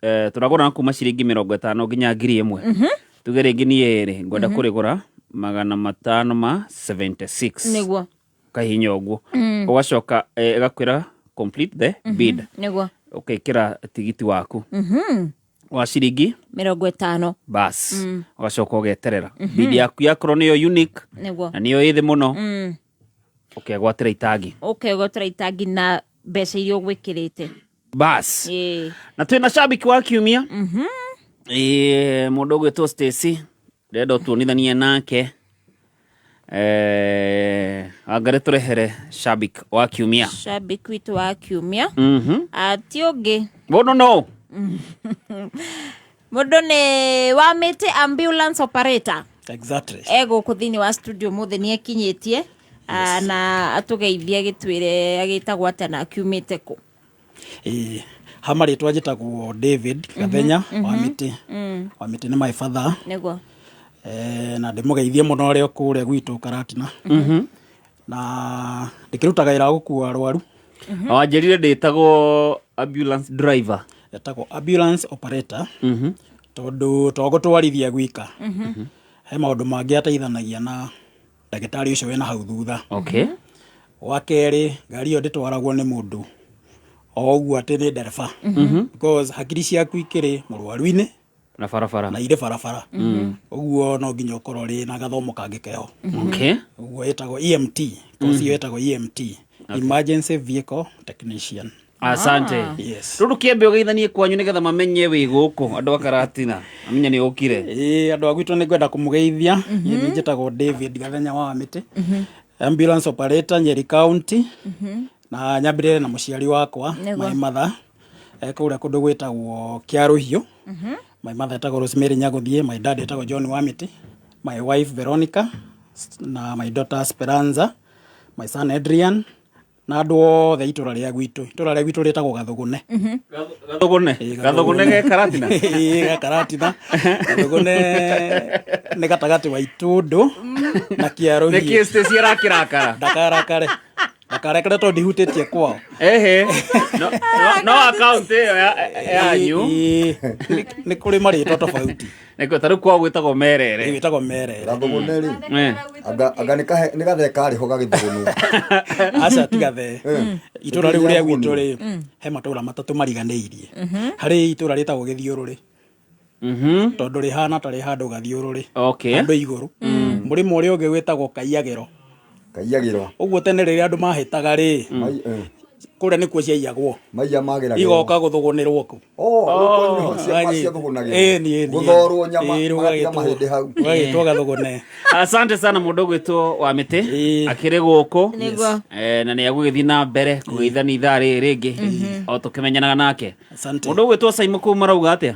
tũragũra na kuma ciringi 50 nginya 1000. Tuge rĩngĩ niĩ rĩ ngwenda kũrĩgũra 576. Ũkahihinya ũguo, ũgacoka ĩgakwĩra complete the bid. Ũkekĩra tigiti waku wa ciringi 50. Bas, ũgacoka ũgeterera bid yaku yakorwo nĩyo unique na nĩyo ĩthĩ mũno, ũkegwatĩra itangi. Ũkegwatĩra itangi na mbeca iria ũgwĩkĩrĩte. Bas. Ĩĩ. Na twĩna shabiki wa kiumia. Ĩĩ, mũndũ ũgwĩtwo Stacy, ndĩrenda ũtuonithanie nake. Anga tũrehere shabik wa kiumia. Shabiki witũ wa kiumia ti ũngĩ. Mũndũ no Mũndũ nĩ wa mĩtĩ, ambulance operator. Exactly. E gũkũ thĩinĩ wa studio mũthĩ nĩ ekinyĩtie. Ah, na atũgeithie, agĩtwĩre agĩtagwo atĩa na akiumĩte kũ. Ĩĩ, ha marĩtwa njĩtagwo David Gathenya wa Mĩtĩ. Wa Mĩtĩ nĩ my father. Na ndĩmũgeithie mũno arĩ o kũrĩa gwitũ Karatina. Na ndĩkĩrutaga wĩra wa gũkua arwaru. Wanjĩrire ndĩtagwo ambulance driver. Etagwo ambulance operator tondũ to gũtwarithia gwika, he maũndũ mangĩ ateithanagia na ndagĩtarĩ ũcio wĩna hau thutha. Wa kerĩ, ngari ĩyo ndĩtwaragwo nĩ mũndũ o ũguo atĩ nĩ ndereba, because hakiri ciaku ikĩrĩ mũrwaru-inĩ na barabara. Na irĩ barabara. Ũguo no nginya ũkorwo rĩ na gathomo kangĩ keho. Ũguo ĩtagwo EMT course, ĩyo ĩtagwo EMT, emergency vehicle technician. Asante. Yes. Rĩu ndũkĩambe ũgeithanie kwanyu nĩgetha mamenye wĩ gũkũ, andũ a Karatina mamenye nĩ ũkire. Ĩĩ, andũ a gwitũ nĩ ngwenda kũmũgeithia. Niĩ nĩ njĩtagwo David Gathenya wa Mĩtĩ, ambulance operator, Nyeri County. Na nyambĩrĩre na mũciari wakwa, my mother, kũrĩa kũndũ gwĩtagwo Kĩarũhiũ. My mother etagwo Rosemary Nyagũthiĩ, my dad etagwo John Wamĩtĩ, my wife Veronica, na my daughter Speranza, my son Adrian, na andũ othe itũra rĩa gwitũ. Itũra rĩa gwitũ rĩtagwo Gathũgũne. Gathũgũne. Gathũgũne ge Karatina? Ĩĩ, ge Karatina. Gathũgũne nĩ gatagatĩ wa Itũndũ na Kĩarũhiũ. Nĩkĩ Stacy arakĩrakara? Ndakarakare, ndakarakare tondũ ndihutĩtie kwao. Ehe, no akaunti ĩyo yanyu. Ĩĩ, nĩ kũrĩ marĩtwa tofauti. Nĩkĩo ta rĩu kwao gwĩtagwo Merere. Gwĩtagwo Merere. Gathũgũne rĩ, anga nĩ gathee karĩ ho gagĩthũgũnwo? Aca, ti gathee. Itũra rĩu rĩa gwitũ rĩ, he matũra matatũ mariganĩirie. Harĩ itũra rĩtagwo Gĩthiũrũrĩ, tondũ rĩhana ta rĩ handũ gathiũrũrĩ, handũ igũrũ. Mũrĩmo ũrĩa ũngĩ wĩtagwo Kaiagĩro. Kaiagĩro. Ũguo tene rĩrĩa andũ mahĩtaga rĩ, kũrĩa nĩkuo ciaiyagwo. Maiya magĩragĩrwo. Igoka gũthũgũnĩrwo kũ. Oh, gũkũ nĩho ciathũgũnagĩrwo. Ĩni, ĩni. Gũthorwo nyama, magatiga mahĩndĩ hau. Gũgagĩtwo Gathũgũne. Asante sana mũndũ ũgwĩtwo wa Mĩtĩ akĩrĩ gũkũ. Nĩguo. Na nĩ agũgĩthiĩ na mbere kũgeithania ithaa rĩrĩ rĩngĩ o tũkĩmenyanaga nake. Asante. Mũndũ ũgwĩtwo Saimo kũu marauga atĩa?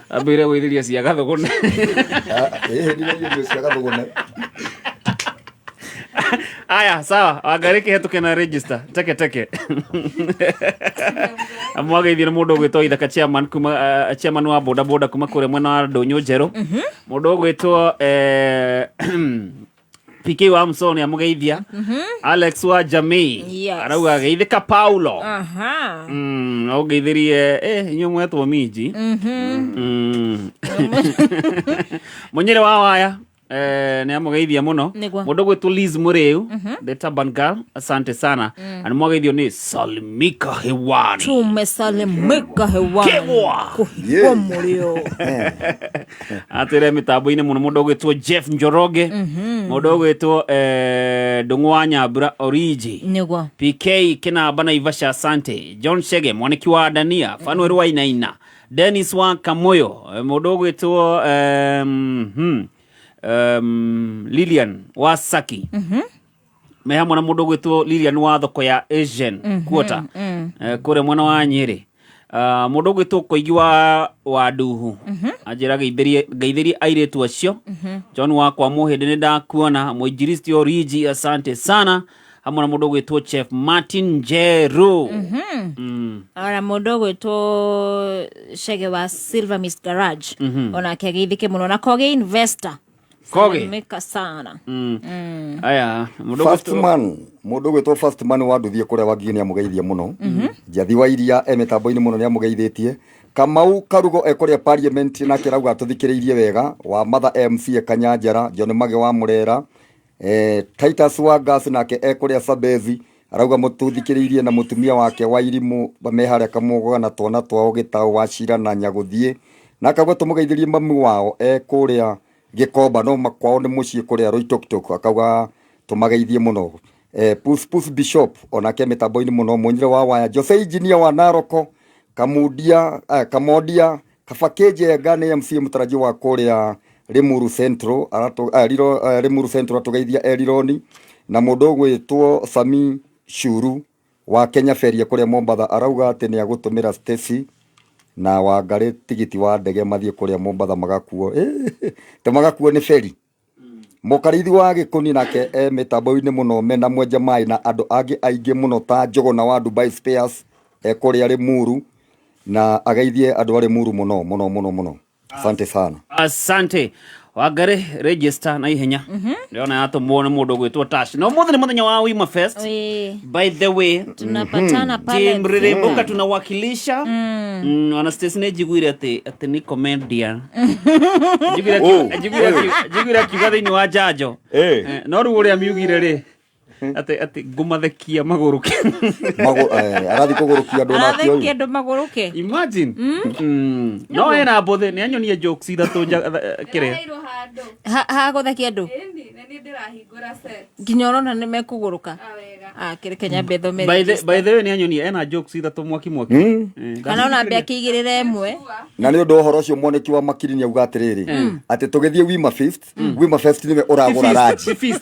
Ambĩire gwĩthĩria cia Gathũgũne. Ĩĩ, ndiraigĩrio cia Gathũgũne. Aya, sawa, wangarĩ kĩhetũke na register teke teke. Mwageithio nĩ mũndũ ũgwĩtwo Ithaka chairman kuma chairman wa boda boda kuma kũrĩa mwena wa Ndũnyũ Njerũ. Mũndũ ũgwĩtwo PK wa Amson amũgeithia. Alex wa Jamii arauga geithĩka Paulo. No ũngeithĩrie inyuĩ mwetwo minji. Mũnyĩrĩ wa waya. Nä amågeithia må no. Nĩguo. Må ndå gwätwo Liz Mũrĩu, the Turban Girl, asante sana. Na nä mwageithio nä Salimika hewani. Tumesalimika hewani. Kegwa. Kũhikwo mũrĩo. Atwä mä tambo-inä må no må ndå gwätwo Jeff Njoroge, må ndå gwätwo Ndũng'ũ wa Nyambura Origi. Nĩguo. PK Kinamba Naivasha, asante. John Chege mwaniki wa Dania, Fanuel Wainaina, Dennis wa Kamoyo, mũndũ ũgwĩtwo Lilian wa Saki, me hamwe na mũndũ ũgwĩtwo Lilian wa thoko ya Asian Quarter, kũrĩa mwena wa Nyĩrĩ. Mũndũ ũgwĩtwo Koigi wa Nduhu anjĩra ngeithĩrie airĩtu acio. John wakwa Mũhĩndĩ nĩ ndakuona. Mwinjilisti Origi, asante sana, hamwe na mũndũ ũgwĩtwo Chef Martin Njeru. Ona mũndũ ũgwĩtwo Chege wa Silver Mist Garage, onake ageithĩke mũno, na Koge Investor. Koge. Salimika sana. Aya, mũndũ First ũgwĩtwo man, mũndũ ũgwĩtwo First Man wa nduthie kũrĩa Wangigĩ nĩ amũgeithia mũno. Njathi wa Iria e mĩtambo-inĩ mũno, nĩ amũgeithĩtie. Kamau Karugo e kũrĩa Parliament, nake arauga atũthikĩrĩirie wega. Wa Mother MC e Kanyanjara, John Mage wa Mũrera, Titus wa Gas nake e kũrĩa Sabezi, arauga mũtũthikĩrĩirie na mũtumia wake wa Irimũ me harĩa Kamũgũga na twana twao Gĩtaũ wa Cira na Nyagũthiĩ, na akauga tũmũgeithĩrie mami wao e kũrĩa Gĩkomba, no makwao nĩ mũciĩ kũrĩa Roitoktok, akauga tũmageithie mũno. Pus Pus Bishop onake mĩtambo-inĩ mũno, Mũnyire wa Waya, Jose Engineer wa Naroko, Kamundia, Kamondia Kabakĩnjenga nĩ MC mũtaraji wa kũrĩa Limuru Central, Limuru Central atũgeithia Erironi, na mũndũ ũgwĩtwo Sami Shuru wa Kenya Feria kũrĩa Mombatha arauga atĩ nĩ agũtũmĩra Stacy na Wangarĩ tigiti wa ndege mathiĩ kũrĩa Mombatha magakuo, te magakuo nĩ feri. Mũkarĩithi wa Gĩkũni nake e mĩtambo-inĩ mũno mena Mwenja Maĩ na andũ angĩ aingĩ mũno ta Njũgũna wa Dubai Spares e kũrĩa Limuru, na ageithie andũ a Limuru mũno mũno mũno mũno. Asante sana. Asante Wangarĩ, register na ihenya. Ndĩrona yatũmwo nĩ mũndũ ũgwĩtwo Tash, na ũmũthĩ nĩ mũthenya wa Wima Fest, Ĩĩ. by the way. Tunapatana pale. Team Rĩrĩmbũka tunawakilisha. Anastasia nĩ njiguire atĩ nĩ comedian. Njiguire akiuga thĩinĩ wa njanjo. No rĩu ũrĩa miugire rĩ atĩ ngũmathekia magũrũke. Arathiĩ kũgũrũkia andũ nake Arathekia ũyũ. andũ magũrũke. Imagine. No ena mbũthĩ nĩ anyonie jokes ithatũ kĩrĩa. Ndĩraheirwo handũ. Ha gũthekia andũ. Ĩni, na niĩ ndĩrahingũra set. Nginya ũrona nĩ mekũgũrũka. Ah, wega. Ah, kĩreke nyambe thome. By the way, nĩ anyonie ena jokes ithatũ mwaki mwaki. Kana ona ambe akĩigĩrĩre ĩmwe. Na nĩ ũndũ wa ũhoro ũcio mwaniki wa makiri nĩ auga atĩrĩrĩ, atĩ tũgĩthiĩ Wima Fest, Wima Fest nĩwe ũragũra ranji. Feast.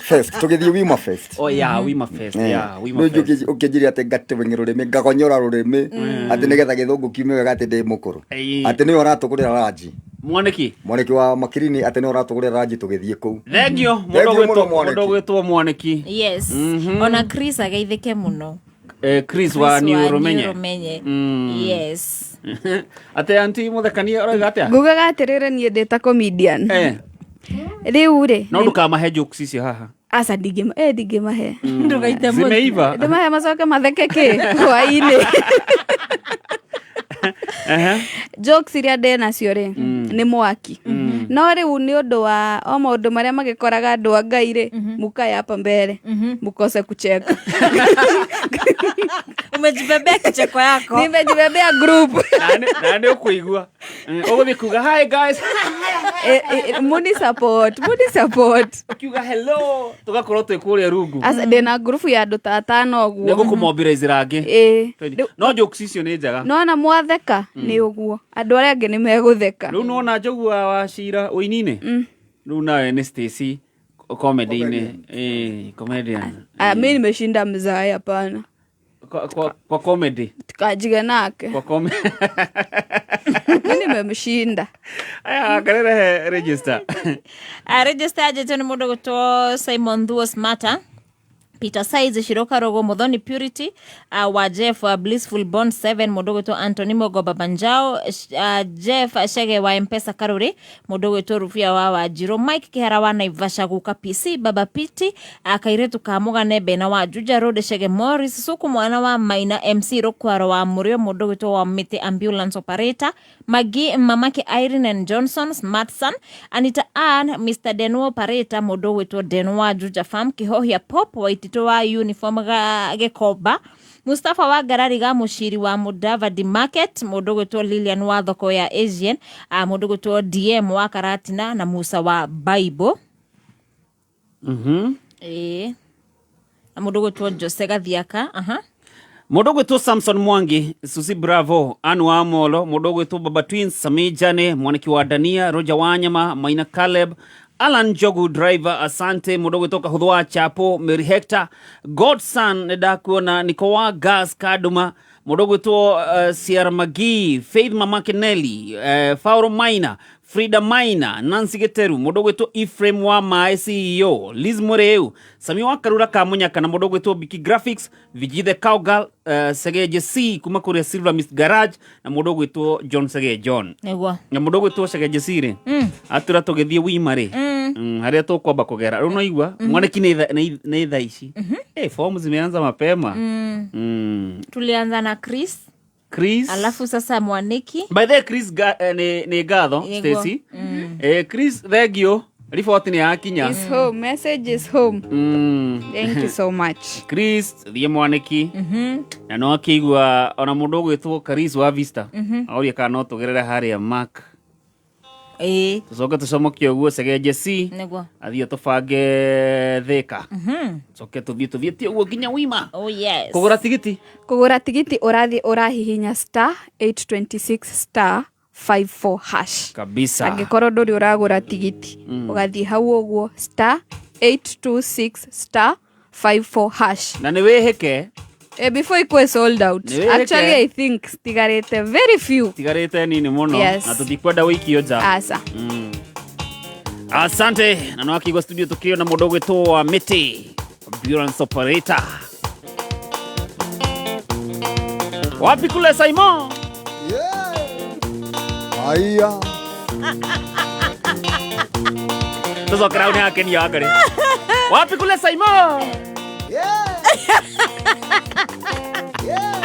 Fest, tũgĩthiĩ Wima Fest. Oh yeah, Wima Fest. Yeah, Wima Nĩ Fest. ũkĩnjĩria atĩ ngateng'era rũrĩmĩ ngagonyora rũrĩmĩ atĩ nĩgetha gĩthũngũ kiume wega atĩ ndĩ mũkũrũ, atĩ nĩwe ũratũgũrĩra ranji. Mwaniki. Mwaniki wa makirini atĩ nĩwe ũratũgũrĩra ranji tũgĩthiĩ kũu. Thengio mũndũ Thengio mũno, Mwaniki. mũndũ ũgwĩtwo Mwaniki. Yes. Ona Chris ageithĩke mũno. Chris wa Chris New Rumenye. Rumenye. Yes. Atĩ anti mũthekania ũroiga atĩa? Ngugaga atĩrĩrĩ, niĩ ndĩ ta comedian rĩu rĩ. No ndũkamahe jokes icio haha. Aca, ndingĩmahe. Ndũgaite mũtu. Zimeiva. Ndĩmahe macoke matheke kĩ hwainĩ. Jokes iria ndĩ nacio rĩ nĩ mwaki, no rĩu nĩ ũndũ wa o maũndũ marĩa magĩkoraga andũ a Ngai rĩ, mukae hapa mbere mukose kucheka. Umejibebea kicheko yako. Nimejibebea group. Na nĩ ũkũigua ũgũthiĩ kuga hi guys. Muni support, muni support. Ũkiuga hello tũgakorwo twĩ kũrĩa rungu. Aca, ndĩna ngurubu ya andũ ta atano ũguo. Nĩ gũkũmobilizera angĩ. Ĩĩ. No jokes icio nĩ njega. Nona mwatheka nĩ ũguo andũ arĩa angĩ nĩ megũtheka. Rĩu nĩwona Njũgua wa Cira ũini-inĩ, rĩu nawe nĩ Stacy comedy-inĩ. Ĩĩ, comedian. Ah, mi nimeshinda mzae, hapana. Kwa comedy. Tukajige nake. Kwa comedy. Mi nimemshinda. Aya, karerehe register. Register anjĩtwo nĩ mũndũ gwĩtwo Simon Thuo Smata. Peter Size Shiroka Rogo Muthoni Purity wa Jeff Blissful Bond 7 mundu gwitwo Anthony Mogoba Banjao Jeff Shege wa Mpesa Karuri mundu gwitwo Rufia wa Wanjiru Mike Kihara wa Naivasha guka PC Baba Piti kairetu ka Mugane Bena wa Juja Road Shege Morris Suku mwana wa Maina MC Rukwaro wa Murio mundu gwitwo wa Miti Ambulance Operator Magi mamake Irene and Johnson Smartson Anita Ann Mr Denwo Operator mundu gwitwo Denwa Juja Farm Kihohia Pop Waitito wa uniform ga Gikomba Mustafa wa Ngarari ga Muciri wa Mudavadi Market mundu gwitwo Lilian wa thoko ya Asian mundu gwitwo DM wa Karatina na Musa wa Bible na mundu gwitwo Jose Gathiaka Mundu gwitwo Samson Mwangi, Susi Bravo, Anu Amolo, mundu gwitwo Baba Twins, Sami Jane, Mwaniki wa Dania, Roger Wanyama, Maina Caleb, Alan Jogu driver, asante. Mundu gwitwo Kahuthu wa Chapo, Mary Hector, Godson ndakuona, Nikowa Gas Kaduma, mundu gwitwo Sierra Magi, Faith Mama Kenelli, Fauro Maina, Frida Maina, Nancy Geteru, mundu gwitwo Ephraim wa Mae CEO, Liz Mureu, Sami wa Karura Kamunyaka na mundu gwitwo Biki Graphics, Vijithe Cowgirl, Segeje C kuma kuria Silver Mist Garage na mundu gwitwo John Sege John. Niguo. Na mundu gwitwo Segeje C ri. Atura tugithie wima ri. Haria tukwamba kugera. Riu no igua mwaniki ni thaa ici. Form zimeanza mapema. Tulianza na Chris. Alafu sasa Mwaniki. By the way, Chris ni gatho Stacy. Chris thengio report ni yakinya. Is home, message is home. Thank you so much. Chris thie Mwaniki. Na no akigua ona mundu gwitwo Chris wa Vista. Auria kana no tugerere haria Mark. Tucoke tucomokie uguo Segeje C. Niguo. Athie tubange Thika. Tucoke tuthie uguo nginya wima. Oh yes. Kugura tigiti. Kugura tigiti urathi urahihinya star 826 star 54 hash. Kabisa. Angikorwo nduri uragura tigiti ugathie hau uguo star 826 star 54 hash. Na ni wihike. Before it was sold out. Actually, I think tigarete very few. Tigarete nini muno. Yes. Na tutikwenda wikio nja. Asa. Asante. Na no akigwa studio tukio na mundu gwitwo wa Miti ambulance operator. Wapi kule Simon? Yeah. Aya. Tuzo crowd yake ni yagare. Wapi kule Simon? Yeah. Yeah.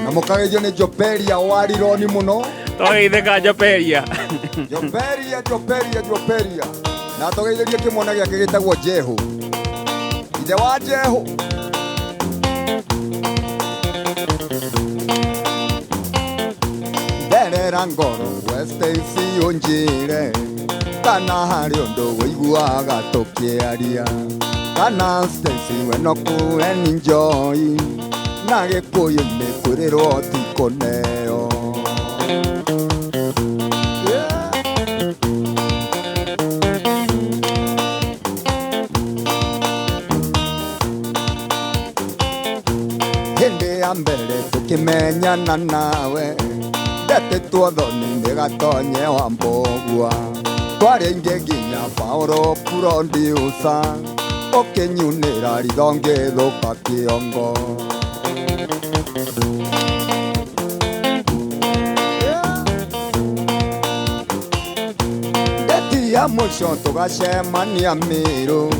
Na mukageithio nĩ Joperia wa Rironi mũno. Twageithĩka Joperia. Joperia, Joperia, Joperia. Na tũgeithĩrie kĩmwana gĩake gĩtagwo Jehu. Ithe wa Jehu. Nderera ngoro we Stacy ũnjĩre kana harĩ ũndũ wĩiguaga tũkĩaria. Kana Stacy we no kũe ni njoi na gĩkũyũ nĩ kwĩrĩrwo ti kũneo. Hĩndĩ ya mbere tũkĩmenyana nawe ndetĩtwo thoni nĩ gatonye wa mbũgua twarĩ aingĩ nginya Paũlũ Producer ũkĩnyunĩra ritho ngĩthũka kĩongo. Ndeti ya mũico tũgacemania Mĩrũ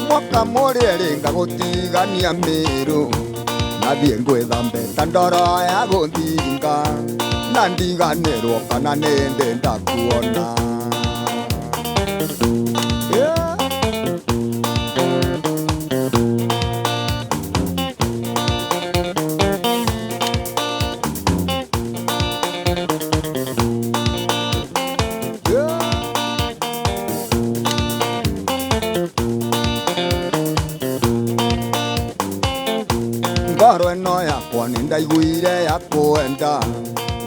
mwaka mũrĩ erĩ ngagũtigania Mĩrũ nathiĩ ngwĩthambe ta ndoro ya gũthinga na ndiganĩrwo kana nĩ ndĩ ndakuona. Ngoro ĩno yakwa nĩ ndaiguire ya kwenda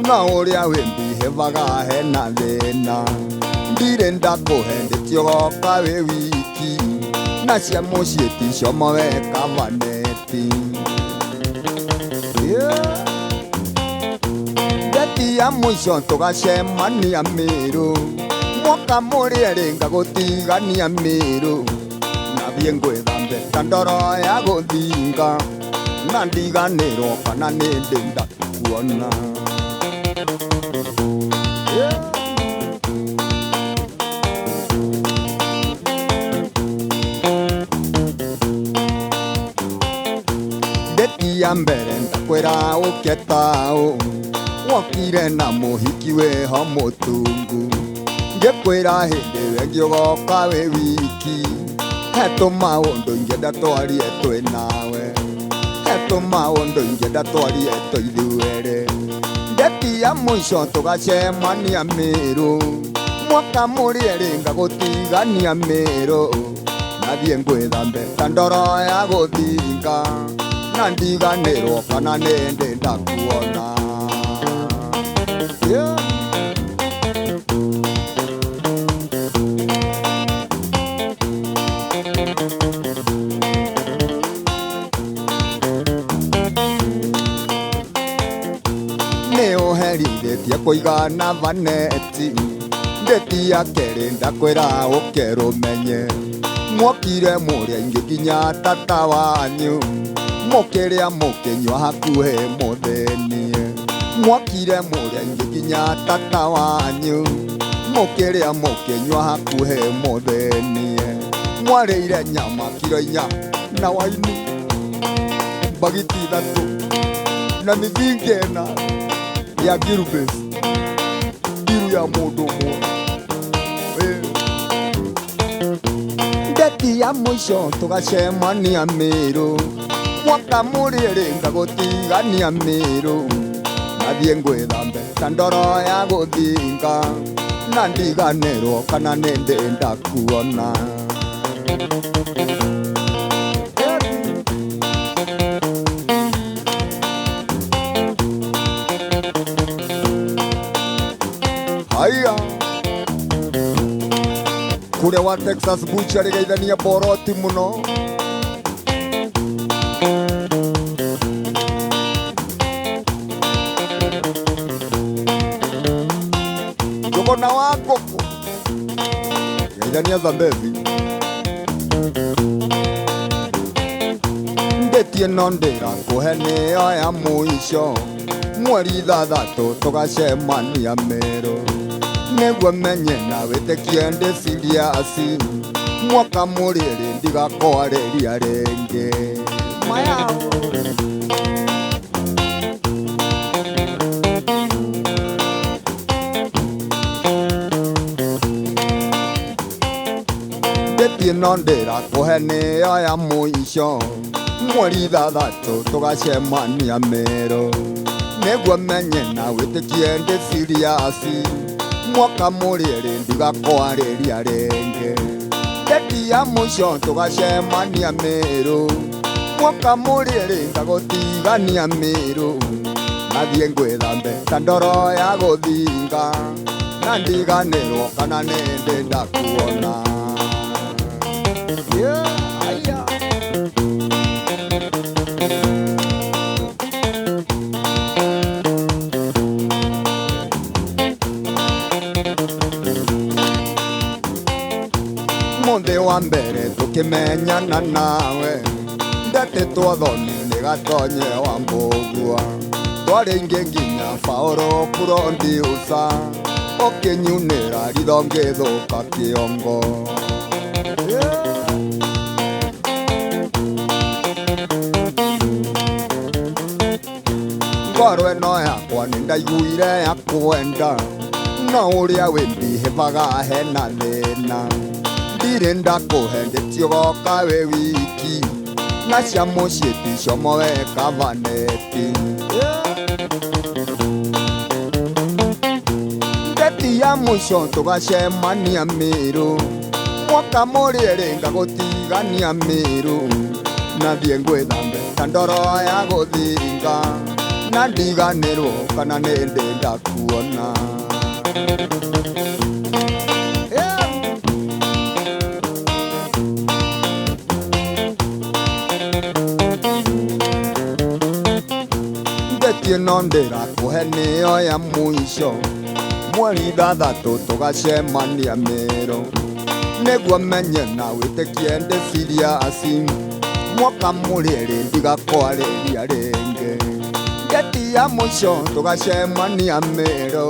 na ũrĩa wĩmbihevaga hena thĩna ndirĩ ndakũhe ndĩtiogoka wĩ wiki na cia mũciĩ ticio mowe kabaneti. Ndeti ya mũico tũgacemania Mĩrũ mwaka mũrĩ erĩ ngagũtigania Mĩrũ nathiĩ ngwĩthambe ngwĩthambe ta ndoro ya gũthinga na ndiganĩrwo kana nĩ ndĩ ndakuona. Ndeti ya mbere ndakwĩra ũke taũ wokire na mũhiki wĩho mũtungu ngĩkwĩra hĩndĩ ĩyo ĩngĩ ũgoka wĩ wiki he tũmaũndũ ingĩenda twarie twĩ nawe he tũmaũndũ ingĩenda twarie twĩ ithuerĩ ndeti ya mũico tũgacemania Mĩrũ mwaka mũrĩerĩ ngagũtigania Mĩrũ nathiĩ ngwĩthambe ta ndoro ya gũthinga na ndiganĩrwo kana nĩ ndĩ ndakuona. Yeah. Nĩ ũherithĩtie kũigana vaneti ndeti ya kerĩ ndakwĩra ũke rũmenye mwokire mũrĩ aingĩ nginya tata wanyu mũkĩrĩa mũkĩnyua hakuhĩ mũthĩnie mwokire mũrĩ aingĩ nginya tata wanyu mũkĩrĩa mũkĩnyua hakuhĩ mũthĩnie mwarĩire nyama kiro 4 na waini mbagiti 3 na mĩthingi 4 ya girubes ndiru ya mũndũ ũmwe. Ndeti ya mũico tũgacemania Mĩrũ mwaka mũrĩerĩ ngagũtigania Mĩrũ nathiĩ ngwĩthambe ta ndoro ya gũthinga na ndiganĩrwo kana nĩ ndĩ ndakuona. Haya kũrĩa wa Texas Butchery geithania boroti mũno. Njũgũna wa ngũkũ geithania Zambezi. Ndeti ĩno ndĩrakũhe nĩyo ya mũico mweri 6 tũgacemania Mĩrũ nĩguo menye na wĩtĩkie ndĩ serious mwaka mũrĩrĩ ndigakwarĩria rĩngĩ. Mayao. Ndeti ĩno ndĩrakũhe nĩyo ya mũico mweri 6 tũgacemania Mĩrũ nĩguo menye na wĩtĩkie ndĩ serious mwaka mũrĩrĩ ndigakwarĩria rĩngĩ. Ndeti ya mũico tũgacemania Mĩrũ mwaka mũrĩrĩ ngagũtigania Mĩrũ nathiĩ ngwĩthambe ta ndoro ya gũthinga na ndiganĩrwo kana nĩ ndĩ ndakuona. Yeah, aya. Mũthĩ wa mbere tũkĩmenyana nawe ndetĩtwo thoni nĩ gatonye wa mbũgua twarĩ aingĩ nginya Baũrũ Purodiuca ũkĩnyunĩra ritho ngĩthũka kĩongo. Ngoro ĩno yakwa nĩ ndaiguire ya kwenda no ũrĩa wĩmbihĩbaga hena thĩna ndirĩ ndakũhe ndĩti ũgoka wĩ wiki na cia mũciĩ ticomoe kabaneti. Ndeti ya mũico tũgacemania Mĩrũ mwaka mũrĩerĩ ngagũtigania Mĩrũ nathiĩ ngwĩthambe ta ndoro ya gũthinga na ndiganĩrwo kana nĩ ndĩ ndakuona. Ndeti ĩno ndĩrakũhe nĩyo ya mũico mweri 6 tũgacemania Mĩrũ Nĩguo menye na wĩtĩkie ndĩ serious. Mwaka mũrĩrĩ ndigakwarĩria rĩngĩ. Ngeti ya mũico tũgacemania Mĩrũ.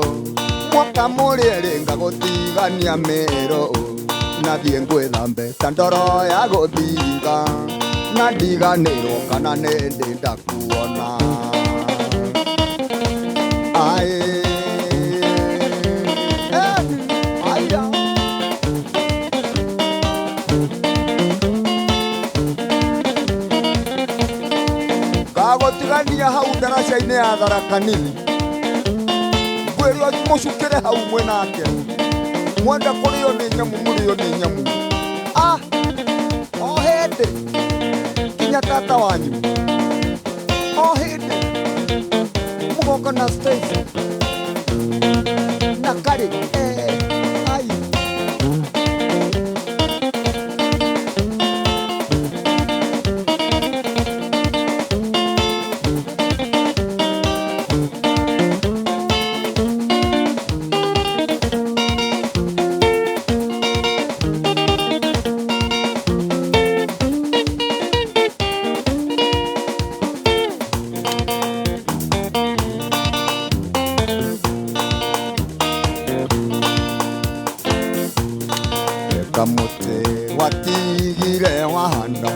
Mwaka mũrĩrĩ ngagũtigania Mĩrũ. Nathiĩ ngwĩthambe ta ndoro ya gũthinga. Na ndiganĩrwo kana nĩ ndĩ ndakuona. Ae. Aya. Ngagũtigania hau ndaraca-inĩ ya Tharaka Nithi. Ngwĩrwo mũcukĩre hau mwĩnake. Mwenda kũrĩo nĩ nyamũ mũrĩo nĩ nyamũ. Ah, o hĩndĩ kinya tata wanyu. O hĩndĩ mũgoka na Stacy na Karĩ. Ai. Kamũtĩ watigire wahanda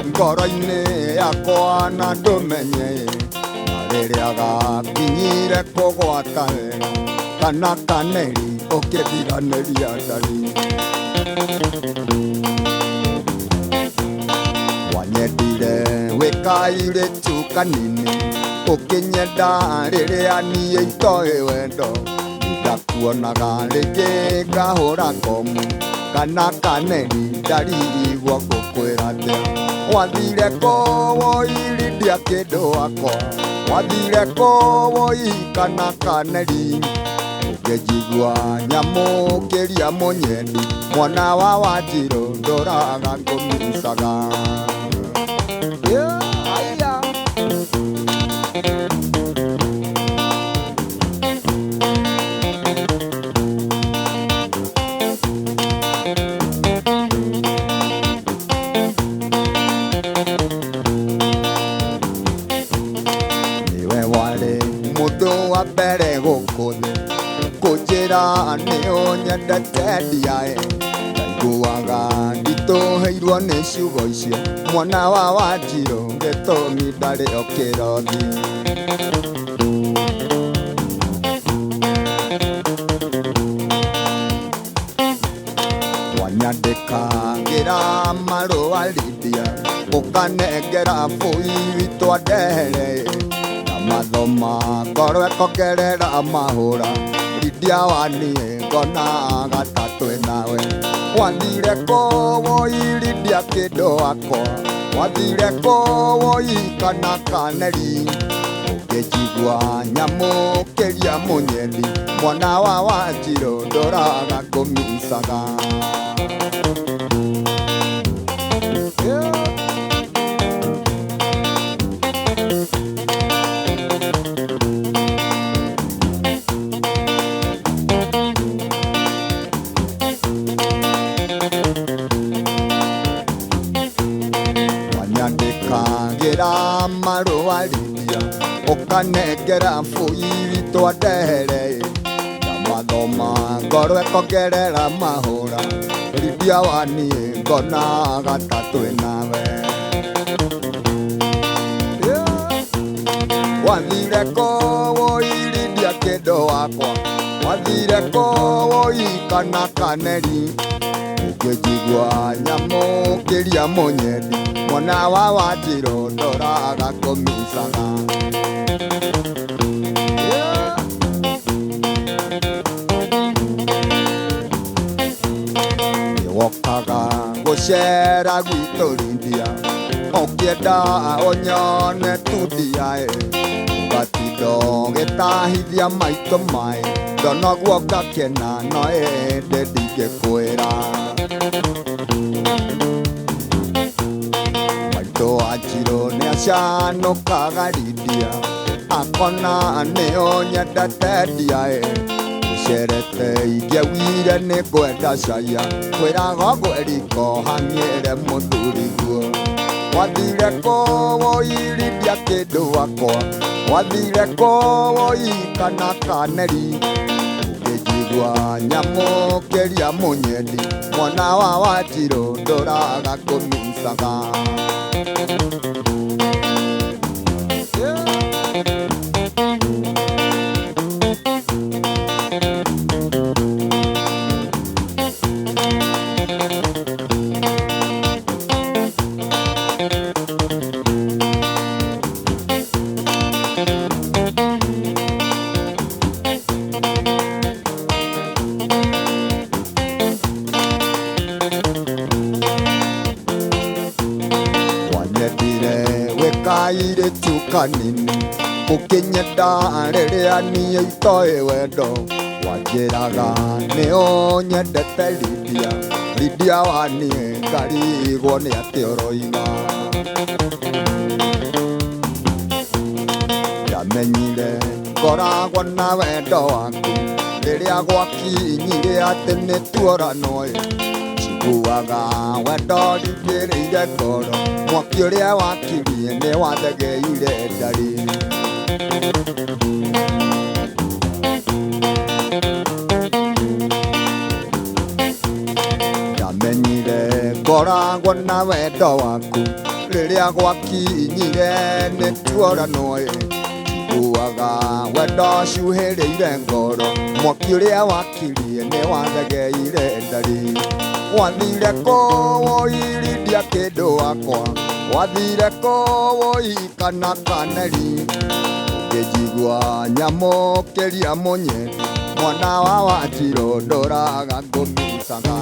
ngoro-inĩ yakwa na ndũmenye. Na rĩrĩa gakinyire kũgwata wega kana kaneri ũkĩndiganĩria ndari. Wanyendire wĩ kairĩtu kanini ũkĩnyenda rĩrĩa niĩ itoĩ wendo. Ndakuonaga rĩngĩ ngahũra komu kana kaneri ndarigwo ngũkwĩra atĩa. Wathire kũ woi Lydia kĩndũ wakwa. Wathire kũ woi kana kaneri. Ũngĩnjigua nyamũkĩria mũnyendi mwana wa Wanjirũ ndũraga ngũmicaga. Yeah, aya. Niwe warĩ mũndũ wa mbere gũkũ thĩ kũnjĩra nĩ ũnyendete ndiaĩ. Ndaiguaga nditũhĩirwo nĩ ciugo icio mwana wa Wanjirũ gĩtũmi ndarĩ o kĩrothi. Wanyandĩkagĩra marũa Lydia ũkanengera bũi witũ andehere. Na mathoma ngoro ĩkongerera mahũra Lydia wa niĩ ngonaga ta twĩ nawe. Wathire kũ woi Lydia kĩndũ wakwa. Wathire kũ woi kana kaneri. Ũngĩnjigua nyamũkĩria mũnyendi mwana wa Wanjirũ ndũraga ngũmicaga. Yeah. Wanyandĩkagĩra marũa Lydia ũkanengera bũi witũ andehere. Na mathoma ngoro ĩkongerera mahũra Lydia wa niĩ ngonaga ta twĩ nawe. Yeah. Wathire kũ woi Lydia kĩndũ wakwa. Wathire kũ woi kana kaneri. Ũngĩnjigua nyamũkĩria mũnyendi mwana wa Wanjirũ ndũraga kũmicaga. Yeah. Nĩwokaga gũcera gwitũ Lydia ũkĩenda ũnyone tu ndiaĩ. Ũgatinda ũgĩtahithia maitũ maĩ ndonoguo ngakena no ĩndĩ ndingĩkwĩra. Maitũ Wanjirũ nĩacanũkaga Lydia akona nĩ ũnyendete ndiaĩ. Njerete ingĩaugire nĩ ngwenda caia kwĩraga ũguo riko hang'ĩre mũthuriguo wathire kũwoiriria kĩndũ wakwa wathire kũwoi kana kaneri ũngĩnjigua nyamũkĩria mũnyendi mwana wa Wanjirũ ndũraga kũmicaga. Kanini ũkĩnyenda rĩrĩa niĩ itoĩ wendo wanjĩraga nĩ ũnyendete Lydia Lydia wa niĩ ngarigwo nĩ atĩ ũroiga ndamenyire ngoragwo na wendo waku rĩrĩa gwakinyire atĩ nĩ tuoranwo njiguaga wendo ndingĩrĩire ngoro mwaki ũrĩa wakirie nĩ wathegeire ndari. Ndamenyire ngoragwo na wendo waku rĩrĩa gwakinyire nĩ tuoranwo njiguaga wendo cuhĩrĩire ngoro mwaki ũrĩa wakirie nĩ wathegeire ndari. Wathire kũwoiriria kĩndũ wakwa wathire kũwoi kana kaneri ũngĩnjigua nyamũkĩria mũnyendi mwana wa Wanjirũ ndũraga ngũmicaga.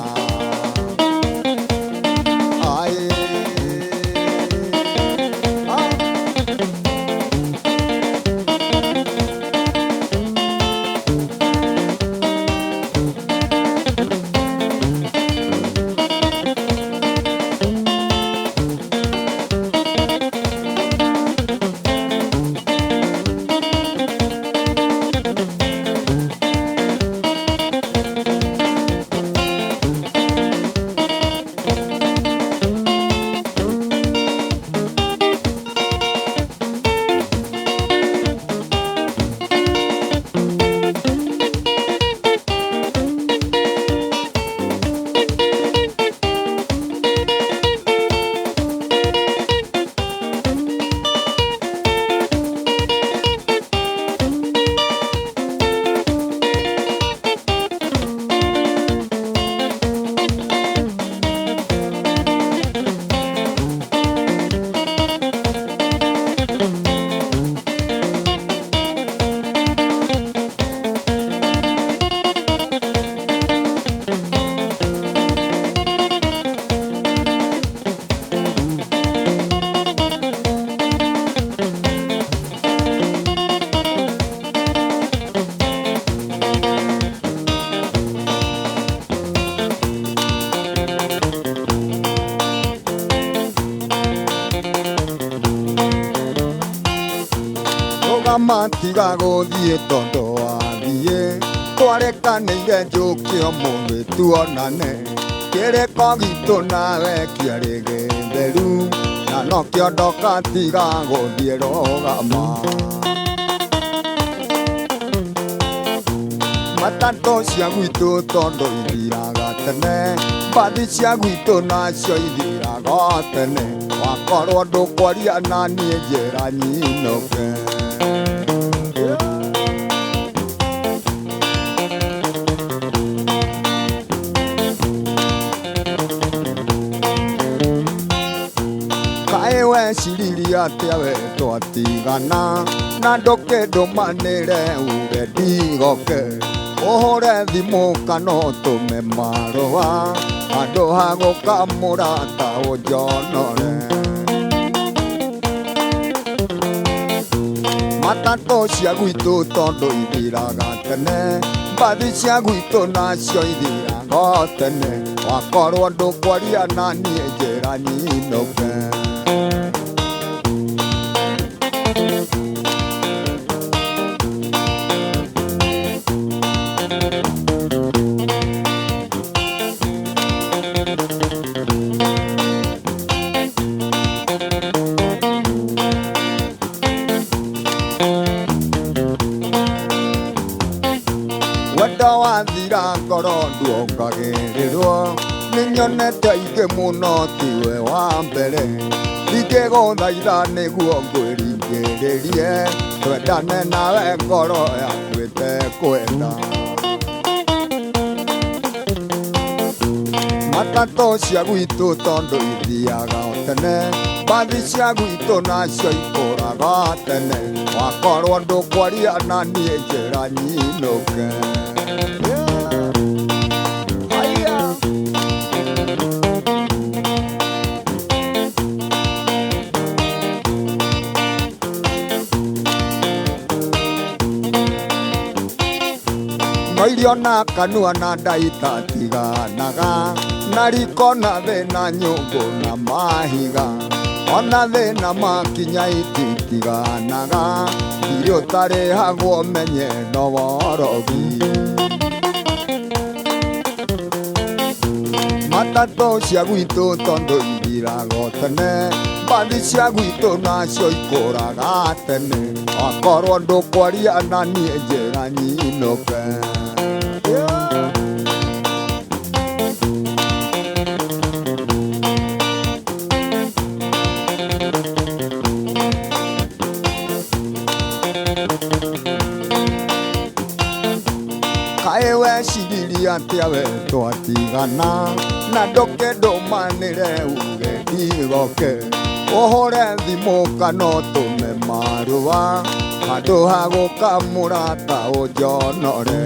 Matiga gũthiĩ tondũ wathiĩ twarekanĩire njũke ũmũthĩ tuonane kĩrĩko gitũ nawe kĩarĩ gĩtheru na nokĩo ndokatiga gũthiĩ rũgama. Matatũ cia gwitũ tondũ ithiraga tene mbathi cia gwitũ nacio ithiraga tene wakorwo ndũkwaria na niĩ njĩra nyinũke. Weciririe atĩa we twatigana na ndũkĩndũmanĩre uge ndigoke ũhũre thimũ kana ũtũme marũa handũ ha gũka mũrata ũnjonore. Matatũ cia gwitũ tondũ ithiraga tene mbathi cia gwitũ nacio ithiraga tene wakorwo ndũkwaria na niĩ njĩra nyinũke. Wendo wathira ngoro nduongagĩrĩrwo. Nĩnyonete aingĩ mũno tiwe wa mbere. Ingĩgũthaitha nĩguo ngwĩringĩrĩrie. Twendane nawe ngoro yaku ĩtekwenda. Matatũ cia gwitũ tondũ ithiaga o tene. Mbathi cia gwitũ nacio ikũraga tene. Wakorwo ndũkwaria na niĩ njĩra nyinũke. Mairio na kanua na nda itatiganaga. Na riko na thĩna nyũngũ na mahiga. Ona thĩna makinya ititiganaga. Thirĩ ũtarĩhagwo menye no worogi. Matatũ cia gwitũ tondũ ithiraga o tene. Mbathi cia gwitũ nacio ikũraga tene. Wakorwo ndũkwaria na niĩ njĩra nyinũke. Kaĩ weciririe atĩa we twatigana. Na ndũkĩndũmanĩre uge ndigoke. Ũhũre thimũ kana ũtũme marũa. Handũ ha gũka mũrata ũnjonore.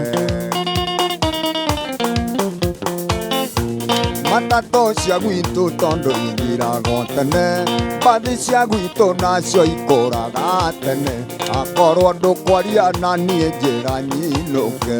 Matatũ cia gwitũ tondũ ithiraga o tene. Mbathi cia gwitũ nacio ikũraga tene. Akorwo ndũkwaria na niĩ njĩra nyinũke.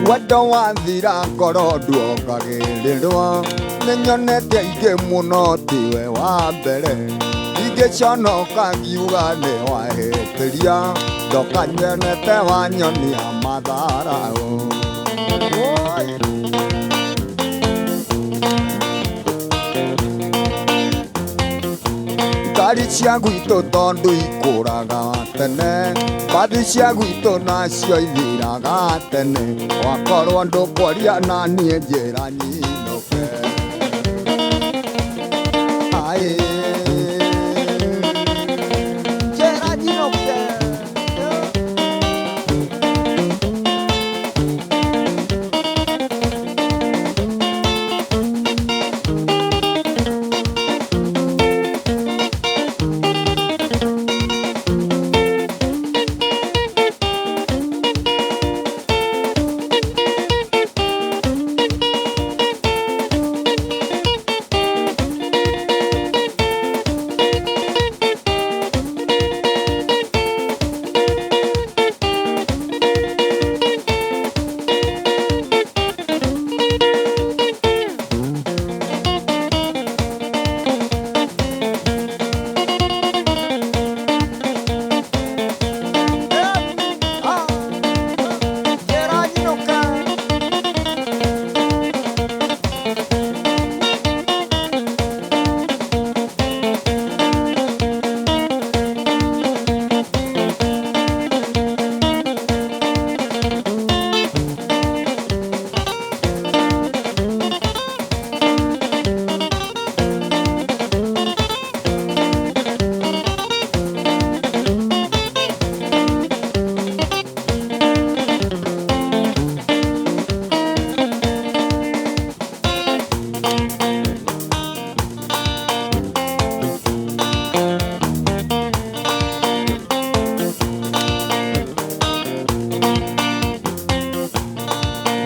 Wendo wathira ngoro nduongagĩrĩrwo. Nĩnyonete aingĩ mũno tiwe wa mbere. Ingĩconoka ngiuga nĩwahĩtĩria. Ndoka nyonete wanyonia matharaũ. Ngari cia gwitũ tondũ ikũraga tene. Mbathi cia gwitũ nacio ithiraga tene. Wakorwo ndũkwaria na niĩ njĩra nyinũke. Aĩ, njĩra nyinũke.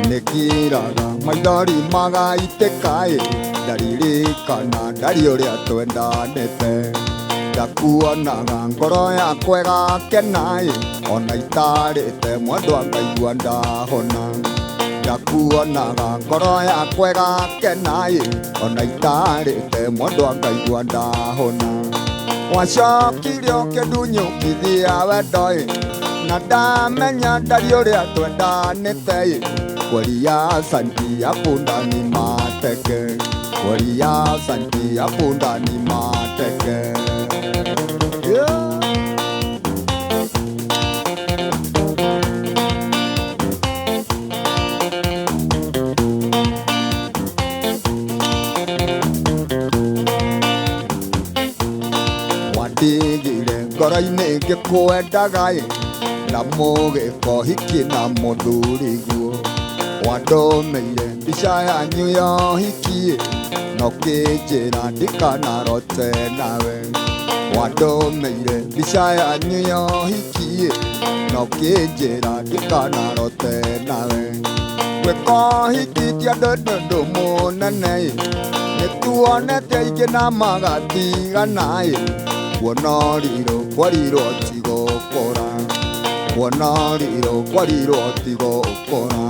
Nĩkiraga maithori magaitĩka-ĩ. Ndaririkana ndari ũrĩa twendanĩte. Ndakuonaga ngoro yakwa ĩgakena-ĩ. Ona itarĩte mwendwa ngaigua ndahona. Ndakuonaga ngoro yakwa ĩgakena-ĩ. Ona itarĩte mwendwa ngaigua ndahona. Wacokire ũkĩndunyũkithia wendo ĩ, na ndamenya ndari ũrĩa twendanĩte ĩ. Kweli ya santi ya punda ni mateke, kweli ya santi ya punda ni mateke. Yeah. Wandigire ngoro-inĩ ngĩkwendaga ĩ, na mũgĩko hiki na mũthuriguo. Wandũmĩire mbica yanyu ya ũhiki ĩ, na ũkĩnjĩra ndikanarote nawe. Wandũmĩire mbica yanyu ya ũhiki ĩ, na ũkĩnjĩra ndikanarote nawe. Gwĩka ũhiki ti ũndũ ũndũ mũnene ĩ, nĩtuonete aingĩ na magatigana ĩ. Kuona riro kwarirwo ti gũkũra, kuona riro kwarirwo ti gũkũra.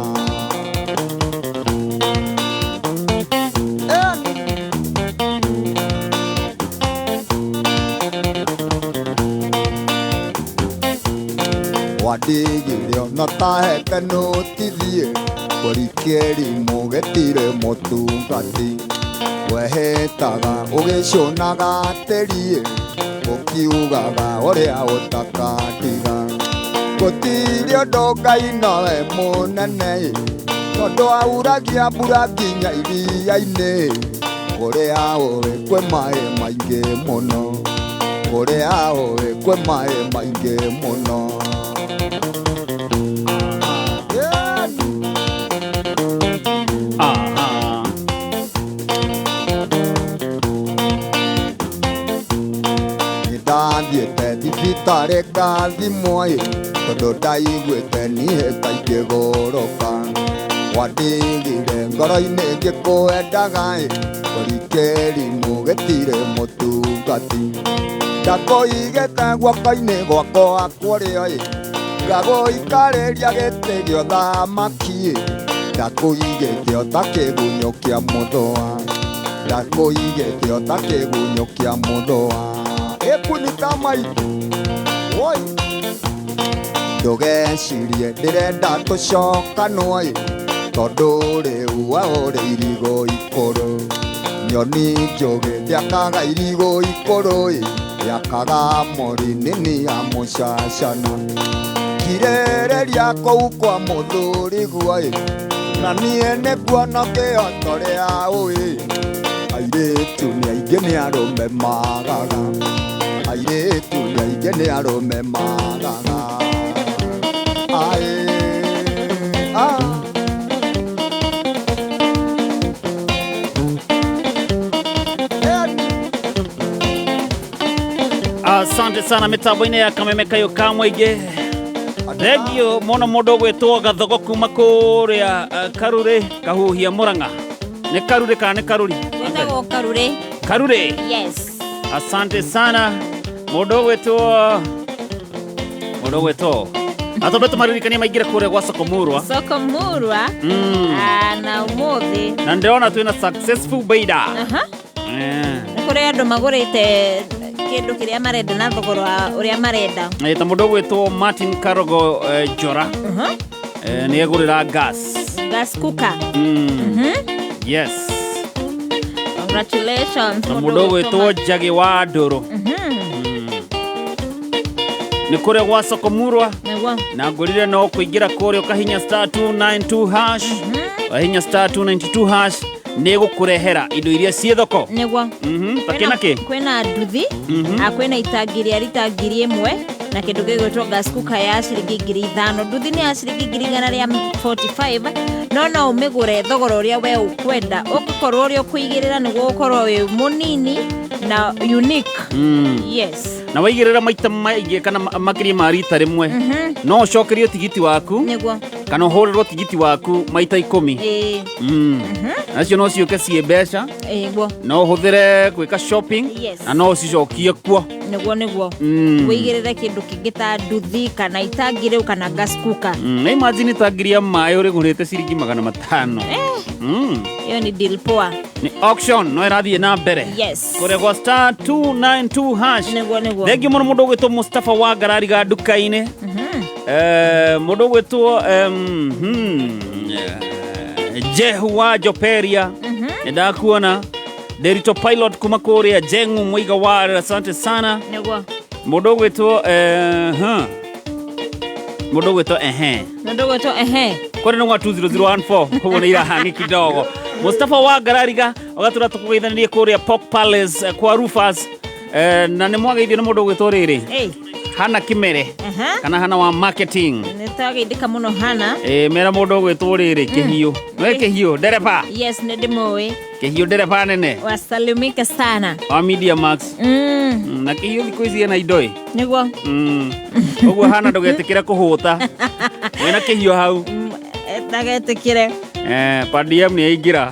Wandigire ona tahete nũtithie, kũrikĩri mũgĩtire mũtungati. Wehĩtaga ũgĩcũnaga atĩriĩ, ũkiugaga ũrĩa ũtakandiga. Gũtirĩ ũndũ Ngai nowe mũnene ĩ, tondũ auragia mbura nginya iria-inĩ. Kũrĩa ũĩ kwĩ maĩ maingĩ mũno, kũrĩa ũĩ kwĩ maĩ maingĩ mũno. Ndathiĩte thibitarĩ ngathimwo ĩ, tondũ ndaiguĩte niĩ ta ingĩgũrũka. Wandigire ngoro-inĩ ngĩkwendaga ĩ, kũrikĩri mũgĩtirĩ mũtungati. Ndakũigĩte guoko-inĩ gwakwa kwa ũrĩo ĩ, ngagũikarĩria gĩtĩ gĩa ũthamaki ĩ. Ndakũigĩte o ta kĩgunyũ kĩa mũthũa, ndakũigĩte o ta kĩgunyũ kĩa mũthũa. Ĩkunita maitũ woi, ndũgecirie ndĩrenda tũcokanwo ĩ, tondũ rĩu waũrĩ irigũ ikũrũ. Nyoni njũgĩ ndĩakaga irigũ ikũrũ ĩ, yakaga mori nini ya mũcacana. Kirĩrĩria kũu kwa mũthuriguo ĩ, na niĩ nĩnguona kĩhoto rĩa ũĩ. Airĩtu nĩ aingĩ nĩ arũme magaga, airĩtu nĩ aingĩ nĩ arũme magaga. Aĩ, ah. Asante sana mitambo-inĩ ya Kameme Kayũ ka Mũingĩ. Thengio mũno mũndũ ũgwĩtwo Gathogo kuma kũrĩa Karurĩ, Kahuhia Mũrang'a. Nĩ Karurĩ kana nĩ Karuri? Gwĩtagwo Karurĩ. Karurĩ? Yes. Asante sana mũndũ ũgwĩtwo atũmbe tũmaririkanie maingĩre kũrĩa gwa Soko Murwa. Soko Murwa. Na ũmũthĩ. Na ndĩrona twĩna successful bidder. Aha. Nĩ kũrĩ andũ magũrĩte kĩndũ kĩrĩa marenda na thogora wa ũrĩa marenda. Ta mũndũ ũgwĩtwo Martin Karogo Njora. Nĩ egũrĩra gas. Gas cooker. Yes. Congratulations. Na mũndũ ũgwĩtwo Njagĩ wa Ndũrũ. Nĩ kũrĩa gwa Soko Murwa. Nĩguo. Na ngũrire no kũingĩra kũrĩa ũkahinya star 292 hash. Wahinya star 292 hash nĩ gũkũrehera indo iria ciĩ thoko. Nĩguo. Ta kĩ na kĩ? Kwĩna nduthi, kwĩna itangi rĩa rita 1000 na kĩndũ gĩgwĩtwo gas cooker ya ciringi 5000. Nduthi nĩ ya ciringi 145, no ũmĩgũre thogora ũrĩa we ũkwenda. Ũngĩkorwo ũrĩa ũkũigĩrĩra nĩguo ũkorwo wĩ mũnini na unique. Yes. Na waigĩrĩra maita maingĩ kana makĩria ma rita rĩmwe, no ũcokerio tigiti waku. Nĩguo. Kana ũhũrĩrwo tigiti waku maita 10. Nacio no ciũke ciĩ mbeca. Ĩguo. No ũhũthĩre gwĩka shopping. Yes. Na no ũcicokie kuo. Nĩguo nĩguo. Wĩigĩrĩre kĩndũ kĩngĩ ta nduthi kana itangi rĩu kana gas cooker. Na imagine tangi ya maĩ ũrĩgũrĩte ciringi 500. Ĩyo nĩ deal poa. Nĩ auction no ĩrathiĩ na mbere. Yes. Kũrĩa gwa star 292 hash. Nĩguo nĩguo. Thengiũ mũno mũndũ ũgwĩtwo Mustafa wa Ngarariga nduka-inĩ. Mũndũ ũgwĩtwo Jehu wa Joperia. Nĩ ndakuona. Derito Pilot kuma kũrĩa Jengu Mwiga wa, asante sana. Nĩguo. Mũndũ ũgwĩtwo mũndũ ũgwĩtwo ehe. Mũndũ ũgwĩtwo ehe. Kwani nĩ gwa 20014 ũguo nĩ irahangi kidogo. Mustafa wa Ngarariga ũgatũra tũkũgeithanirie kũrĩa Pop Palace kwa Rufus. Na nĩ mwageithio nĩ mũndũ ũgwĩtwo rĩrĩ. Hana Kimere. Kana Hana wa marketing. Nĩ twageithĩka mũno Hana. Mera mũndũ ũgwĩtwo rĩrĩ Kĩhiũ. We Kĩhiũ ndereba. Yes, nĩ ndĩmũĩ. Kĩhiũ ndereba nene. Wasalimika sana. Wa Media Max. Na Kĩhiũ thikũ ici ena indo ĩ. Nĩguo. Ũguo Hana ndũgetĩkĩre kũhũta. Wĩna Kĩhiũ hau. Ndagetĩkĩre. Pa DM nĩ aingĩra.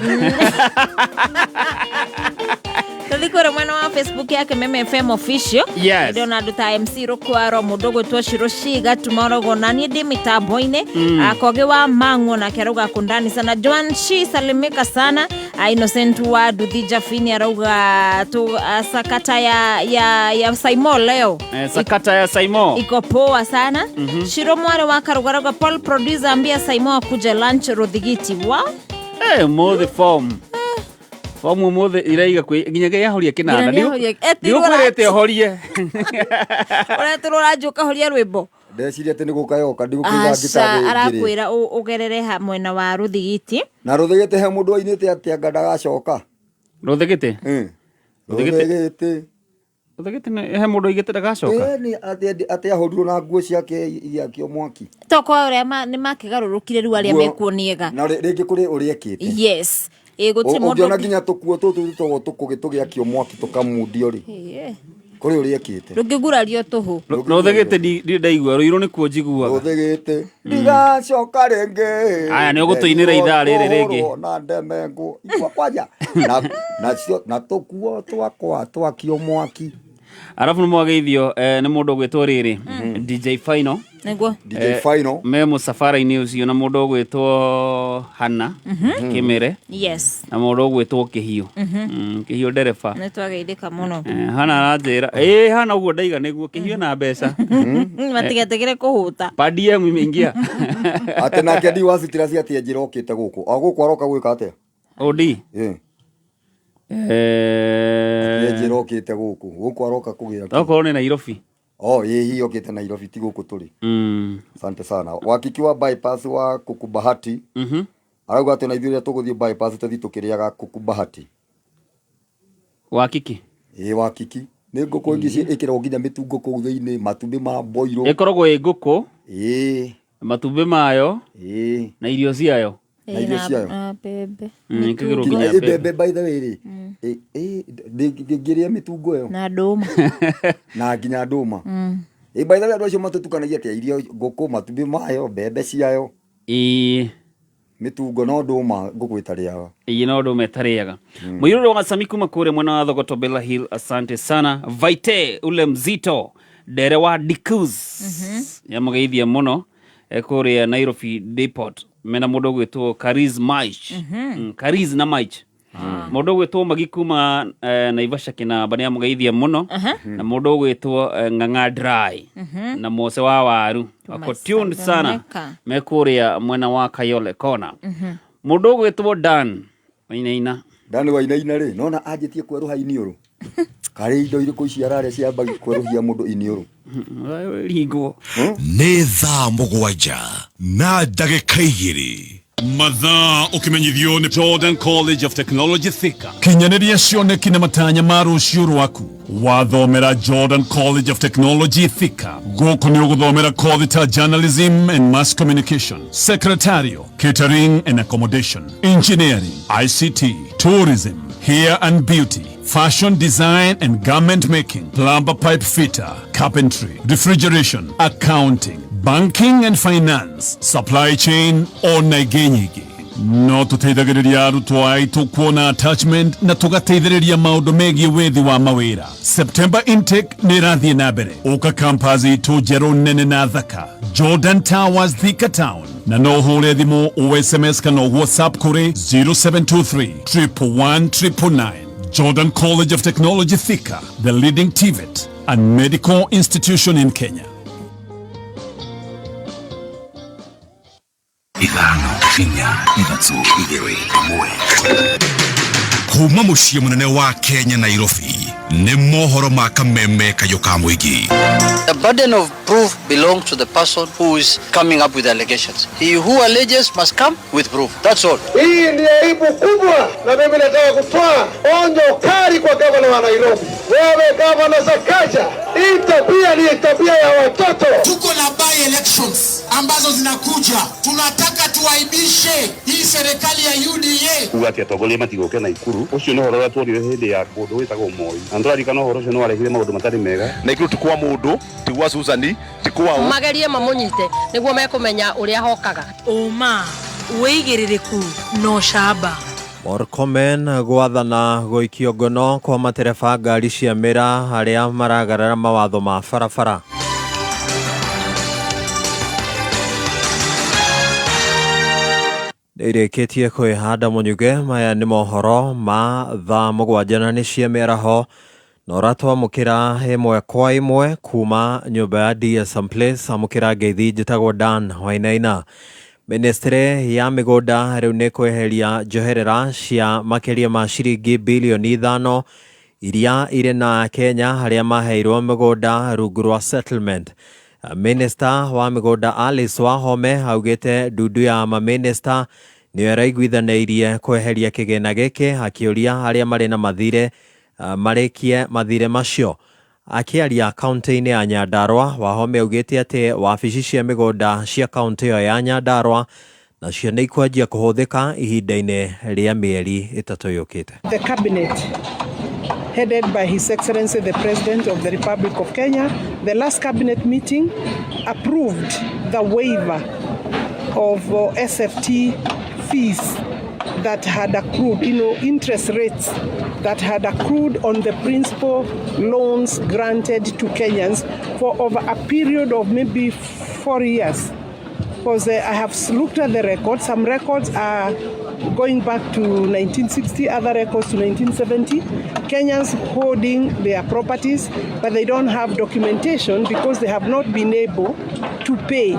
Tũthiĩ kũrĩa mwena wa Facebook yake Meme FM official. Yes. Ndĩrona andũ ta MC Rũkwaro, mũndũ ũgwĩtwo Shiro Shiga, Tumorogo, na niĩ ndĩ mĩtambo-inĩ. Kogi wa Mang'o nake arauga kundani sana. Joan Shi salimika sana. Innocent wa Duthi Jafini arauga tu sakata ya Saimo leo. Sakata ya Saimo. Iko poa sana. Shiro Mware wa Karugaruga Paul producer ambia Saimo akuje lunch Ruthigiti. Wa? Mothe form. Fomu mothe iraiga kwĩ nginya yahoria kĩnanda. Nginya nĩyahoria- tirwo Ndigũkwĩrĩte ũhorie. Ũretirwo ũranjũka horia rwĩmbo. Ndeciria atĩ nĩ gũka yoka, ndigũkĩiga Aca, ngita rĩngĩ rĩ. arakwĩra ũgerere ha mwena wa Ruthigiti. Na Ruthigiti he mũndũ ainĩte atĩ anga ndagacoka. Ruthigiti? Ruthigiti. Ruthigiti. Ruthigiti nĩ he mũndũ aigĩte ndagacoka? Nĩ atĩ ahũrirwo na nguo ciake igĩakio mwaki. Toko ũrĩa nĩ makĩgarũrũkire rĩu arĩa Nguo- mekuo nĩ ega. Na rĩngĩ kũrĩ ũrĩa ekĩte. Yes. Gũtirĩ mũndũ Ũngĩona nginya tũkuo tũtũ tũtagwo tũkũgĩ tũgĩakio mwaki tũkamundio rĩ. Kũrĩ ũrĩa ekĩte. Rũngĩgurario tũhũ. Ruthigiti ndirĩ ndaigua, rũirũ nĩkuo njiguaga. Ruthigiti. Ndigacoka rĩngĩ. Aya, nĩ ũgũtũinĩra ithaa rĩrĩ rĩngĩ. Kũhũrwo na ndemengwo. Igua kwanja. Na tũkuo twakwa twakio mwaki. Arabu nĩ mwageithio nĩ mũndũ ũgwĩtwo rĩrĩ DJ Final. Nĩguo. DJ Final. Me mũcabara-inĩ ũcio na mũndũ ũgwĩtwo Hana Kĩmere. Yes. Na mũndũ ũgwĩtwo Kĩhiũ. Kĩhiũ ndereba. Nĩ twageithĩka mũno. Hana aranjĩra, Hana ũguo ndaiga nĩguo Kĩhiũ na mbeca. Matigetĩkĩre kũhũta. Pa DM imeingia. Atĩ nake ndi wa Citrus atĩ njĩra okĩte gũkũ. O gũkũ aroka gwĩka atĩa? Odi. Atĩ njĩra okĩte gũkũ. Gũkũ aroka kũgĩra kĩ? Tokorwo nĩ Nairobi. Oh, ĩĩ hihi okĩte Nairobi ti gũkũ tũrĩ. Asante sana. Wakiki wa bypass wa kuku Bahati. Arauga atĩ ona ithuĩ rĩrĩa tũgũthiĩ bypass tũthiĩ tũkĩrĩaga kuku Bahati. Wakiki? Ĩĩ wakiki. Nĩ ngũkũ ingĩ ĩkĩragwo nginya mĩtungo kũu thĩinĩ, matumbĩ ma boiro. Ĩkoragwo ĩ ngũkũ. Ĩĩ. Matumbĩ mayo. Ĩĩ. Na irio ciayo. Na irio ciayo. Na mbembe. Ĩkĩgĩrwo Nginya nginya ĩ mbembe. mbembe by the way rĩ. Ndĩngĩrĩa mĩtungo ĩyo. Na ndũma. Na nginya ndũma. By the way andũ acio matũtukanagia atĩa irio ngũkũ, matumbĩ mayo, mbembe ciayo. Mĩtungo no ndũma ngũkũ ĩtarĩaga. Ĩĩ no ndũma ĩtarĩaga. Mũirũrũ wa Sami kuma kũrĩa mwena wa Thogoto Bella Hill, asante sana. Vaite ule mzito ndere wa Dicus. Yamũgeithia mũno kũrĩa Nairobi Depot. Mena mũndũ ũgwĩtwo Kariz Maich. Kariz na Maich. Mũndũ ũgwĩtwo Magi kuma Naivasha Kĩnamba nĩ amũgeithia mũno. Na mũndũ ũgwĩtwo Ng'ang'a Dry. Na Mose wa Waru. Wako tuned sana. Tumasalimika. Me kũrĩa mwena wa Kayole Corner. Mũndũ ũgwĩtwo Dan Wainaina. Dan Wainaina rĩ, nona anjĩtie kwerũha iniũrũ. Karĩ indo irĩkũ ici ararĩa ciambagia kwerũhia mũndũ iniũrũ? Ringwo. Nĩ thaa 7 na ndagĩka 2. Mathaa ũkĩmenyithio nĩ Jordan College of Technology Thika. Kinyanĩria cioneki na matanya ma rũciũ rwaku. Wathomera Jordan College of Technology Thika. Gũkũ nĩ ũgũthomera kothi ta journalism and mass communication, secretarial, catering and accommodation, engineering, ICT, tourism, hair and beauty, fashion design and garment making, plumber pipe fitter, carpentry, refrigeration, accounting, Banking and finance, supply chain ona ingĩ nyingĩ. No tũteithagĩrĩria arutwo aitũ kuona attachment na tũgateithĩrĩria maũndũ megiĩ wethi wa mawĩra. September intake nĩ ĩrathiĩ na mbere. Ũka campus itũ njerũ nene na thaka, Jordan Towers, Thika Town, na no ũhũre thimũ, o SMS kana WhatsApp kũrĩ 0723 111 999. Jordan College of Technology Thika, the leading TVET and medical institution in Kenya. 5, 4, 3, 2, 1. Kuma muciĩ mũnene wa Kenya, Nairobi, nĩ mohoro ma kameme kayũ ka mũingĩ. The burden of proof belongs to the person who is coming up with the allegations. He who alleges must come with proof. That's all. Hii ni aibu kubwa, na mimi nataka kutoa onyo kali kwa gavana wa Nairobi. Wewe gavana Sakaja, hii tabia ni tabia ya watoto. Tuko na by elections ambazo zinakuja, tunataka tuaibishe hii serikali ya UDA. Kuga atä atongoria matigåke na ikuru å cio nä å horo å rä a tuonire hä ndä ya må ndå wä tagwo Moi na ndårarikana å horo å cio nä warehire maå ndå matarä mega. Na ikuru ti kwa mundu, ti gwa Susani, ti kwa ũ. Magerie mamũnyite nĩguo mekũmenya ũrĩa hokaga. Ũma, wĩigĩrĩrĩku na ũcamba. Murkomen gwathana gũikio ngono kwa matereba ngari cia mĩra arĩa maragarara mawatho ma barabara. Nĩirĩkĩtie kwĩhanda mũnyuge. Maya nĩ mohoro ma thaa 7 na nĩ cia mĩaraho, na ũratwamũkĩra ĩmwe kwa ĩmwe kuma nyũmba ya DSM Place. Amũkĩra ngeithi, njĩtagwo Dan Wainaina. Ministry ya mĩgũnda rĩu nĩ kweheria njoherera cia makĩria ma ciringi bilioni 5 iria irĩ na Kenya arĩa maheirwo mĩgũnda rungu rwa settlement. Minister wa mĩgũnda Alice Wahome augĩte ndundu ya mamĩnĩsta nĩyo ĩraiguithanĩirie kweheria kĩgĩna gĩkĩ, akĩũria arĩa marĩ na mathirĩ marĩkie mathirĩ macio. Akĩaria kaunti-inĩ ya Nyandarua, Wahome augĩte atĩ wabici cia mĩgũnda cia kaunti ĩyo ya Nyandarua nacio nĩ ikwanjia kũhũthĩka ihinda-inĩ rĩa mĩeri 3 yũkĩte. The cabinet headed by His Excellency the President of the Republic of Kenya, the last cabinet meeting approved the waiver of SFT fees that had accrued, interest rates that had accrued on the principal loans granted to Kenyans for over a period of maybe 4 years. Because I have looked at the records. Some records are going back to 1960, other records to 1970. Kenyans holding their properties, but they don't have documentation because they have not been able to pay.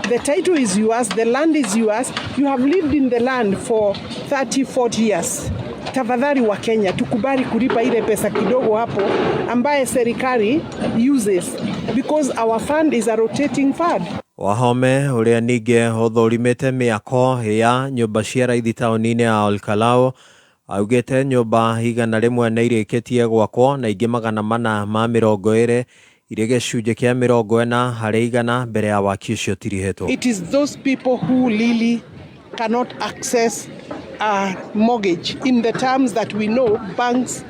The title is yours, the land is yours. You have lived in the land for 30, 40 years. Tafadhali wa Kenya, tukubali kulipa ile pesa kidogo hapo ambaye serikali uses, because our fund is a rotating fund. Wahome ũrĩa ningĩ ũthũrimĩte mĩako ya nyũmba cia raithi taũni-inĩ ya Olkalau augĩte nyũmba 100 nĩ irĩkĩtie gwakwo na ingĩ 420 irĩ gĩcunjĩ kĩa 40% mbere ya waki ũcio ũtirihĩtwo. It is those people who really cannot access a mortgage in the terms that we know banks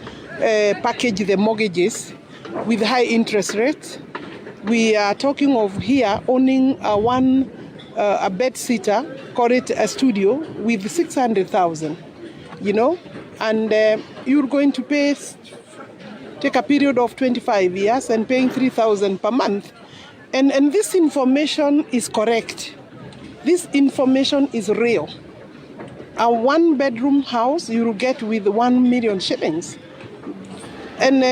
package the mortgages with high interest rates. We are talking of here owning a one a bed sitter, call it a studio, with 600,000, and you're going to pay, take a period of 25 years and paying 3,000 per month. And this information is correct. This information is real. A one-bedroom house you will get with 1 million shillings. And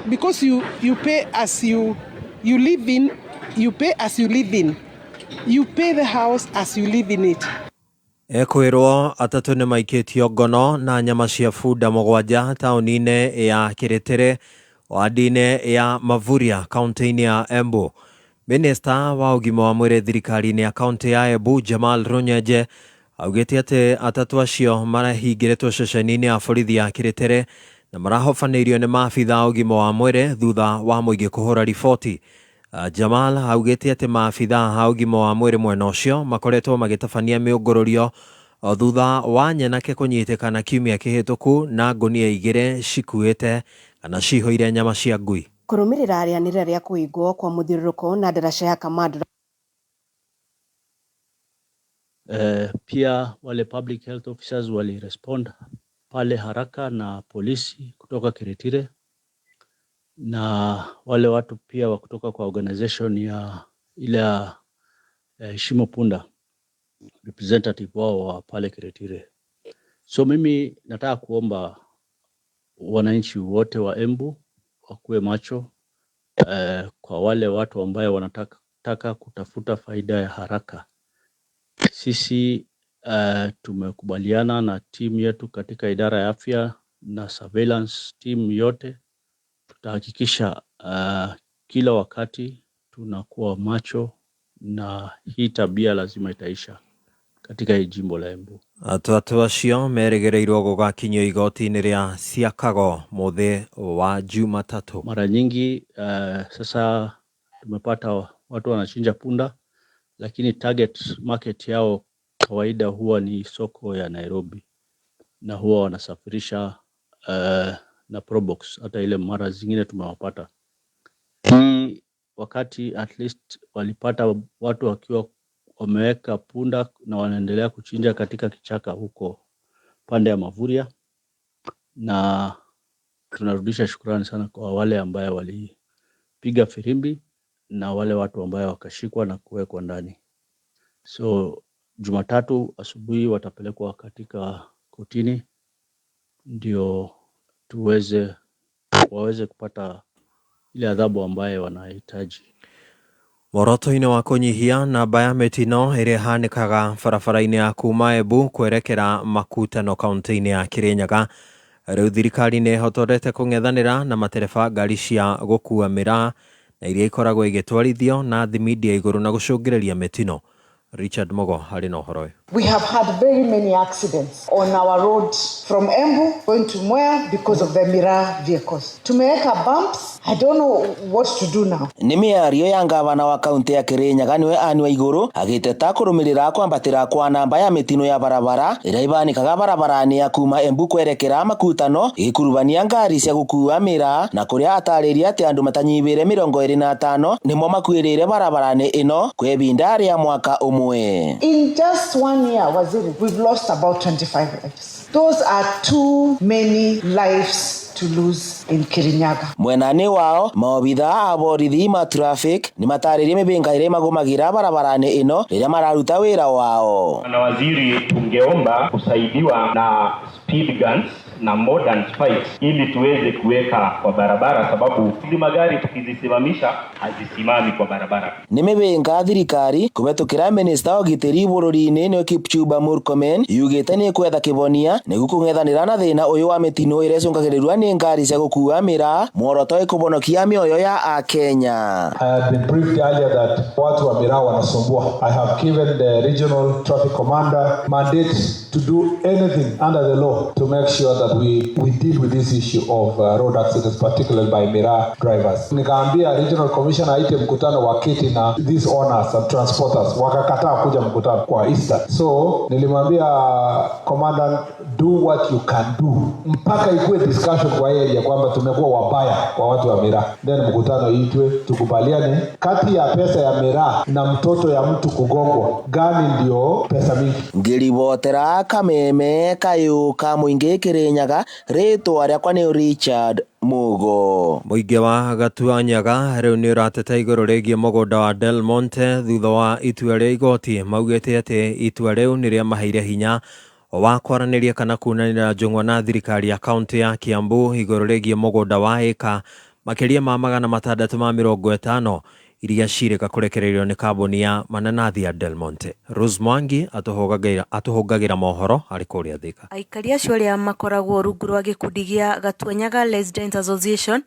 because you pay as you live in, you pay as you live in. You pay the house as you live in it. Ekwĩrwo atatũ nĩ maikĩtio ngono na nyama cia bunda 7 taũni-inĩ ya Kĩrĩtĩrĩ wadi-inĩ ya Mavuria kaunti-inĩ ya Embu. Minista wa ũgima wa mwĩrĩ thirikari-inĩ ya kaunti ya Embu Jamal Runyenje augĩte atĩ atatũ acio marahingĩrĩtwo ceceni-inĩ ya borithi ya Kĩrĩtĩrĩ na marahobanĩirio nĩ maabitha a ũgima wa mwĩrĩ thutha wa mũingĩ kũhũra riboti. Jamal augĩte atĩ maabitha a ũgima wa mwĩrĩ mwena ũcio makoretwo magĩtabania mĩũngũrũrio thutha wa nyanake kũnyitĩkana kiumia kĩhĩtũku na ngũnia 2 cikuĩte kana cihũire nyama cia ngui. Kũrũmĩrĩra rĩanĩrĩra rĩa kũhingwo kwa mũthiũrũrũko na ndaraca ya Kamandũra. Pia wale public health officers walirespond pale haraka na polisi kutoka Kiritire na wale watu pia wa kutoka kwa organization ya ile ya Shimo Punda, representative wao wa pale Kiritire. So mimi nataka kuomba wananchi wote wa Embu wakuwe macho kwa wale watu ambaye wanataka taka kutafuta faida ya haraka. Sisi tumekubaliana na timu yetu katika idara ya afya na surveillance team yote, tutahakikisha kila wakati tunakuwa macho na hii tabia lazima itaisha katika hii jimbo la Embu. Atwatũ acio merĩgĩrĩirwo gũgakinyio igoti-inĩ rĩa Siakago mũthĩ wa Jumatatũ. Mara nyingi sasa tumepata watu wanachinja punda, lakini target market yao kawaida huwa ni soko ya Nairobi, na huwa wanasafirisha na Probox. Hata ile mara zingine tumewapata hii wakati at least walipata watu wakiwa wameweka punda na wanaendelea kuchinja katika kichaka huko pande ya Mavuria, na tunarudisha shukrani sana kwa wale ambaye walipiga firimbi na wale watu ambaye wakashikwa na kuwekwa ndani. So Jumatatu asubuhi watapelekwa katika kotini ndio tuweze waweze kupata ile adhabu ambaye wanahitaji. Mworoto-inĩ wa kũnyihia namba ya mĩtino ĩrĩa ĩhanĩkaga barabara-inĩ ya kuma Embu kwerekera Makutano kaunti-inĩ ya Kirinyaga, rĩu thirikari nĩ ĩhotorete kũng'ethanĩra na matereba ngari cia gũkua mĩraa na iria ikoragwo igĩtwarithio na thimindi ya igũrũ na gũcũngĩrĩria mĩtino. Richard Mugo arĩ na ũhoro ũyũ. We have had very many accidents on our road from Embu going to Mwea because of the miraa vehicles. Tumeweka bumps. I don't know what to do now. Nĩ mĩario ya ngavana wa kaunti ya Kirinyaga nĩwe Anne Waigũrũ agĩteta kũrũmĩrĩra kwambatĩra kwa namba ya mĩtino ya barabara ĩrĩa ĩbanĩkaga barabara-inĩ ya kuma Embu kwerekera Makutano ĩgĩkurubania ngari cia gũkua mĩraa na kũrĩa atarĩria atĩ andũ matanyihĩire 25 nĩmo makuĩrĩire barabara-inĩ ĩno kwa ihinda rĩa mwaka ũmwe. In just 1 year, Waziri, we've lost about 25 lives. Those are too many lives to lose in Kirinyaga. Mwenani wao maobitha a borithi ma traffic ni matarĩrie mĩhĩnga ĩrĩa magũmagĩra barabara-inĩ ĩno rĩrĩa mararuta wĩra wao. Na waziri, tungeomba kusaidiwa na speed guns na modern spikes ili tuweze kuweka kwa barabara, sababu hizi magari tukizisimamisha hazisimami kwa barabara. Nĩ mĩhĩnga thirikari kũhetũkĩra minista wa ũgitĩri bũrũri-inĩ nĩwe Kipchumba Murkomen yugĩte nĩ ĩkwetha kĩhonia nĩguo kũng'ethanĩra na thĩna ũyũ wa mĩtino ĩrĩa ĩcũngagĩrĩrio nĩ ngari cia gũkua mĩraa, muoroto ĩkũhonokia mĩoyo ya Akenya. I had been briefed earlier that watu wa miraa wanasumbua. I have given the regional traffic commander mandate to do anything under the law to make sure that we deal with this issue of road accidents, particularly by miraa drivers. Nikaambia regional commissioner aite mkutano wa kiti na these owners and transporters, wakakataa kuja mkutano kwa Eastern. So nilimwambia commandant, do what you can do mpaka ikuwe discussion kwa area kwamba tumekuwa wabaya kwa watu wa miraa, then mkutano iitwe, tukubaliane kati ya pesa ya miraa na mtoto ya mtu kugongwa, gani ndio pesa mingi. Ngĩribotera kameme kayũ ka mũingĩ Kirinyaga, rĩtwa rĩakwa nĩ Richard Mugo. Mũingĩ wa Gatuanyaga rĩu nĩ ũrateta igũrũ rĩgiĩ mũgũnda wa Del Monte thutha wa itua rĩa igoti. Maugĩte atĩ itua rĩu nĩ rĩamaheire hinya wa kwaranĩria kana kunanĩra njũng'wa na thirikari ya kaunti ya Kiambu igũrũ rĩgiĩ mũgũnda wa ĩka makĩria ma 650 iria cirĩka kũrekererio nĩ kambuni ya mananathi ya Del Monte. Rose Mwangi atũhũngagĩra mohoro arĩ kũrĩa Thika. Aikari acio arĩa makoragwo rungu rwa gĩkundi gĩa Gatuanyaga Residents Association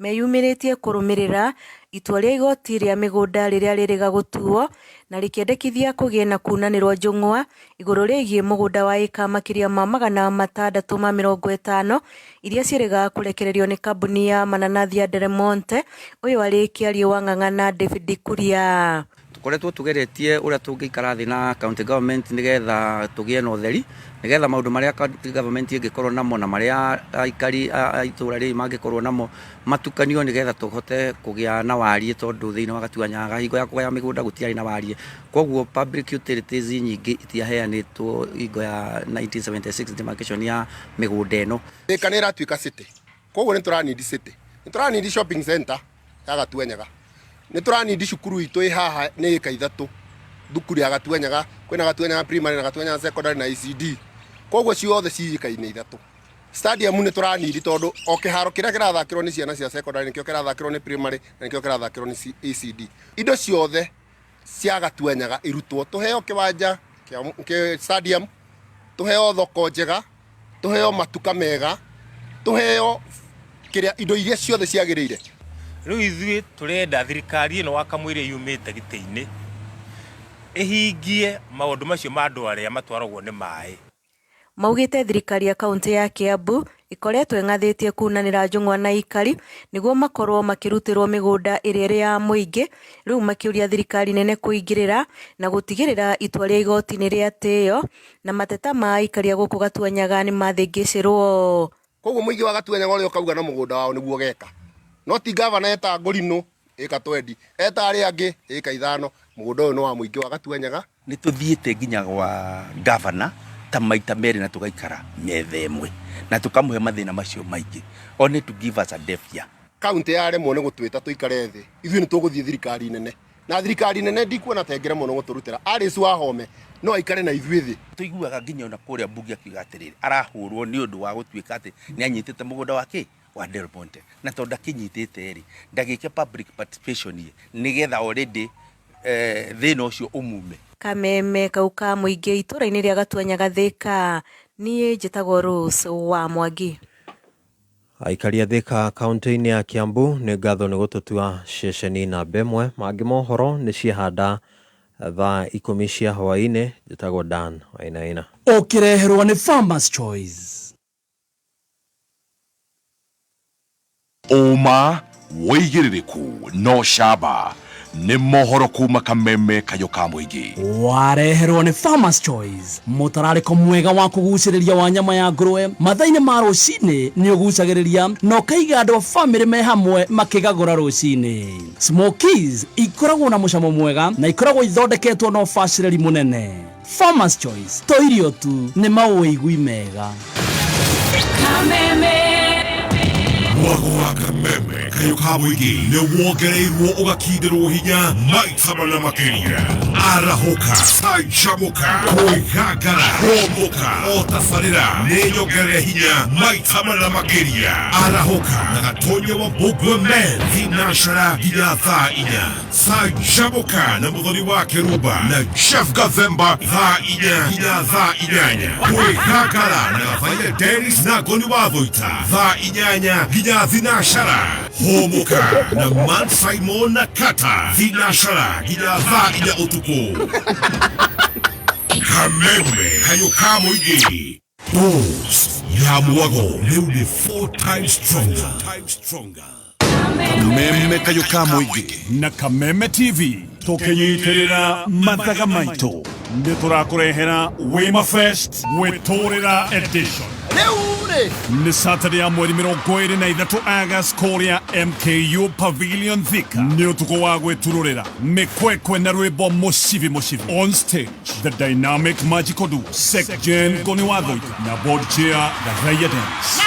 meyumĩrĩtie kũrũmĩrĩra itua rĩa igoti rĩa mĩgũnda rĩrĩa rĩrĩga gũtuo na rĩkĩendekithia kũgĩe na kunanĩrwo njũng'wa igũrũ rĩgiĩ mũgũnda wa ĩka makĩria ma 650 iria ciĩrĩga kũrekererio nĩ kambuni ya mananathi ya Del Monte. Ũyũ arĩ kĩario wa Ng'ang'a na David Kuria. Tuko Tũkoretwo tũgeretie ũrĩa tũngĩikara thĩ na county government nĩgetha tũgĩe na ũtheri, nĩgetha maũndũ marĩa county government ĩngĩkorwo namo na marĩa aikari a itũra rĩrĩ mangĩkorwo namo matukanio nĩgetha tũhote kũgĩa na wariĩ, tondũ thĩinĩ wa Gatuanyaga hingo ya kũgaya mĩgũnda gũtiarĩ na wariĩ. Koguo public utilities nyingĩ itiaheanĩtwo hingo ya 1976 demarcation ya mĩgũnda ĩno. Thika nĩ ĩratuĩka city, koguo nĩ tũranindi city, nĩ tũranindi shopping center ya Gatuanyaga, nĩ tũranindi cukuru itũ ĩ haha nĩ ĩka ithatũ, thukuru ya Gatuanyaga, kwĩna Gatuanyaga primary na Gatuanyaga secondary na ECD, koguo ciothe ci ĩka-inĩ ithatũ. Stadium nĩ tũranindi tondũ o kĩharo kĩrĩa kĩrathakĩrwo nĩ ciana cia secondary nĩkĩo kĩrathakĩrwo nĩ primary na nĩkĩo kĩrathakĩrwo nĩ ECD. Indo ciothe cia Gatuanyaga irutwo, tũheo kĩwanja kĩa stadium, tũheo thoko njega, tũheo matuka mega, tũheo kĩrĩa indo iria ciothe ciagĩrĩire. Rĩu ithuĩ tũrenda thirikari ĩno wakamũira yumĩte gĩtĩ-inĩ ĩhingie maũndũ macio ma andũ arĩa matwaragwo nĩ maĩ. Maugĩte thirikari ya kaunti ya Kiambu ĩkoretwo ĩng'athĩtie kunanĩra njũng'wa na aikari nĩguo makorwo makĩrutĩrwo mĩgũnda ĩrĩa ĩrĩ ya mũingĩ, rĩu makĩũria thirikari nene kũingĩrĩra na gũtigĩrĩra itua rĩa igoti nĩ rĩatĩĩo na mateta ma aikari a gũkũ Gatuanyaga nĩ mathĩngĩcĩrwo. Koguo mũingĩ wa Gatuanyaga ũrĩa ũkauga na mũgũnda wao nĩguo ũgeka, no ti gavana eta Ngũrinũ ĩka 20, eta arĩa angĩ ĩka 5, mũgũnda ũyũ nĩ wa mũingĩ wa Gatuanyaga. Nĩ tũthiĩte nginya gwa gavana ta maita merĩ na tũgaikara metha ĩmwe na tũkamũhe mathĩna macio maingĩ, only to give us a deaf ear. Kaunti yaremwo nĩ gũtwĩta tũikare thĩ, ithuĩ nĩ tũgũthiĩ thirikari nene, na thirikari nene ndikuona ta ĩngĩremwo nĩ gũtũrutĩra. Alice Wahome no aikare na ithuĩ thĩ. Tũiguaga nginya ona kũrĩa mbunge akiuga atĩrĩrĩ, arahũrwo nĩ ũndũ wa gũtuĩka atĩ nĩ anyitĩte mũgũnda wa kĩ wa Del Monte, na tondũ ndakĩnyitĩte rĩ, ndagĩke public participation ĩ, nĩgetha already thĩna ũcio ũmume. Kameme kau ka mũingĩ itũra-inĩ rĩa Gatuanyaga Thika, niĩ njĩtagwo Rose wa Mwangi. Aikari a Thika kaunti-inĩ ya Kiambu nĩ ngatho nĩ gũtũtua ceceni namba ĩmwe. Mangĩ mohoro nĩ ciehanda thaa 10 cia hwaĩ-inĩ. Njĩtagwo Dan Wainaina. Ũkĩreherwo nĩ Farmers Choice. Ũma wĩigĩrĩrĩku no camba nĩ mohoro kuma Kameme kayũ ka mũingĩ. Wareherwo nĩ Farmers Choice, mũtararĩko mwega wa kũgucĩrĩria wa nyama ya ngũrwe mathaa-inĩ ma rũcinĩ nĩ ũgucagĩrĩria na ũkaiga andũ a bamĩrĩ me hamwe makĩgagũra rũcinĩ. Smokies ikoragwo na mũcamo mwega na ikoragwo ithondeketwo na ũbacĩrĩri mũnene. Farmers Choice to irio tu, nĩ maũigui mega. Kameme. Mwago wa Kameme kayũ ka mũingĩ nĩ wongereirwo ũgakindĩrwo hinya maita mana makĩria. Arahũka, canjamũka, kwĩgangara, kũmbũka, o tabarĩra nĩ nyongerere hinya maita mana makĩria. Arahũka na Gatonya wa Mbũngwe Men thinacara nginya thaa 4. Canjamũka na Mũthoni wa Kĩrumba na Jeff Gathemba thaa 4 nginya thaa 8. Kwĩgangara na Gathaia Dennis na Ngoni wa Thũita thaa 8 nginya thinacara. Hũmũka na Man Simon na Kata thinacara nginya thaa 4 ũtukũ. Kameme kayũ ka mũingĩ. Dose ya mwago rĩu nĩ 4 times stronger. Kameme kayũ ka mũingĩ na Kameme TV tũkĩnyitĩrĩra mathaga maitũ nĩ tũrakũrehera Wema Fest gwĩtũrĩra edition. Nĩ Saturday ya mweri 23 August kũrĩa MKU Pavilion Thika. Nĩ ũtukũ wa gwĩturũrĩra mĩkwekwe na rwĩmbo mũcibi mũcibi. On stage the dynamic magical duo Sek Jen Ngoni wa Thũita na board chair Gathaia Dennis.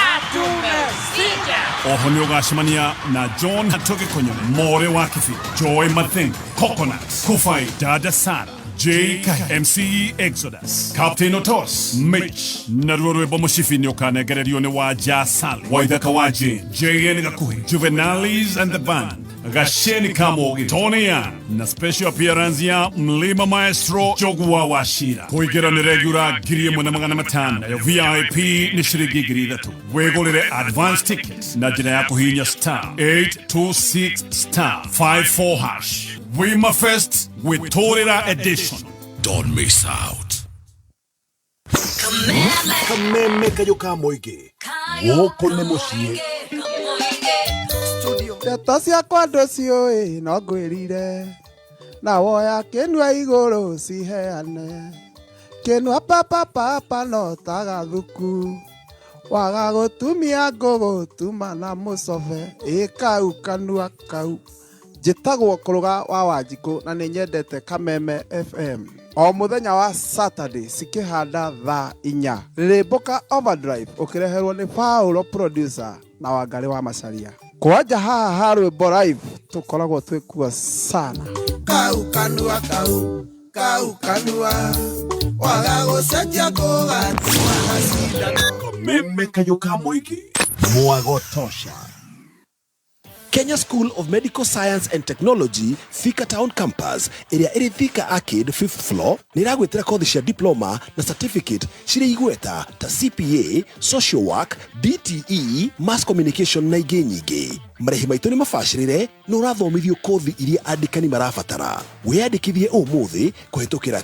Oho nĩ ũgacemania na John Tũgĩkonyone, More wa Kĩbĩ, Joy Matheng, Coconut, Kufai, Dada Sara, J Kahi, MC Exodus, Captain Otos, Mitch, naruo rwĩmbo mũcibi nĩ ũkanengererio nĩ Wanja Sali, Waithaka wa Jane, JN Gakuhi, Juvenalis and the Band, Gasheni Kamogi, Tony Young, na special appearance ya Mlima Maestro Jogwa Washira. Kũingĩra nĩ regular 1,500, nayo VIP nĩ ciringi 3,000. Wĩgũrĩre advance tickets na njĩra ya kũhihinya star 826 star 54 hash. Wema Fest Gwĩtũrĩra edition. Don't miss out. Kameme kayũ ka mũingĩ gũkũ nĩ mũciĩ. Ndeto ciakwa ndũciũĩ no ngwĩrire Na woya kĩnua igũrũ ciheane kĩnua papapapa no tagathuku waga gũtumia ngũgũtuma na mũcobe ĩ kau kanua kau. Njĩtagwo Kũrũga wa Wanjikũ na nĩ nyendete Kameme FM o mũthenya wa Saturday cikĩhanda thaa 4 Rĩrĩmbũka Overdrive ũkĩreherwo nĩ Paulo producer na Wangarĩ wa Macharia. Kwanja haha ha rwĩmbo live tũkoragwo twĩkuo sana. Kau kanua kau kau kanua waga gũcenjia ngũgatuma na cindano. Kameme kayũ ka mũingĩ mwago tosha. Kenya School of Medical Science and Technology Thika Town Campus ĩrĩa ĩrĩ Thika Arcade 5th floor nĩ ĩragwĩtĩra kothi cia diploma na certificate cirĩ igweta ta CPA, Social Work, DTE, Mass Communication na ingĩ nyingĩ. Marĩhi maitũ nĩ mabacĩrĩre na ũrathomithio kothi iria andĩkani marabatara. Wĩyandĩkithie ũmũthĩ kũhĩtũkĩra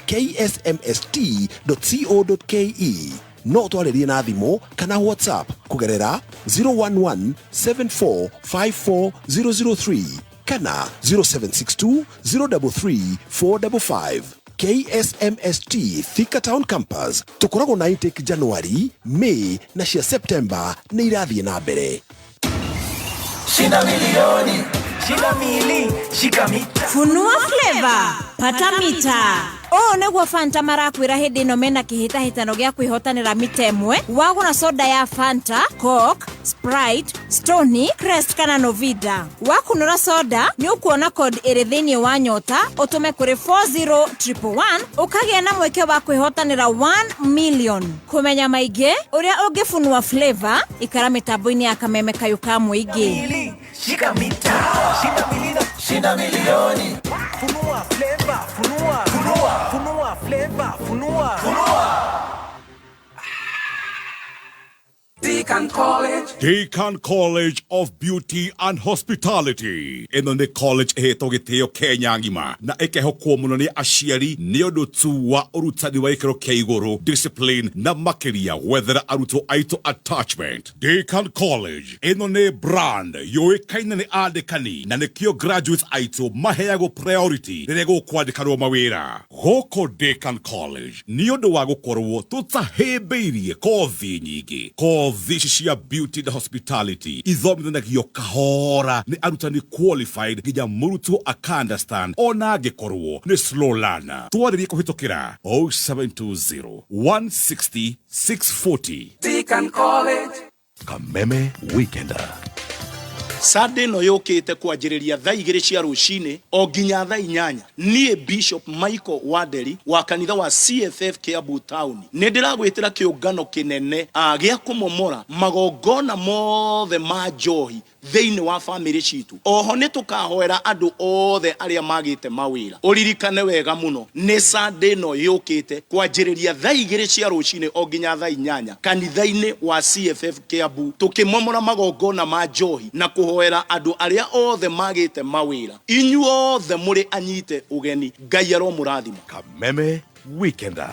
ksmst.co.ke. No ũtwarĩrie na thimũ kana WhatsApp kũgerera 011 7454003 kana 0762 033 455. KSMST Thika Town Campus tũkoragwo na intake January, May na cia September nĩ irathiĩ na mbere. Shinda milioni, shinda mili, shika mita. Funua flavor, pata mita. Ũũ nĩguo Fanta marakwĩra hĩndĩ ĩno mena kĩhĩtahĩtano gĩa kwĩhotanĩra mita ĩmwe wagũra soda ya Fanta, Coke, Sprite, Stony, Crest kana Novida. Wakunũra soda nĩ ũkuona code ĩrĩ thĩinĩ wa nyota ũtũme kũrĩ 40111 ũkagĩa na mweke wa kwĩhotanĩra 1 million. Kũmenya maingĩ ũrĩa ũngĩfunua flavor ikara mĩtambo-inĩ ya Kameme kayũ ka mũingĩ. Mili, shika mita. Shinda mili, shinda milioni. Funua flavor, funua, funua, funua flavor, funua, funua. Deacon College. Deacon College of Beauty and Hospitality ĩno nĩ college ĩhetwo gĩtĩo Kenya ng'ima na ĩkehokwo mũno nĩ aciari nĩ ũndũ tu wa ũrutani wa gĩkĩro kĩa igũrũ, discipline na makĩria gwethera arutwo aitũ attachment. Deacon College ĩno nĩ brand yũĩkaine nĩ andĩkani na nĩkĩo graduates aitũ maheagwo priority rĩrĩa gũkwandĩkanwo mawĩra gũkũ Deacon College nĩ ũndũ wa gũkorwo tũtahĩmbĩirie kothi nyingĩ. Kothi ici cia beauty na hospitality ithomithanagio kahora nĩ arutani qualified nginya mũrutwo aka understand ona angĩkorwo nĩ slow learner. Twarĩrie kũhĩtũkĩra 0720 160 640. Deacon College. Kameme Weekender. Sunday ĩno yũkĩte kwanjĩrĩria thaa 2 cia rũcinĩ o nginya thaa 8 niĩ Bishop Michael Wanderi wa kanitha wa CFF Kiambu Town nĩ ndĩragwĩtĩra kĩũngano kĩnene gĩa kũmomora magongona mothe ma njohi thĩinĩ wa bamĩrĩ citũ. Oho nĩ tũkahoera andũ othe arĩa magĩte mawĩra. Ũririkane wega mũno nĩ Sunday ĩno yũkĩte kwanjĩrĩria thaa 2 cia rũcinĩ o nginya thaa 8 kanitha-inĩ wa CFF Kiambu tũkĩmomora magongona ma njohi na kũhoera andũ arĩa othe magĩte mawĩra. Inyuothe mũrĩ anyite ũgeni. Ngai aromũrathima. Kameme Weekender.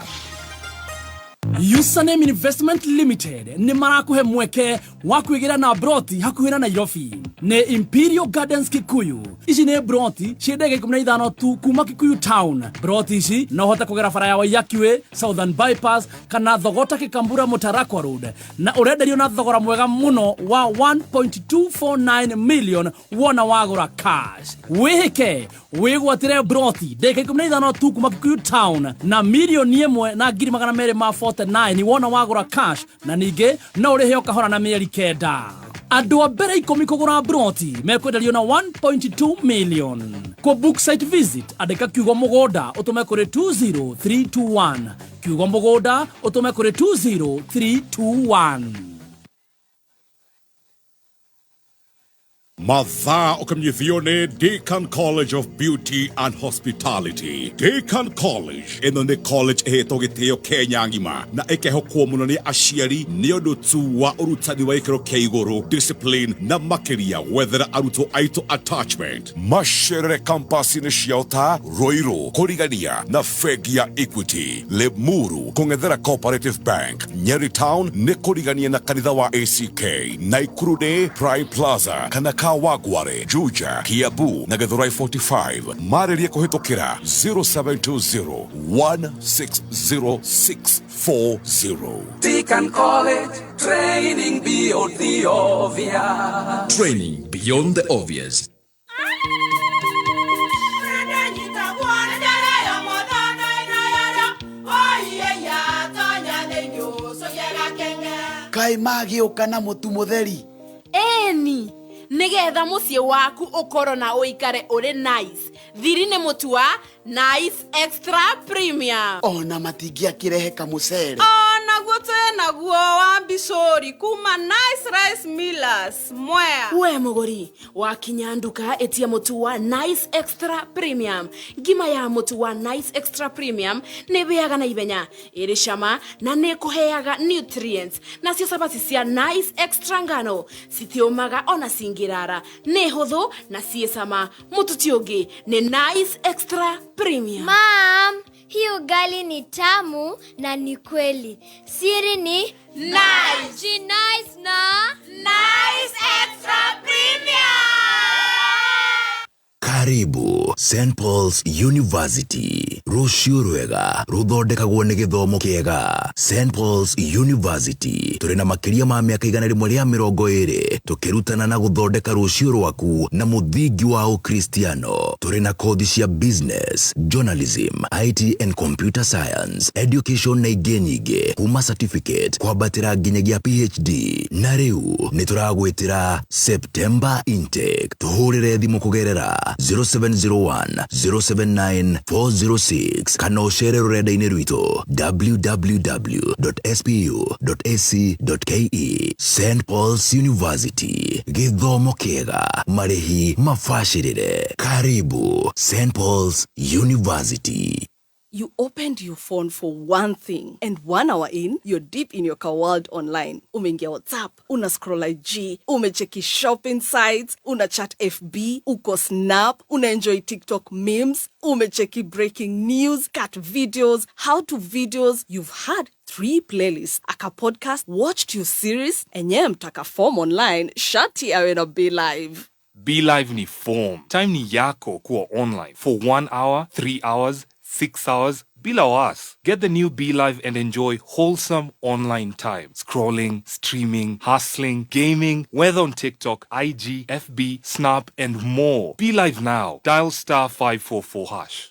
Username Investment Limited nĩ marakũhe mweke wa kwĩgĩra na broti hakuhĩ na Nairobi. Nĩ Imperial Gardens Kikuyu. Ici nĩ broti cia ndagĩka 15 tu kuma Kikuyu Town. Broti ici no ũhote kũgera bara ya Waiyaki Way, Southern Bypass kana Thogota Kikambura Mutarakwa Road na ũrenderio na thogora mwega mũno wa 1.249 million wona wagũra cash. Wĩhĩke wĩgwatĩre broti ndagĩka 15 tu kuma Kikuyu Town na 1,249,000 wona wagũra cash na ningĩ no ũrĩhe o kahora na mĩeri 9. Andũ a mbere 10 kũgũra broti mekwenderio na 1.2 million. Kũ book site visit andĩka kiugo mũgũnda ũtũme kũrĩ 20321. Kiugo mũgũnda ũtũme kũrĩ 20321. Mathaa ũkamenyithio nĩ Deacon College of Beauty and Hospitality. Deacon College ĩno nĩ college ĩhetwo gĩtĩo Kenya ng'ima na ĩkehokwo mũno nĩ aciari nĩ ũndũ tu wa ũrutani wa gĩkĩro kĩa igũrũ, discipline na makĩria gwethera arutwo aitũ attachment. Macerere campus-inĩ ciao ta Ruiru kũrigania na bengi ya Equity, Limuru kũng'ethera Cooperative Bank, Nyeri Town nĩ kũrigania na kanitha wa ACK, Naikuru nĩ Prime Plaza kana Kawangware, Juja, Kiambu na Githurai 45. Marĩrie kũhĩtũkĩra 0720 160640. Deacon College, training beyond the obvious. Training beyond the obvious. Kaĩ magĩũka na mũtu mũtheri? Ĩni, nĩgetha mũciĩ waku ũkorwo na ũikare ũrĩ nice. Thiri nĩ mũtu wa Nice Extra Premium. Ona matingĩakĩrehe kamũcere. Onaguo twĩ naguo wa mbicũri kuma Nice Rice Millers Mwea. We mũgũri wakinya nduka ĩtia mũtu wa Nice Extra Premium. Ngima ya mũtu wa Nice Extra Premium nĩ ĩhĩaga na ihenya, ĩrĩ cama na nĩ ĩkũheaga nutrients. Nacio cabaci cia Nice Extra ngano citiũmaga ona cingĩrara, nĩ hũthũ na ciĩ cama. Mũtu ti ũngĩ nĩ Nice Extra Premium. Mom, hii ugali ni tamu na ni kweli. Siri ni Nice. Nice na Nice Extra Premium. Karibu St Paul's University. Rũciũ rwega rũthondekagwo nĩ gĩthomo kĩega. St Paul's University tũrĩ na makĩria ma mĩaka 120 tũkĩrutana na gũthondeka rũciũ rwaku na mũthingi wa Ũkristiano. Tũrĩ na kothi cia business, journalism, IT and computer science, education na ingĩ nyingĩ, kuma certificate kwambatĩra nginyagia PhD. Na rĩu nĩ tũragwĩtĩra September intake. Tũhũrĩre thimũ kũgerera 0701 079 406 kana ũcere rũrenda-inĩ rwitũ www.spu.ac.ke. St Paul's University, gĩthomo kĩega, marĩhi mabacĩrĩre. Karibu St Paul's University. You opened your phone for one thing, and 1 hour in, you're deep in your car world online. Umeingia WhatsApp, una scroll IG, umecheki shopping sites, una chat FB, uko Snap, una enjoy TikTok memes, umecheki breaking news, cat videos, how to videos. You've had 3 playlists, aka podcast, watched your series, enyewe mtaka form online, shati awe na be live. Be Live ni form. Time ni yako kuwa online for 1 hour, 3 hours, 6 hours bila was. Get the new Be Live and enjoy wholesome online time. Scrolling, streaming, hustling, gaming, whether on TikTok, IG, FB, Snap, and more. Be Live now. Dial star 544#.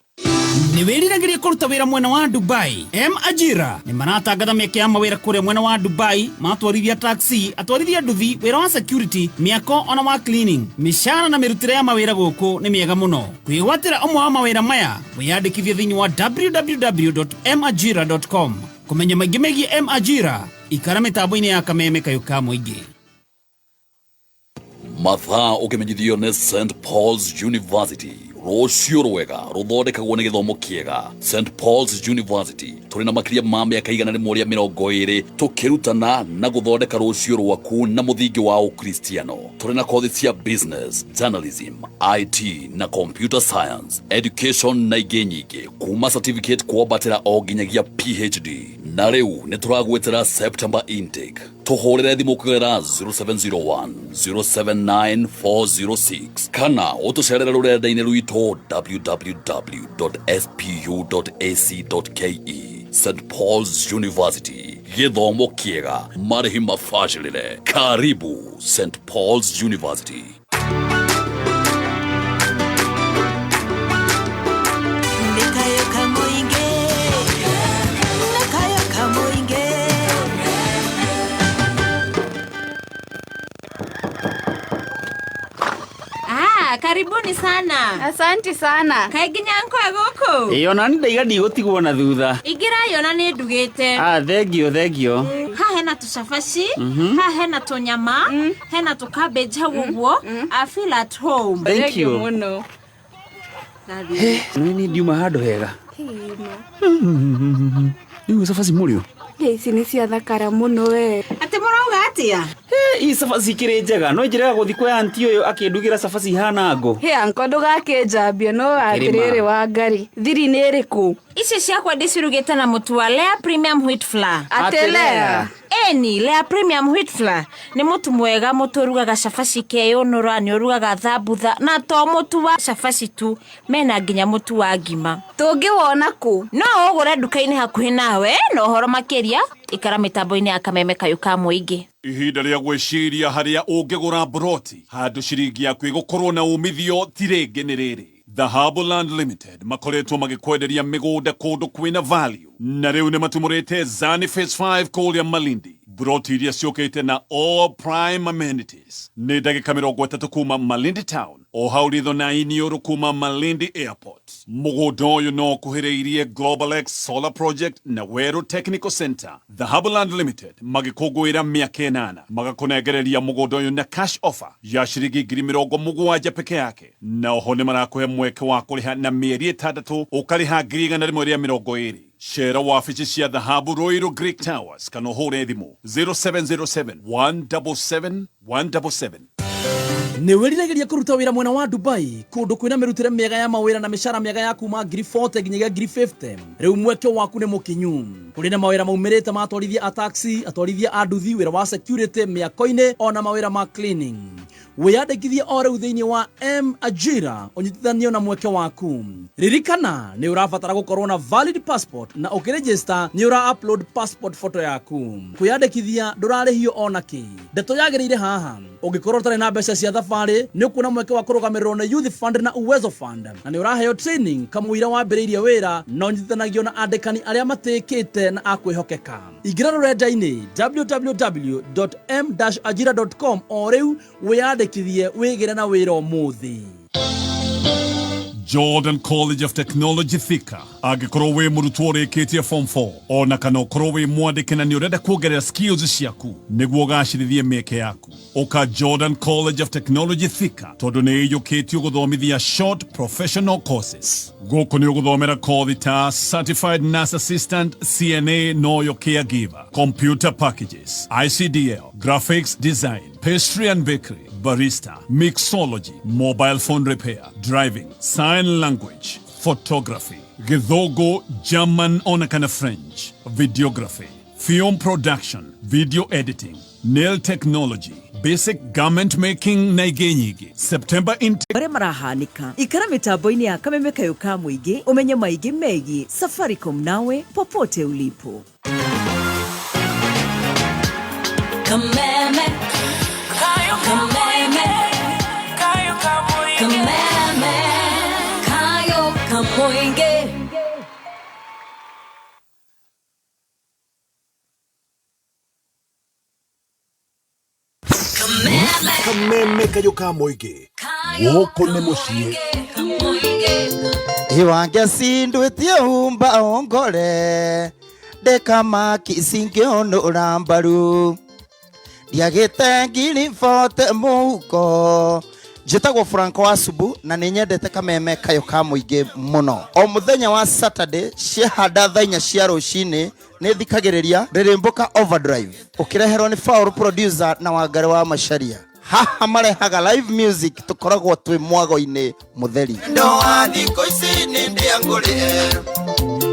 Nĩ wĩriragĩria kũruta wĩra mwena wa Dubai? M Ajira nĩ maratangatha mĩeke ya mawĩra kũrĩa mwena wa Dubai, matwarithia taxi, atwarithia nduthi, wĩra wa security, mĩako ona wa cleaning. Mĩcara na mĩrutĩre ya mawĩra gũkũ nĩ mĩega mũno. Kwĩgwatĩra ũmwe wa mawĩra maya, wĩyandĩkithie thĩinĩ wa www.majira.com. Kũmenya maingĩ megiĩ M Ajira, ikara mĩtambo-inĩ ya kameme kayũ ka mũingĩ. Mathaa ũkĩmenyithio nĩ St Paul's University. Rũciũ rwega rũthondekagwo nĩ gĩthomo kĩega. St Paul's University tũrĩ na makĩria ma mĩaka 120 tũkĩrutana na gũthondeka rũciũ rwaku na mũthingi wa Ũkristiano. Tũrĩ na kothi cia business, journalism, IT na computer science, education na ingĩ nyingĩ, kuma certificate kwambatĩra o nginyagia PhD. Na rĩu nĩ tũragwĩtĩra September intake. Tũhũrĩre thimũ kũgerera 0701 079 406 kana ũtũcerere rũrenda-inĩ rwitũ www.spu.ac.ke. St Paul's University, gĩthomo kĩega, marĩhi mabacĩrĩre. Karibu St Paul's University. Ah, karibuni sana. Asanti sana. Kaĩ nginya nkwa gũkũ? Ĩĩ ona nĩ ndaiga ndigũtigwo na thutha. Ingĩra yona nĩ ndugĩte. Ah, thengio thengio. Haha hena tũcabaci, haha hena tũnyama, hena tũ cabbage hau ũguo. I feel at home. Thank you. Mũno. Nĩ ndiuma handũ hega. Rĩu cabaci mũrĩo. Ici nĩ ciathakara mũno we. Atĩ mũrauga atĩa? Ii cabaci ikĩrĩ njega no njĩrega gũthiĩ kwa anti ũyũ akĩndugĩra cabaci ihana ngũ. Hĩ anko ndũgakĩnjambie no atĩrĩrĩ Wangari thiri nĩ ĩrĩkũ? Ici ciakwa ndĩcirugĩte na mũtu wa Lea Premium Wheat Flour. Atĩ Lea? Ĩni, Lea Premium Wheat Flour nĩ mũtu mwega mũtu ũrugaga cabaci keyũnũra, nĩ ũrugaga thambutha na to mũtu wa cabaci tu, mena nginya mũtu wa ngima. Tũngĩwona kũ? No ũgũre nduka-inĩ hakuhĩ nawe na ũhoro makĩria ikara mĩtambo-inĩ ya Kameme Kayũ ka Mũingĩ. Ihinda rĩa gwĩciria harĩa ũngĩgũra mburoti handũ ciringi yaku ĩgũkorwo na umithio ti rĩngĩ nĩ rĩrĩ. Dhahabu Land Limited makoretwo magĩkwenderia mĩgũnda kũndũ kwĩna value na rĩu nĩ matumũrĩte Zani Phase 5 kũrĩa Malindi. Mburoti iria ciũkĩte na all prime amenities nĩ ndagĩka 30 kuma Malindi Town o hau ritho na iniũrũ kuma Malindi Airport. Mũgũnda ũyũ no ũkuhĩrĩirie Global X Solar Project na Weru Technical Center. Dhahabu Land Limited magĩkũngũĩra mĩaka 8 magakũnengereria mũgũnda ũyũ na cash offer ya ciringi 70,000 peke yake, na oho nĩ marakũhe mweke wa kũrĩha na mĩeri 6 ũkarĩha 120,000. Cera wabici cia Dhahabu Ruiru Greek Towers kana ũhũre thimũ 0707 177 177. Nĩ wĩriragĩria kũruta wĩra mwena wa Dubai kũndũ kwĩna mĩrutĩre mĩega ya mawĩra na mĩcara mĩega ya kuma 40,000 nginyagia 50,000. Rĩu mweke waku nĩ mũkinyu. Kũrĩ na mawĩra maumĩrĩte ma atwarithia a taxi, atwarithia a nduthi, wĩra wa security mĩako-inĩ ona mawĩra ma cleaning. Wĩyandĩkithie o rĩu thĩinĩ wa M Ajira ũnyitithanio na mweke waku. Ririkana nĩ ũrabatara gũkorwo na valid passport na ũkĩregister nĩ ũra upload passport photo yaku. Kwĩyandĩkithia ndũrarĩhio ona kĩ. Ndeto yagĩrĩire haha ũngĩkorwo ũtarĩ na mbeca cia thabarĩ nĩ ũkuona mweke wa kũrũgamĩrĩrwo nĩ Youth Fund na Uwezo Fund na nĩ ũraheo training kamũira wambĩrĩirie wĩra na ũnyitithanagio na andĩkani arĩa matĩkĩte na a kwĩhokeka. Ingĩra rũrenda-inĩ www.m-ajira.com o rĩu wĩyandĩkithie wĩgĩre na wĩra ũmũthĩ. Jordan College of Technology Thika angĩkorwo wĩ mũrutwo ũrĩkĩtie form 4 ona kana ũkorwo wĩ mwandĩke na nĩ ũrenda kuongerera skills ciaku nĩguo ũgacĩrithie mĩeke yaku, ũka Jordan College of Technology Thika tondũ nĩ ĩiyũkĩtio gũthomithia short professional courses. Gũkũ nĩ ũgũthomera kothi ta Certified Nurse Assistant, CNA noyo caregiver, computer packages, ICDL, graphics design, pastry and bakery, barista, mixology, mobile phone repair, driving, sign language, photography, Gĩthũngũ, German ona kana French, videography, film production, video editing, nail technology, basic garment making na ingĩ nyingĩ. September intake Marĩa marahanĩka ikara mĩtambo-inĩ ya Kameme Kayũ ka Mũingĩ ũmenye maingĩ megiĩ Safaricom nawe popote ulipo. Kameme, kayo kameme, kayo kamoinge, kameme, kayo kamoinge. Kameme Kayũ ka Mũingĩ gũkũ nĩ mũciĩ. Iwange sindwitie umba ongore ndekamaki singĩonũra mbaru ndiagĩte 40,000 mũhuko. Njĩtagwo Franco Asubu na nĩ nyendete Kameme Kayũ ka Mũingĩ mũno. O mũthenya wa Saturday ciahanda thaa 4 cia rũcinĩ nĩ thikagĩrĩria Rĩrĩmbũka Overdrive ũkĩreherwo nĩ Faul producer na Wangari wa Macharia. Haha marehaga live music tũkoragwo twĩ mwago-inĩ mũtheri. Ndoa thikũ ici nĩ ndĩangũrĩre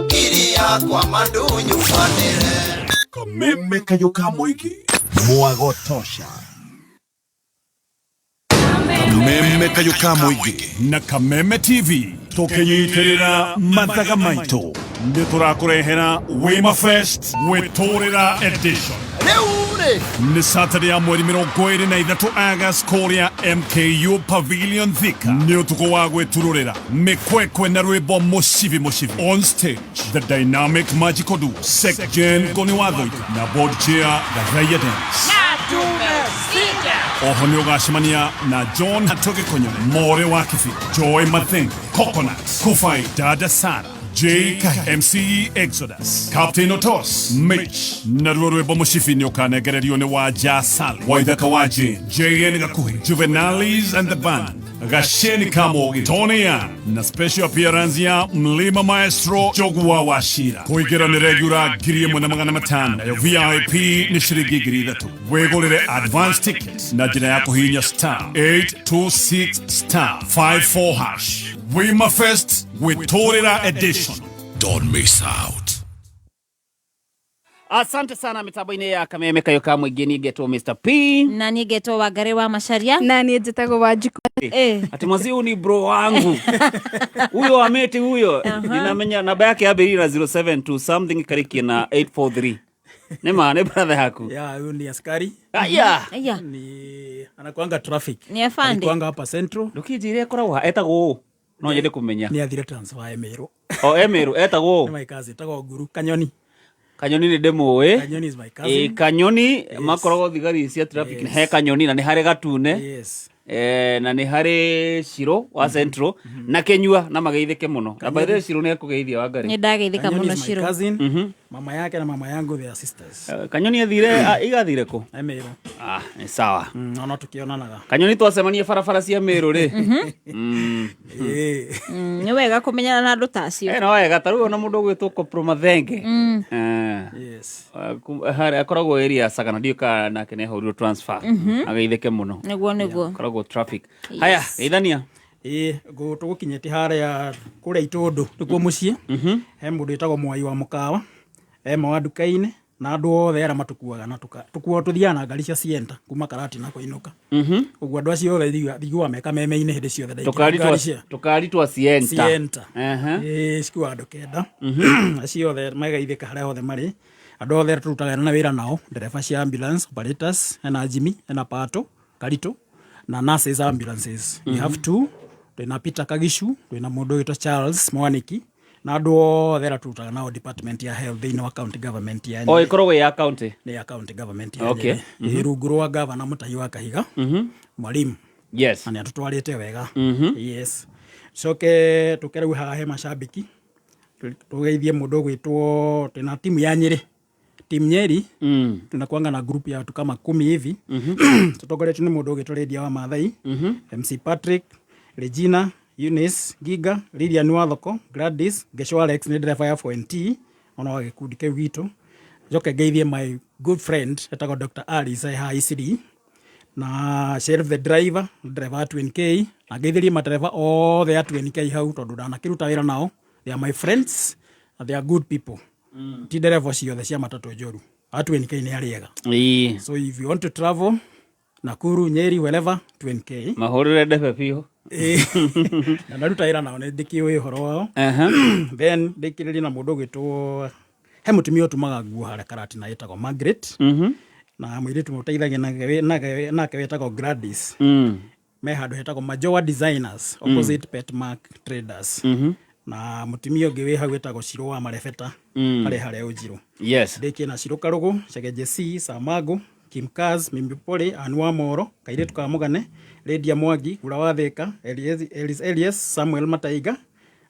ngiri yakwa mandunyubanĩre. Kameme Kayũ ka Mũingĩ mwago tosha. Kameme Kayũ ka Mũingĩ na Kameme TV tũkĩnyitĩrĩra mathaga maitũ nĩ tũrakũrehera Wima Fest gwĩtũrĩra edition. Rĩu rĩ nĩ Saturday ya mweri 23 August kũrĩa MKU Pavilion Thika. Nĩ ũtukũ wa gwĩturũrĩra mĩkwekwe na rwĩmbo mũcibi mũcibi. On stage the dynamic magical duo Sek Jen Ngoni wa Thũita na board chair Gathaiya Dennis. Oho nĩ ũgacemania na John Hatoge Konyore, More wa Kibira, Joy Mathenge, Coconut, Kufai, Dada Sara, J Kahi, MC Exodus, Captain Otos, Mitch, naruo rwĩmbo mũcibi nĩ ũkanengererio nĩ Wanja Sali, Waithaka wa Jane, JN Gakuhi, Juvenalis and the band. Gasheni Kamogi, Tony Young na special appearance ya Mlima Maestro Jogwa Wachira. Kũingĩra nĩ regular 1500, nayo VIP nĩ ciringi 3000. Wĩgũrĩre advance ticket na njĩra ya kũhihinya star 826 star 54 hash. Wima Fest Gwĩtũrĩra Edition. Don't miss out. Asante sana mitambo-inĩ ya Kameme Kayo ka Mũingĩ. Niĩ ngetwo Mr P. Na niĩ ngetwo Wangari wa Macharia. Na niĩ njĩtagwo Wanjikũ. Ati mwazi huyu ni bro wangu huyo ameti huyo. Ninamenya namba yake yambĩrĩirie na 072 something karikie na 843. Nĩ ma nĩ brother yaku? Ya, huyu ni askari. Aya. Aya. Ni anakuanga traffic. Ni afande. Alikuanga hapa Central. Ndũkĩnjĩre ĩkoragwo ha, etagwo ũ? No nyende kũmenya. Ni athire transfer Meru. O Emeru etagwo ũ? Ni my cousin, etagwo Nguru Kanyoni. Kanyoni nĩ ndĩmũĩ. Kanyoni is my cousin. Ĩ, Kanyoni makoragwo thigari cia traffic. He Kanyoni na nĩ harĩ Gatune. Yes. Na nĩ harĩ Ciro wa Central na Kenyua na mageithĩke mũno. Na by the way, Ciro nĩ ekũgeithia Wangari. Nĩ ndageithĩka Kanyoni mũno is my Ciro. cousin. Mama yake na mama yangu, they are sisters. Kanyoni athire igathire kũ? Meru. Ah, nĩ sawa. Ona tukionanaga. Kanyoni twacemania barabara cia Meru rĩ. Nĩ wega kũmenyana na andũ ta acio. No wega ta rĩu ona mũndũ ũgwĩtwo Kopro Mathenge. Yes. Harĩa akoragwo area ya Sagana, ndiũĩ kana nake nĩ ahũrirwo transfer. Ageithĩke mũno. Nĩguo. Akoragwo traffic. Haya, geithania. Ĩ, tũgũkinyĩte harĩa kũrĩa Itũndũ nĩkuo mũciĩ. He mũndũ wĩtagwo Mwai wa Mũkawa, ema wa nduka-inĩ, na andũ othe arĩa matũkuaga na tũkuo tũthiaga na ngari cia Sienta kuma Karatina kũinũka. Ũguo andũ acio othe thiguaga me kameme-inĩ hĩndĩ ciothe ndaingĩra ngari cia Tũkari twa Sienta. Sienta. Aha. Ĩ, cikuaga andũ 9. Acio othe magaithĩka harĩa hothe marĩ. Andũ othe arĩa tũrutaga na wĩra nao, ndereba cia ambulance operators, hena Jimmy, hena Pato Karitũ, na nurses ambulances. We have two. Twĩna Peter Kagicu, twĩna mũndũ wĩtwo Charles Mwaniki, na andũ othe arĩa tũrutaga nao department ya health thĩinĩ wa county government ya O Nyeri. ĩkoragwo ya county. Nĩ ya county government ya Okay. Nyeri. Ĩ, rungu rwa gavana Mutahi wa Kahiga, mwalimu. Yes. Na nĩ atũtwarĩte wega. Yes. Coke tũke rĩu haha he macambĩki, tũgeithie mũndũ ũgwĩtwo, twĩna timu ya Nyĩrĩ, timu Nyeri. Tunakuanga na group ya watu kama 10 hivi, tutongoretio nĩ mũndũ ũgwĩtwo Lydia wa Maathai, MC Patrick, Regina, Eunice, Giga, Lilian Wathoko, Gladys, Gesho, Alex nĩ ndereba ya 4NT ona wa gĩkundi kĩu gitũ. Njoke ngeithie my good friend etagwo Dr. Alice e haha ICD, na Sheriff the driver, ndereba wa 2NK, na ngeithĩrie matereba othe a 2NK hau tondũ ndanakĩruta wĩra nao. They are my friends and they are good people. Ti ndereba ciothe cia matatũ njũru, a 2NK nĩ arĩega. Ĩĩ. So if you want to travel Nakuru, Nyeri, wherever, 2NK. Mahũrĩre ndebe biũ. Ĩĩ. Na ndaruta wĩra nao nĩ ndĩkĩũĩ ũhoro wao. Aha. Then ndĩkĩrĩrie na mũndũ ũgwĩtwo, he mũtumia ũtumaga nguo harĩa Karatina ĩtagwo Margaret, na mũirĩtu mũteithagia nake wĩtagwo Gladys. Me handũ hetagwo Majoa Designers, opposite Petmark Traders. Na mũtumia ũngĩ wĩ hau wĩtagwo Ciro wa Marebeta, harĩa harĩa Ũnjirũ. Yes. Ndĩkie na Ciro Karũgũ, Cegeje C, Samago, Kim Kaz, Mimbi Pole, Anua Moro, Kairĩtu ka Mũgane, Lydia Mwangi, Gura wa Thĩka, Elias, Elias, Samuel Mataiga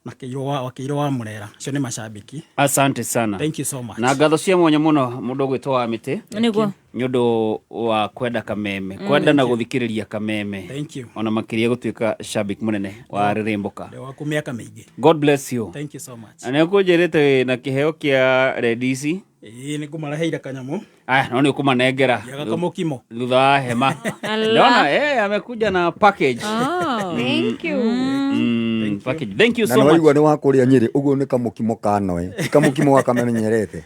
na Kĩirũ wa Kĩirũ wa Mũrera. Acio nĩ macambĩki. Asante sana. Thank you so much. Na ngatho cia mwanya mũno mũndũ ũgwĩtwo wa mĩtĩ. Nĩguo. Nĩ ũndũ wa kwenda Kameme, kwenda na Thank you. gũthikĩrĩria Kameme. Thank you. Ona makĩria gũtuĩka shabik mũnene wa Rĩrĩmbũka. Ndĩ waku mĩaka mĩingĩ. God bless you. Thank you so much. Na nĩ ũkũnjĩrĩte wĩ na kĩheo kĩa redici. Ĩĩ, nĩ ngũmareheire kanyamũ. Aya, no nĩ ũkũmanengera Ndiaga kamũkimo. Thutha wa hema. Ala. Ndona amekuja na package. Oh. Thank you. Package. Thank you Na so nĩ much. waigua nĩ wa kũrĩa Nyĩrĩ, ũguo nĩ kamũkimo ka noe, ti kamũkimo gakamenyerete.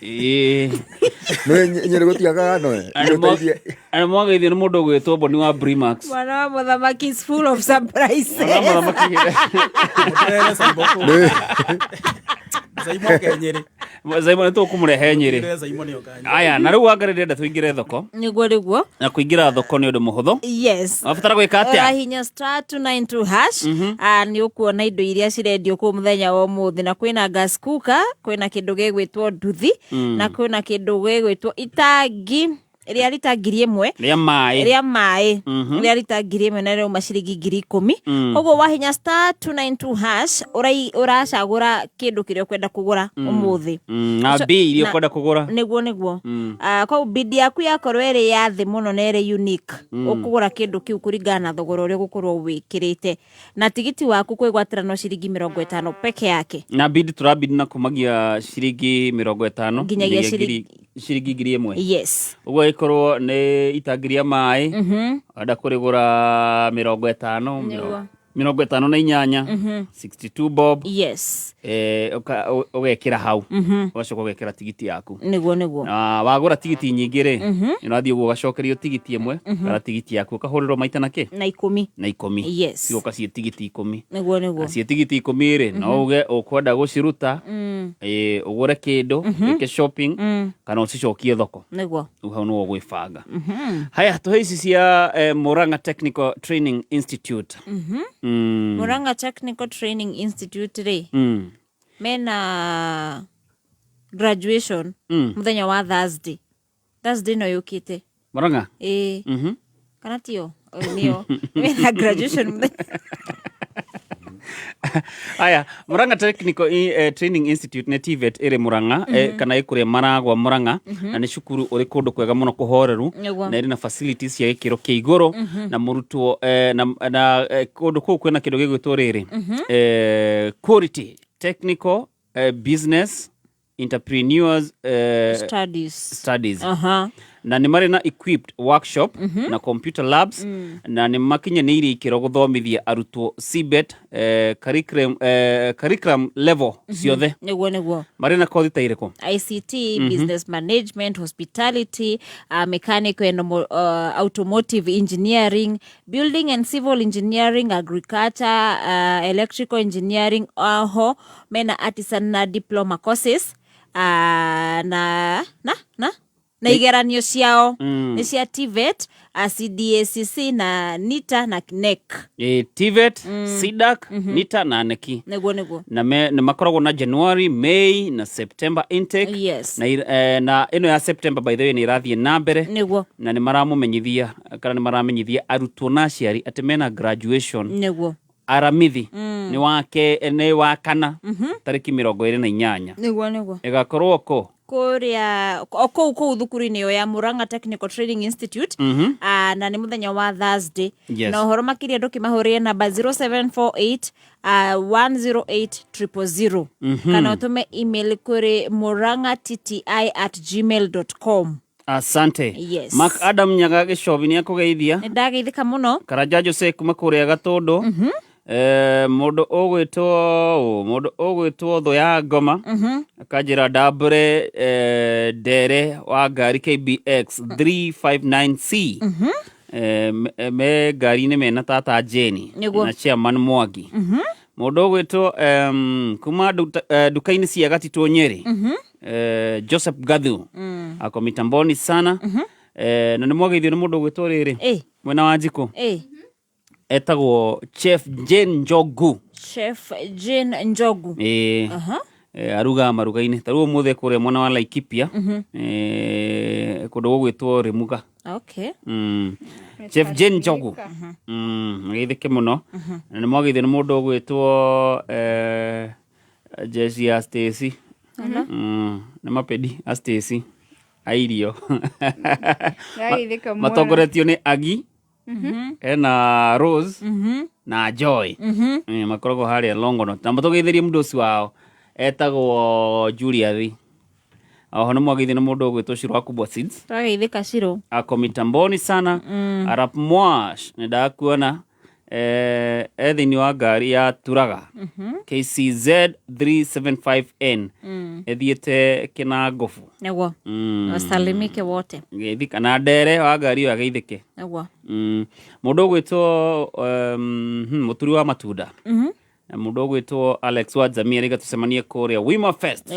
Ĩĩ. Nĩ Nyĩrĩ gũtiagaga noe. Ana mwageithio nĩ mũndũ ũgwĩtwo Boni wa Brimax. Mwana wa mũthamaki is full of surprises. Mwana wa mũthamaki. Mũterere Saiboko. Saimo oke Nyĩrĩ. Zaimo nĩ tũkũmũrehe Nyĩrĩ. Mũterere Saimo nĩ oka Nyĩrĩ. Aya, na rĩu Wangari ndĩrenda tũingĩre thoko. Nĩguo. Na kũingĩra thoko nĩ ũndũ mũhũthũ. Yes. Wabatara gwĩka atĩa? Ũrahinya star 292 hash. Nĩ ũkuona indo iria cirendio kũu mũthenya wa ũmũthĩ, na kwĩna gas cooker, kwĩna kĩndũ gĩgwĩtwo nduthi, na kwĩna kĩndũ gĩgwĩtwo itangi. Rĩa rita 1000. Rĩa maĩ. Rĩa maĩ. Rĩa rita 1000 na rĩauma ciringi 10,000. Koguo wahinya star 292 hash ũracagũra kĩndũ kĩrĩa ũkwenda kũgũra ũmũthĩ. Na Ũcio- mbei iria na- ũkwenda kũgũra. Nĩguo. Ah, koguo bidi yaku yakorwo ĩrĩ ya thĩ mũno na ĩrĩ unique, ũkũgũra kĩndũ kĩu kũringana na thogora ũrĩa ũgũkorwo wĩkĩrĩte, na tigiti waku kwĩgwatĩra no ciringi 50 peke yake. Na bid tũrabid na kumagia ciringi 50 Nginyagia ciringi 1000. Yes. Ũguo ĩkorwo nĩ itangi rĩa maĩ, wenda kũrĩgũra 50, 58, 62 bob. Ũgekĩra hau, ũgacoka ũgekĩra tigiti yaku. Nĩguo. Na wagũra tigiti nyingĩ rĩ, ũrathiĩ ũguo ũgacokerio tigiti ĩmwe, kana tigiti yaku ũkahũrĩrwo maita na kĩ? Na 10. Na 10. Yes. Cigoka ciĩ tigiti 10. Nĩguo. Na ciĩ tigiti 10 rĩ, no uge ũkwenda gũciruta, ũgũre kĩndũ, wĩke shopping, kana ũcicokie thoko. Rĩu hau nĩho ũgwĩbanga. Haya, tũhe ici cia Murang'a Technical Training Institute. Murang'a Technical Training Institute rĩ, mena graduation mũthenya wa Thursday ĩno yũkĩte. Murang'a? Ĩĩ. Kana tio? Ĩĩ, nĩyo mena graduation mũthenya. Aya, Murang'a Technical Training Institute nĩ TVET ĩrĩ Murang'a, kana ĩkũrĩa Maragwa Murang'a, na nĩ cukuru ũrĩ kũndũ kwega mũno kũhoreru, na ĩrĩ na facilities cia gĩkĩro kĩa igũrũ, na mũrutwo na kũndũ kũu kwĩna kĩndũ gĩgwĩtwo rĩrĩ, quality technical business entrepreneurs studies. Studies. Na nĩ marĩ na equipped workshop na computer labs, na nĩ makinyanĩirie ikĩro gũthomithia arutwo CBET curriculum level ciothe. Nĩguo. Marĩ na kothi ta irĩkũ? ICT, business management, hospitality, mechanical and automotive engineering, building and civil engineering, agriculture, electrical engineering, oho mena artisan na diploma courses, na igeranio ciao nĩ cia TVET, CDACC na NITA na KNEC. TVET, CDAC, NITA na NECI. Nĩguo. Na nĩ makoragwo na January, May na September intake. Na ĩno ya September, by the way, nĩ ĩrathiĩ na mbere. Na nĩ maramũmenyithia kana nĩ maramenyithia arutwo na aciari atĩ mena graduation Aramithi, nĩ wa kana, tarĩki 28. Nĩguo. Ĩgakorwo kũ? Kũrĩa o kũu thukuru-inĩ ĩyo ya Murang'a Technical Training Institute. Na nĩ mũthenya wa Thursday. Na ũhoro makĩria ndũkĩmahũrĩre namba 0748 108 000, kana ũtũme email kũrĩ murang'a tti@gmail.com. Asante. Yes. Mark Adam Nyaga Gĩcobi nĩ akũgeithia. Nĩ ndageithĩka mũno. Karanja Jose kuma kũrĩa Gatũndũ. Mũndũ ũgwĩtwo thũ ya ngoma akanjĩra ndambũre, ndere wa ngari KBX 359C, me ngari-inĩ mena tata Jeni na chairman Mwangi. Mũndũ ũgwĩtwo kuma nduka-inĩ cia Gatitũ Nyeri, Joseph Gathu, ako mitamboni sana. Na nĩ mwageithio nĩ mũndũ ũgwĩtwo rĩrĩ, mwena wa Njikũ, etagwo Chef Jane Njogu. Chef Jane Njogu. Ĩĩ. Arugaga maruga-inĩ ta rĩu ũmũthĩ kũrĩa mwena wa Laikipia, kũndũ gũgwĩtwo Rĩmuga. Chef Jane Njogu, geithĩke mũno. Na nĩ mwageithio nĩ mũndũ ũgwĩtwo jeshi ya Stacy. Nĩ mapedi a Stacy a irio. Ndageithĩka mũno. Matongoretio nĩ Agi, ena Rose na Joy. Makoragwo harĩa Longonot, na matũgeithĩrie mũndũ ũcio wao etagwo Julius. Oho nĩ mwageithio nĩ mũndũ ũgwĩtwo Shiro wa Kubwa Seeds. Twageithĩka, Shiro. Ako mitamboni sana. Arap Mwash, nĩ ndakuona, e thĩinĩ wa ngari ya Turaga KCZ 375N, ĩthiĩte Kĩnangobu. Wasalimike wote. Geithĩka na ndere wa ngari ĩyo ageithĩke. Mũndũ ũgwĩtwo mũturi wa matunda, na mũndũ ũgwĩtwo Alex wa Jamia rĩga tũcemanie kũrĩa Wima Fest.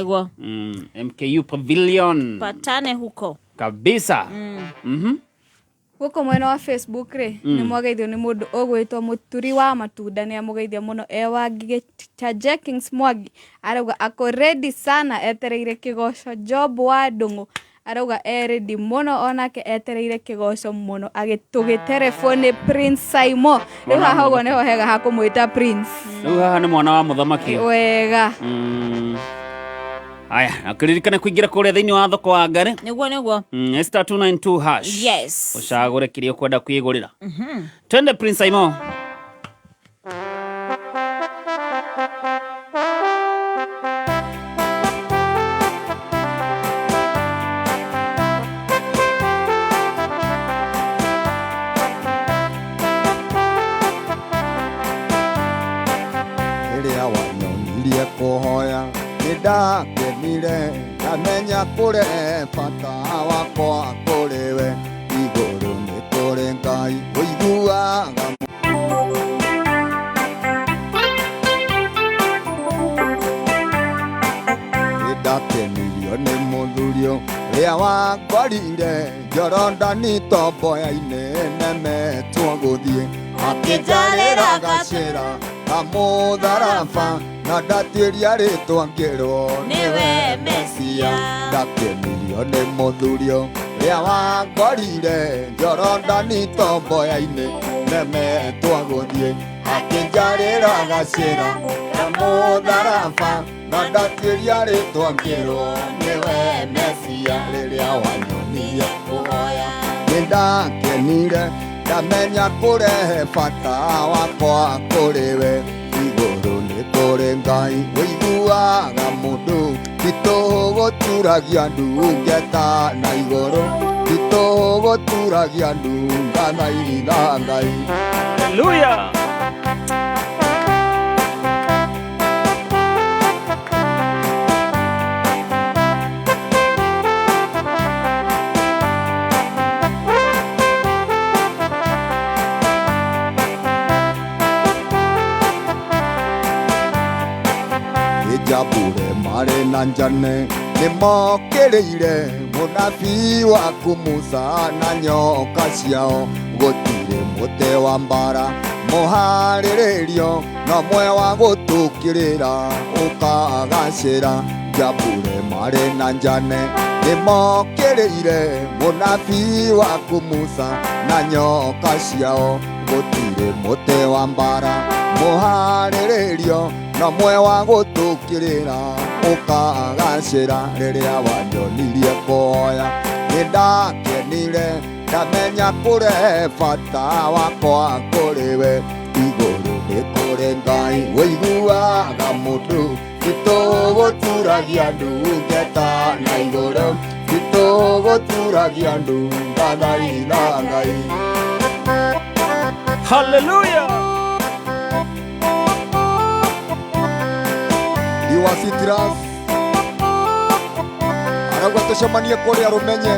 MKU Pavilion. Patane huko. Kabisa. Gũkũ mwena wa Facebook rĩ, nĩ mwageithio nĩ mũndũ ũgwĩtwo mũturi wa matunda, nĩ amũgeithia mũno e wa Ngigĩ cha Jenkins Mwangi, arauga ako ready sana, etereire kĩgoco. Job wa Ndũng'ũ. Arauga eredi mũno onake etereire kĩgoco mũno agĩtũgĩterebwo nĩ Prince Saimo. Rĩu haha ũguo nĩho hega ha kũmwĩta Prince. Rĩu haha nĩ mwana wa mũthamaki. Wega. Haya, akĩririkane kũingĩra kũrĩa thĩinĩ wa thoko wa ngari. Nĩguo nĩguo. Star 292 hash. Yes. Ũcagũre kĩrĩa ũkwenda kwĩgũrĩra. Twende Prince Aimo. Rĩrĩa wanyonirie kũhoya nĩ ndakenire ndamenya kũrĩ bata wakwa kũrĩ we igũrũ nĩ kũrĩ Ngai ũiguaga. Ndakenirio nĩ mũthuri ũrĩa wangorire Jorodani tomboya-inĩ nemetwo gũthiĩ akĩnjarĩra gacĩra kamũtharaba na ndatuĩria rĩtwa ngĩrwo nĩwe Mesia. Ndakenirio nĩ mũthuri ũrĩa wangorire Jorodani tomboya-inĩ nemetwo gũthiĩ akĩnjarĩra gacĩra kamũtharaba na ndatuĩria rĩtwa ngĩrwo nĩwe Mesia. Rĩrĩa wanyonirie kũhoya nĩ ndakenire ndamenya kũrehe bata wakwa kũrĩ we igũrũ nĩ kũrĩ Ngai ũiguaga mũndũ titũgũturagia ndungata na igũrũ titũgũturagia ndungata na Ngai. Hallelujah. Njambure marĩ na njane nĩmokĩrĩire mũnabii waku Musa na nyoka ciao gũtirĩ mũtĩ wa mbara mũharĩrĩrio no mwe wa gũtũkĩrĩra ũkagacĩra. Njambure marĩ na njane nĩmokĩrĩire mũnabii waku Musa na nyoka ciao gũtirĩ mũtĩ wa mbara mũharĩrĩrio no mwe wa gũtũkĩrĩra ũkagacĩra. Rĩrĩa wanyonirie kũhoya nĩ ndakenire ndamenya kũrehe bata wakwa kũrĩ we igũrũ nĩ kũrĩ Ngai ũiguaga mũndũ titũgũturagia ndungata na igũrũ titũgũturagia ndungata na Ngai. Hallelujah. Iwa Citrus arauga tũcemanie kũrĩa Rũmenye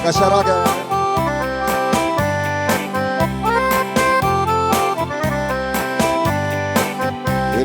Gacaraga.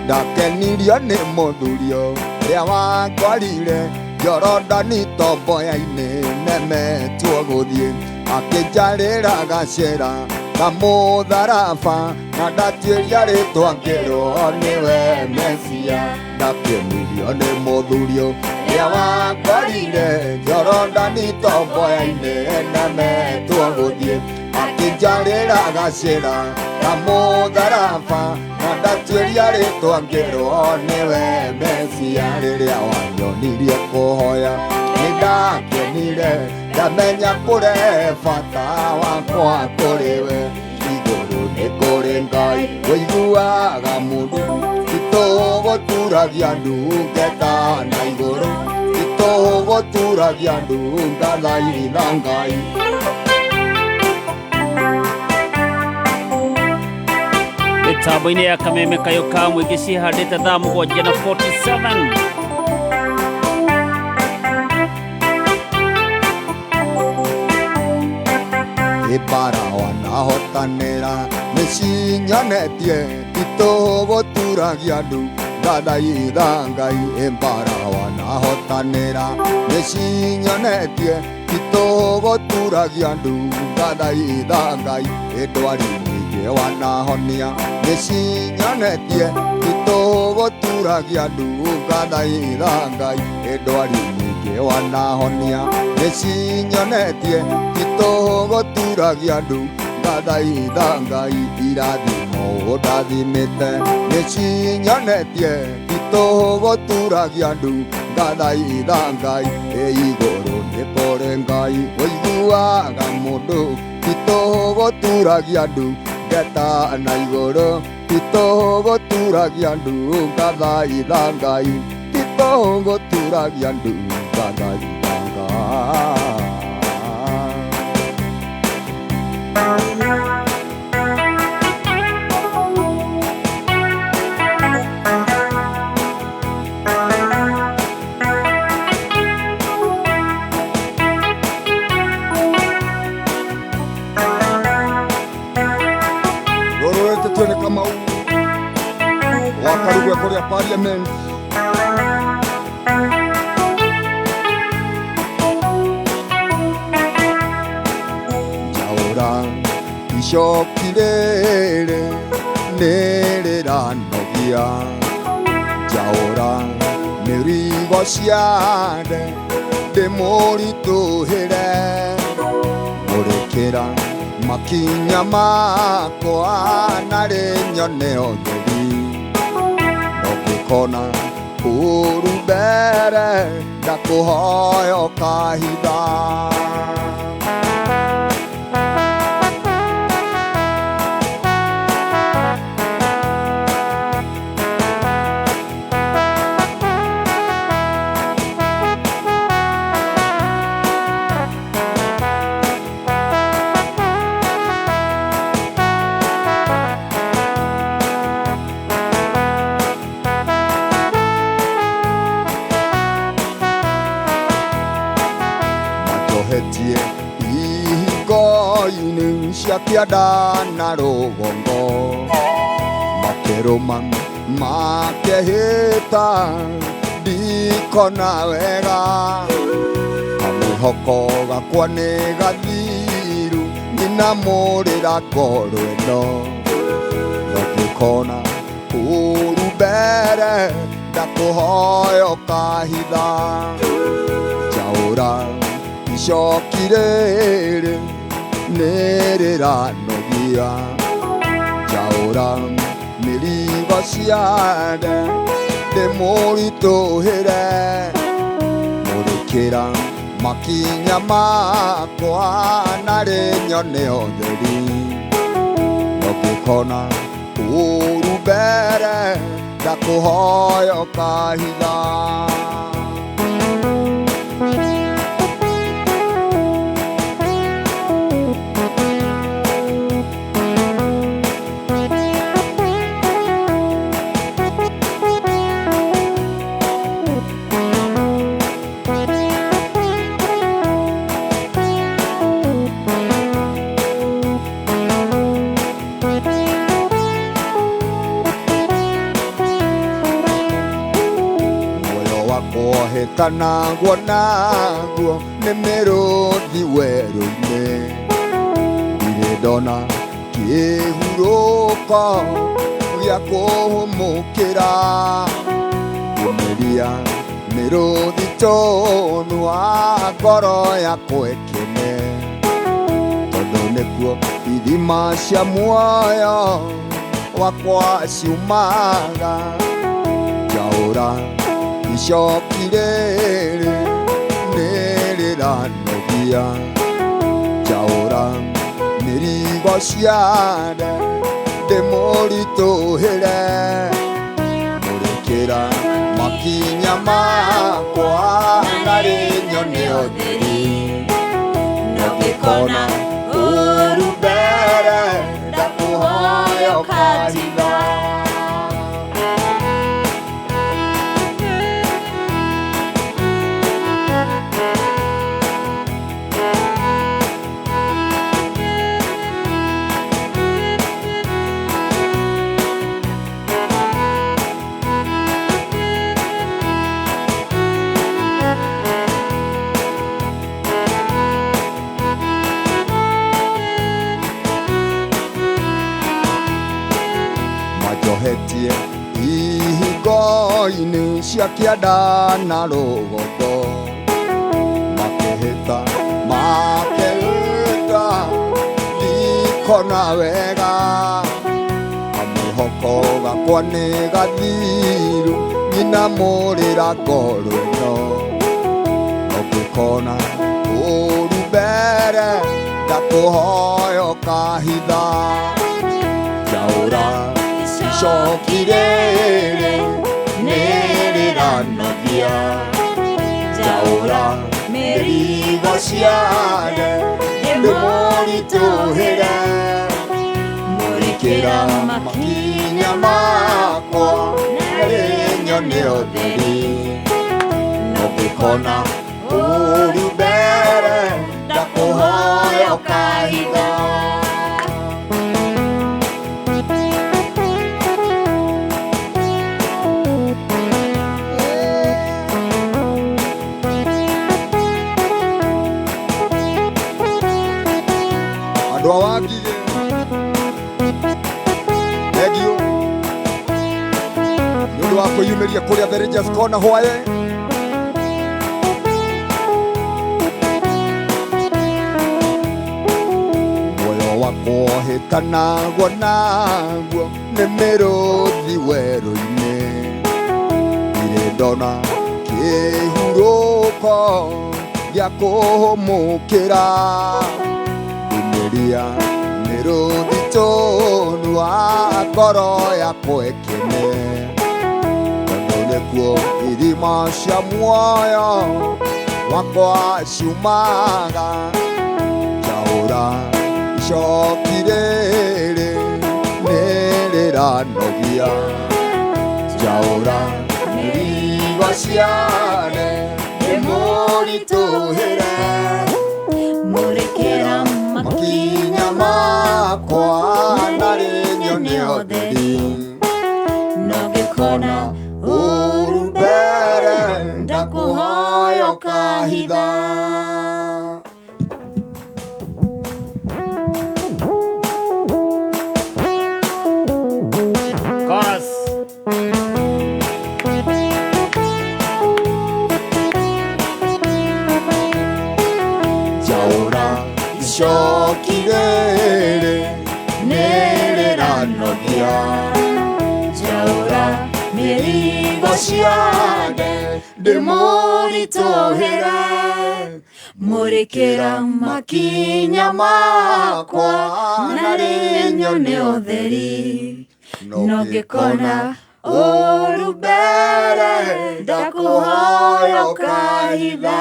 Ndakenirio nĩ mũthuri ũrĩa wangorire Jorodani tomboya-inĩ nemetwo gũthiĩ akĩnjarĩra gacĩra kamũtharaba na ndatuĩria rĩtwa ngĩrwo nĩwe Mesia. Ndakenirio nĩ mũthuri ũrĩa wangorire Jorodani tomboya-inĩ nemetwo gũthiĩ akĩnjarĩra gacĩra kamũtharaba na ndatuĩria rĩtwa ngĩrwo nĩwe Mesia. Rĩrĩa wanyonirie kũhoya nĩ ndakenire ndamenya kũrehe bata wakwa kũrĩ we igũrũ nĩ kũrĩ Ngai ũiguaga mũndũ titũgũturagia ndungata na igũrũ titũgũturagia ndungata na Ngai. Mĩtambo-inĩ ya kameme kayũ ka mũingĩ cihandĩte thaa 7 na 47. Ibara wanahotanĩra nĩcinyonetie titũgũturagia ndu ndathaitha Ngai. Ibara wanahotanĩra nĩcinyonetie titũgũturagia ndu ndathaitha Ngai. Ndwari nyingĩ wanahonia nĩcinyonetie titũgũturagia ndu ngathaitha Ngai. Ndwari nyingĩ nyingĩ wanahonia nĩcinyonetie titũgũturagia ndu ngathaitha Ngai irathimo ũndathimĩte nĩcinyonetie titũgũturagia ndu ngathaitha Ngai ĩ igũrũ nĩ kũrĩ Ngai ũiguaga mũndũ titũgũturagia ndu ngeta na igũrũ titũgũturagia ndu ngathaitha Ngai titũgũturagia ndu ngathaitha Ngai. Rũrũ nĩ Kamau wa Karugwe kũrĩa Parliament. Njaũra icoki rĩrĩ nĩrĩranogia njaũra mĩrigo ciande ndĩmũritũhĩre mũrĩkĩra makinya makwa narĩ nyone ũtheri ndũngĩkona ũru mbere ndakũhoya ũkahitha. Manjohetie ihingo-inĩ cia kĩanda na rũgongo makĩrũma makĩhĩta ndikona wega kamwĩhoko gakwa nĩ gathiru nyinamũrĩra ngoro ĩno ndũngĩkona ũru mbere ndakũhoya ũkahitha njaũra icoki rĩrĩ nĩrĩranogia njaũra mĩrigo ciande ndĩmũritũhĩre mũrĩkĩra makinya makwa narĩ nyone ũtheri ndũngĩkona ũru mbere ndakũhoya ũkahitha. Wohetanagwo naguo nĩ mĩrũthi werũ-inĩ ndirĩ ndona kĩhurũko gĩa kũhũmũkĩra ngũmĩria mĩrũthi tũnua wa ngoro yakwa ĩkene tondũ nĩkuo ithima cia muoyo wakwa ciumaga njaũra icoki rĩrĩ nĩrĩranogia njaũra mĩrigo ciande ndĩmũritũhĩre mũrĩkĩra makinya makwa narĩ nyone ũtheri ndũngĩkona ũru mbere ndakũhoya ũkahitha. Manjohetie ihingo-inĩ cia kĩanda na rũgongo Ndũkona wega Kamwĩhoko gakwa nĩ gathiru Nyina mũrĩra ngoro ĩno Ũngĩkona ũru mbere Ndakũhoya ũkahitha Njaũra icoki rĩrĩ Nĩrĩranogia Njaũra mĩrigo ciane Ndĩmũritũhĩre Mũrĩkĩra makinya makwa Narĩ nyone ũtheri Ũngĩkona ũru mbere Ndakũhoya ũkahitha Andũ a Wangigĩ Thengiũ nĩ ũndũ wa kwĩyumĩria kũrĩa The Rangers Corner hwaĩ muoyo wakwa hĩtanagwo naguo nĩ mĩrũthi werũ-inĩ ndirĩ ndona kĩhurũko gĩa kũhũmũkĩra ndumĩria mĩrũthi tũnua ngoro yakwa ĩkene tondũ nĩkuo irima cia muoyo wakwa ciumaga njaũra icoki rĩrĩ nĩrĩranogia njaũra mĩrigo ciane ndĩmũritũhĩre Mũrĩkĩra makinya makwa narĩ nyone ũtheri Nongĩkona ũru mbere ndakũhoya ũkahitha Chorus. Njaũra icoki rĩrĩ nĩrĩranogia njaũra mĩrigo ciane ndĩmũritũhĩre Mũrĩkĩra makinya makwa narĩ nyone ũtheri Nongĩkona ũru mbere ndakũhoya ũkahitha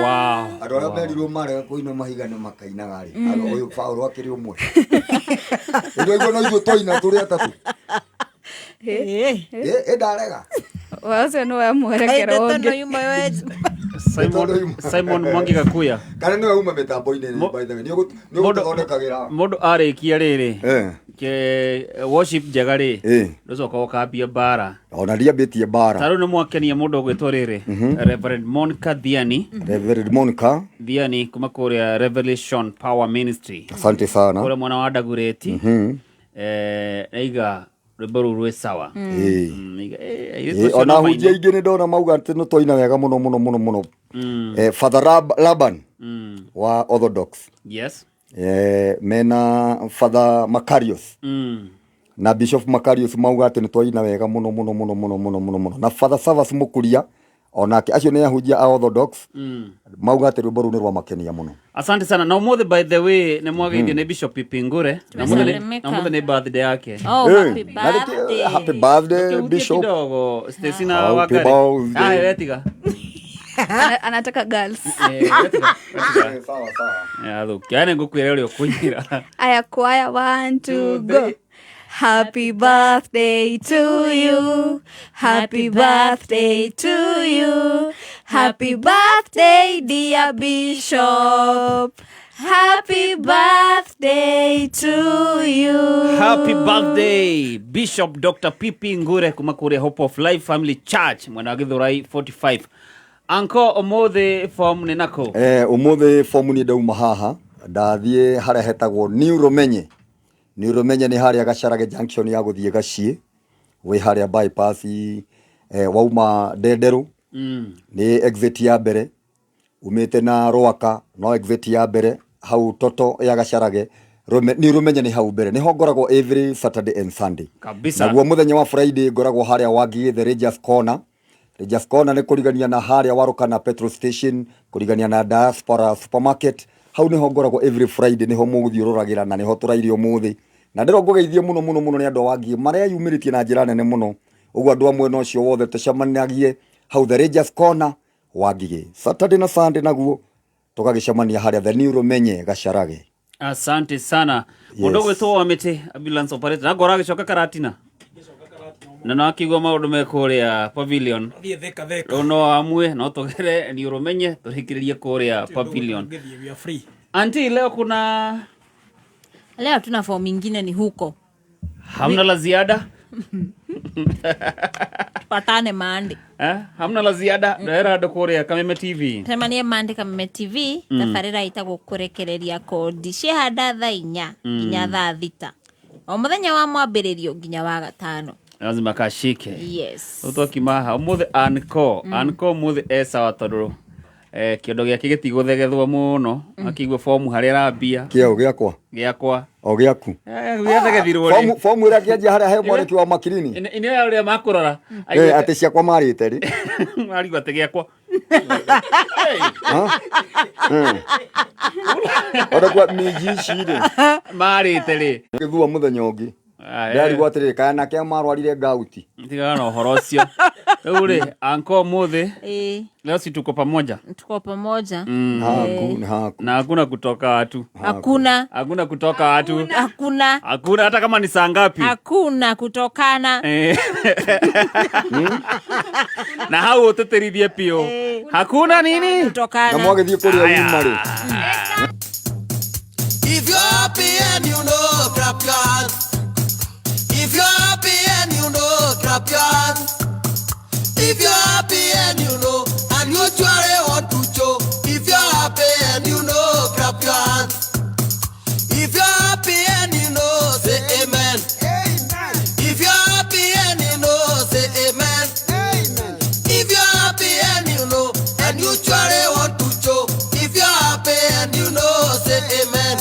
Wow. Andũ arĩa merirwo marega kũina mahiga nĩ makainaga rĩ ũyũ Paũlũ akĩrĩ ũmwe Nĩ no ithuĩ twaina tũrĩ atatũ ĩ ndarega Ũcio nĩwe mwerekera ũngĩ. Simon Mwangi Gakuya kana nĩwe uma mĩtambo-inĩ by the way nĩ ũgũtũthondekagĩra Mũndũ arĩkia rĩrĩ ke worship njega rĩ ndũcoka ũkambia mbara ona ndiambĩtie mbara ta rĩu nĩ mwakenia mũndũ ũgwĩtwo rĩrĩ Reverend Monica Dhiani Reverend Monica Dhiani kuma kũrĩa Revelation Power Ministry asante sana kũrĩa mwena wa Dagoretti aiga rwĩmbo rũu rwĩ sawa Ĩĩ. Aiga, airĩtu Ĩĩ, acio ona no hunjia maine. ingĩ nĩ ndona mauga atĩ nĩ twaina wega mũno mũno mũno mũno Father Laban wa Orthodox Yes. Mena Father Macarius na Bishop Macarius mauga atĩ nĩ twaina wega mũno mũno mũno mũno mũno mũno mũno na Father Savas Mũkuria onake acio nĩ ahunjia a Orthodox mauga atĩ rwĩmbo rũu nĩ rwamakenia mũno Asante sana na ũmũthĩ by the way nĩ mwageithio nĩ Bishop Ipingure na ũmũthĩ nĩ- Tumesalimika. na ũmũthĩ nĩ birthday yake Oh, Eh, happy na nĩkĩ- birthday. happy birthday Ũkĩhutie Bishop kidogo Stacy na Happy Wakari birthday. Ah, wewe tiga Anataka girls. Eh, wewe tiga, wewe tiga. Sawa sawa Athũkia yani ngũkwĩra ũrĩa ũkũnyira Aya kwaya 1 2 go. Happy birthday to you. Happy birthday to you. Happy birthday dear Bishop. Happy birthday to you. Happy birthday Bishop Dr. PP Ngure kuma kũrĩa Hope of Life Family Church mwena wa Githurai 45 Anko ũmũthĩ form nĩ nako Ũmũthĩ fomu niĩ ndauma haha ndathiĩ harĩa hetagwo New Rumenye New Rumenye nĩ harĩa Gacarage junction ya gũthiĩ Gaciĩ wĩ harĩa bypass wauma Ndenderũ nĩ exit ya mbere umĩte na Rwaka no exit ya mbere hau toto ya Gacarage Nĩ Rũmenye nĩ hau mbere nĩho ngoragwo every Saturday and Sunday. Kabisa. Naguo mũthenya wa Friday ngoragwo harĩa Wangigĩ, the Rangers Corner. Rangers Corner nĩ kũrigania na harĩa Warũka na petrol station, kũrigania na Diaspora Supermarket. Hau nĩho ngoragwo every Friday, nĩho mũgũthiũrũragĩra na nĩho tũraire ũmũthĩ. Na ndĩrwo ngũgeithie mũno mũno mũno nĩ andũ a Wangigĩ mareyumĩrĩtie na njĩra nene mũno. Ũguo andũ a mwena ũcio wothe tũcemanagie hau the Rangers Corner, Wangigĩ. Saturday na Sunday naguo tũgagĩcemania harĩa the New Rũmenye, Gacarage. Asante sana. Mũndũ ũgwĩtwo wa mĩtĩ, ambulance operator, na ngoro agĩcoka Karatina na no akĩigua maũndũ me kũrĩa Pavilion. Thiĩ Thika, Thika. Rĩu no amue no tũgere nĩ ũrũmenye tũrĩkĩrĩrie kũrĩa Pavilion. Tũngĩthiĩ, we are free. Anti, leo kuna Leo hatuna fomu ingine, ni huko. Hamna la ziada. Tupatane Mande. Eh? Hamna la ziada, ndera andũ kũrĩa Kameme TV. Tũcemanie Mande Kameme TV. Tabarĩra ĩtagwo Kũrekereria Kondi, ciĩhanda thaa 4 nginya thaa 6 o mũthenya wa mwambĩrĩrio nginya wa gatano. Lazima kashike. Yes. Rĩu twakima haha ũmũthĩ, anko anko ũmũthĩ e sawa tondũ kĩondo gĩake gĩtigũthegethwo mũno, akĩigua fomu harĩa arambia. Kĩo gĩakwa? Gĩakwa. O gĩaku? Gĩathegethirwo rĩ. Fomu ĩrĩa kĩanjia harĩa he mwaniki wa makirini. Ine ya ũrĩa makũrora. Atĩ ciakwa marĩte rĩ? Marigwo atĩ gĩakwa. Ha? Ona kwa minji ici rĩ. Marĩte rĩ? Gĩthua mũthenya ũngĩ. Ndarigwo atĩrĩrĩ, kana nake marwarire ngauti. Tigana na ũhoro ũcio. Rĩu rĩ, anko ũmũthĩ Ĩĩ. leo si tuko pamoja? Tuko pamoja. Haku, ni haku. Na hakuna kutoka watu. Hakuna. Hakuna kutoka watu. Hakuna. Hakuna hata kama ni saa ngapi. Hakuna kutokana. Na hau ũtĩtĩrithie biũ. Hakuna nini? Kutokana. Na mwagĩthiĩ kũrĩa Aya. uma rĩ? If you're happy and you know, clap your hands. If you're happy and you know, clap your hands. If you're happy and you know, and you truly want to show. If you're happy and you know, clap your hands. If you're happy and you know, say amen. If you're happy and you know, say amen. If you're happy and you know, and you truly want to show. If you're happy and you know, say amen.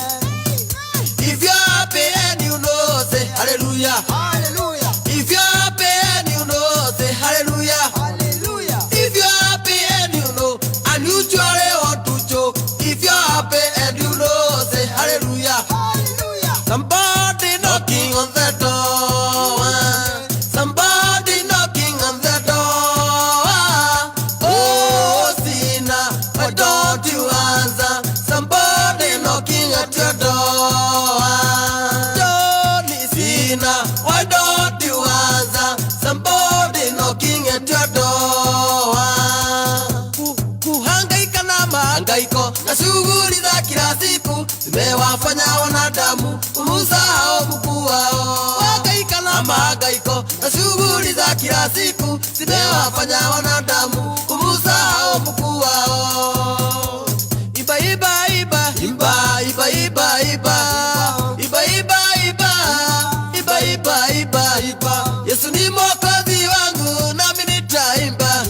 If you're happy and you know, say hallelujah. Hallelujah. If you're happy and you know, say hallelujah. Hallelujah. If you're happy and you know, and you truly want to show. If you're happy and you know, say hallelujah. Hallelujah. Somebody knocking on the door. Somebody knocking on the door. Oh, sinner, why don't you answer? Somebody knocking at your door. Johnny sinner, why don't you answer? Somebody knocking at your door. Kuhangaika na mahangaiko na shughuli za kila siku zimewafanya wanadamu kumsahau mkuu wao. Kuhangaika na mahangaiko na shughuli za kila siku zimewafanya wanadamu kumsahau mkuu wao. Iba iba iba iba iba iba iba iba iba iba iba iba iba iba. Yesu ni mwokozi wangu nami nitaimba.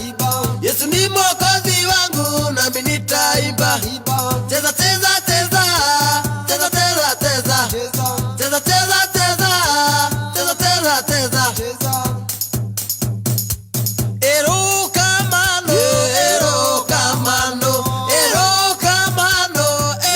Yesu ni mwokozi wangu nami nitaimba. Cheza cheza cheza cheza cheza cheza cheza cheza cheza cheza cheza cheza. Erokamano, erokamano, erokamano,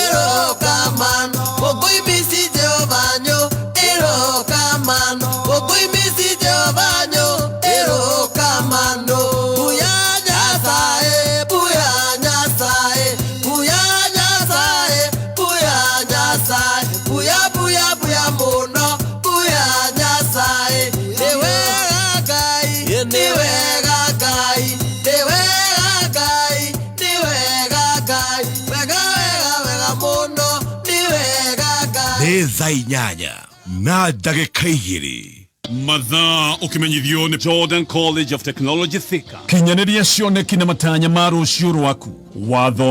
erokamano. Ogoimisi Jeovanyo, erokamano. Ogoimisi Jeovanyo, erokamano. Buya Nyasaye, buya Nyasaye, buya Nyasaye, buya Nyasaye, buya buya buya muno, buya Nyasaye. Ni wega Ngai, ni wega Ngai, ni wega Ngai, ni wega Ngai, wega wega wega muno, ni wega Ngai. Nĩ thaa 8 na ndagĩka 2. Mathaa ũkĩmenyithio nĩ Jordan College of Technology Thika. Kinyanĩria cioneki na matanya ma rũciũ rwaku. Wathome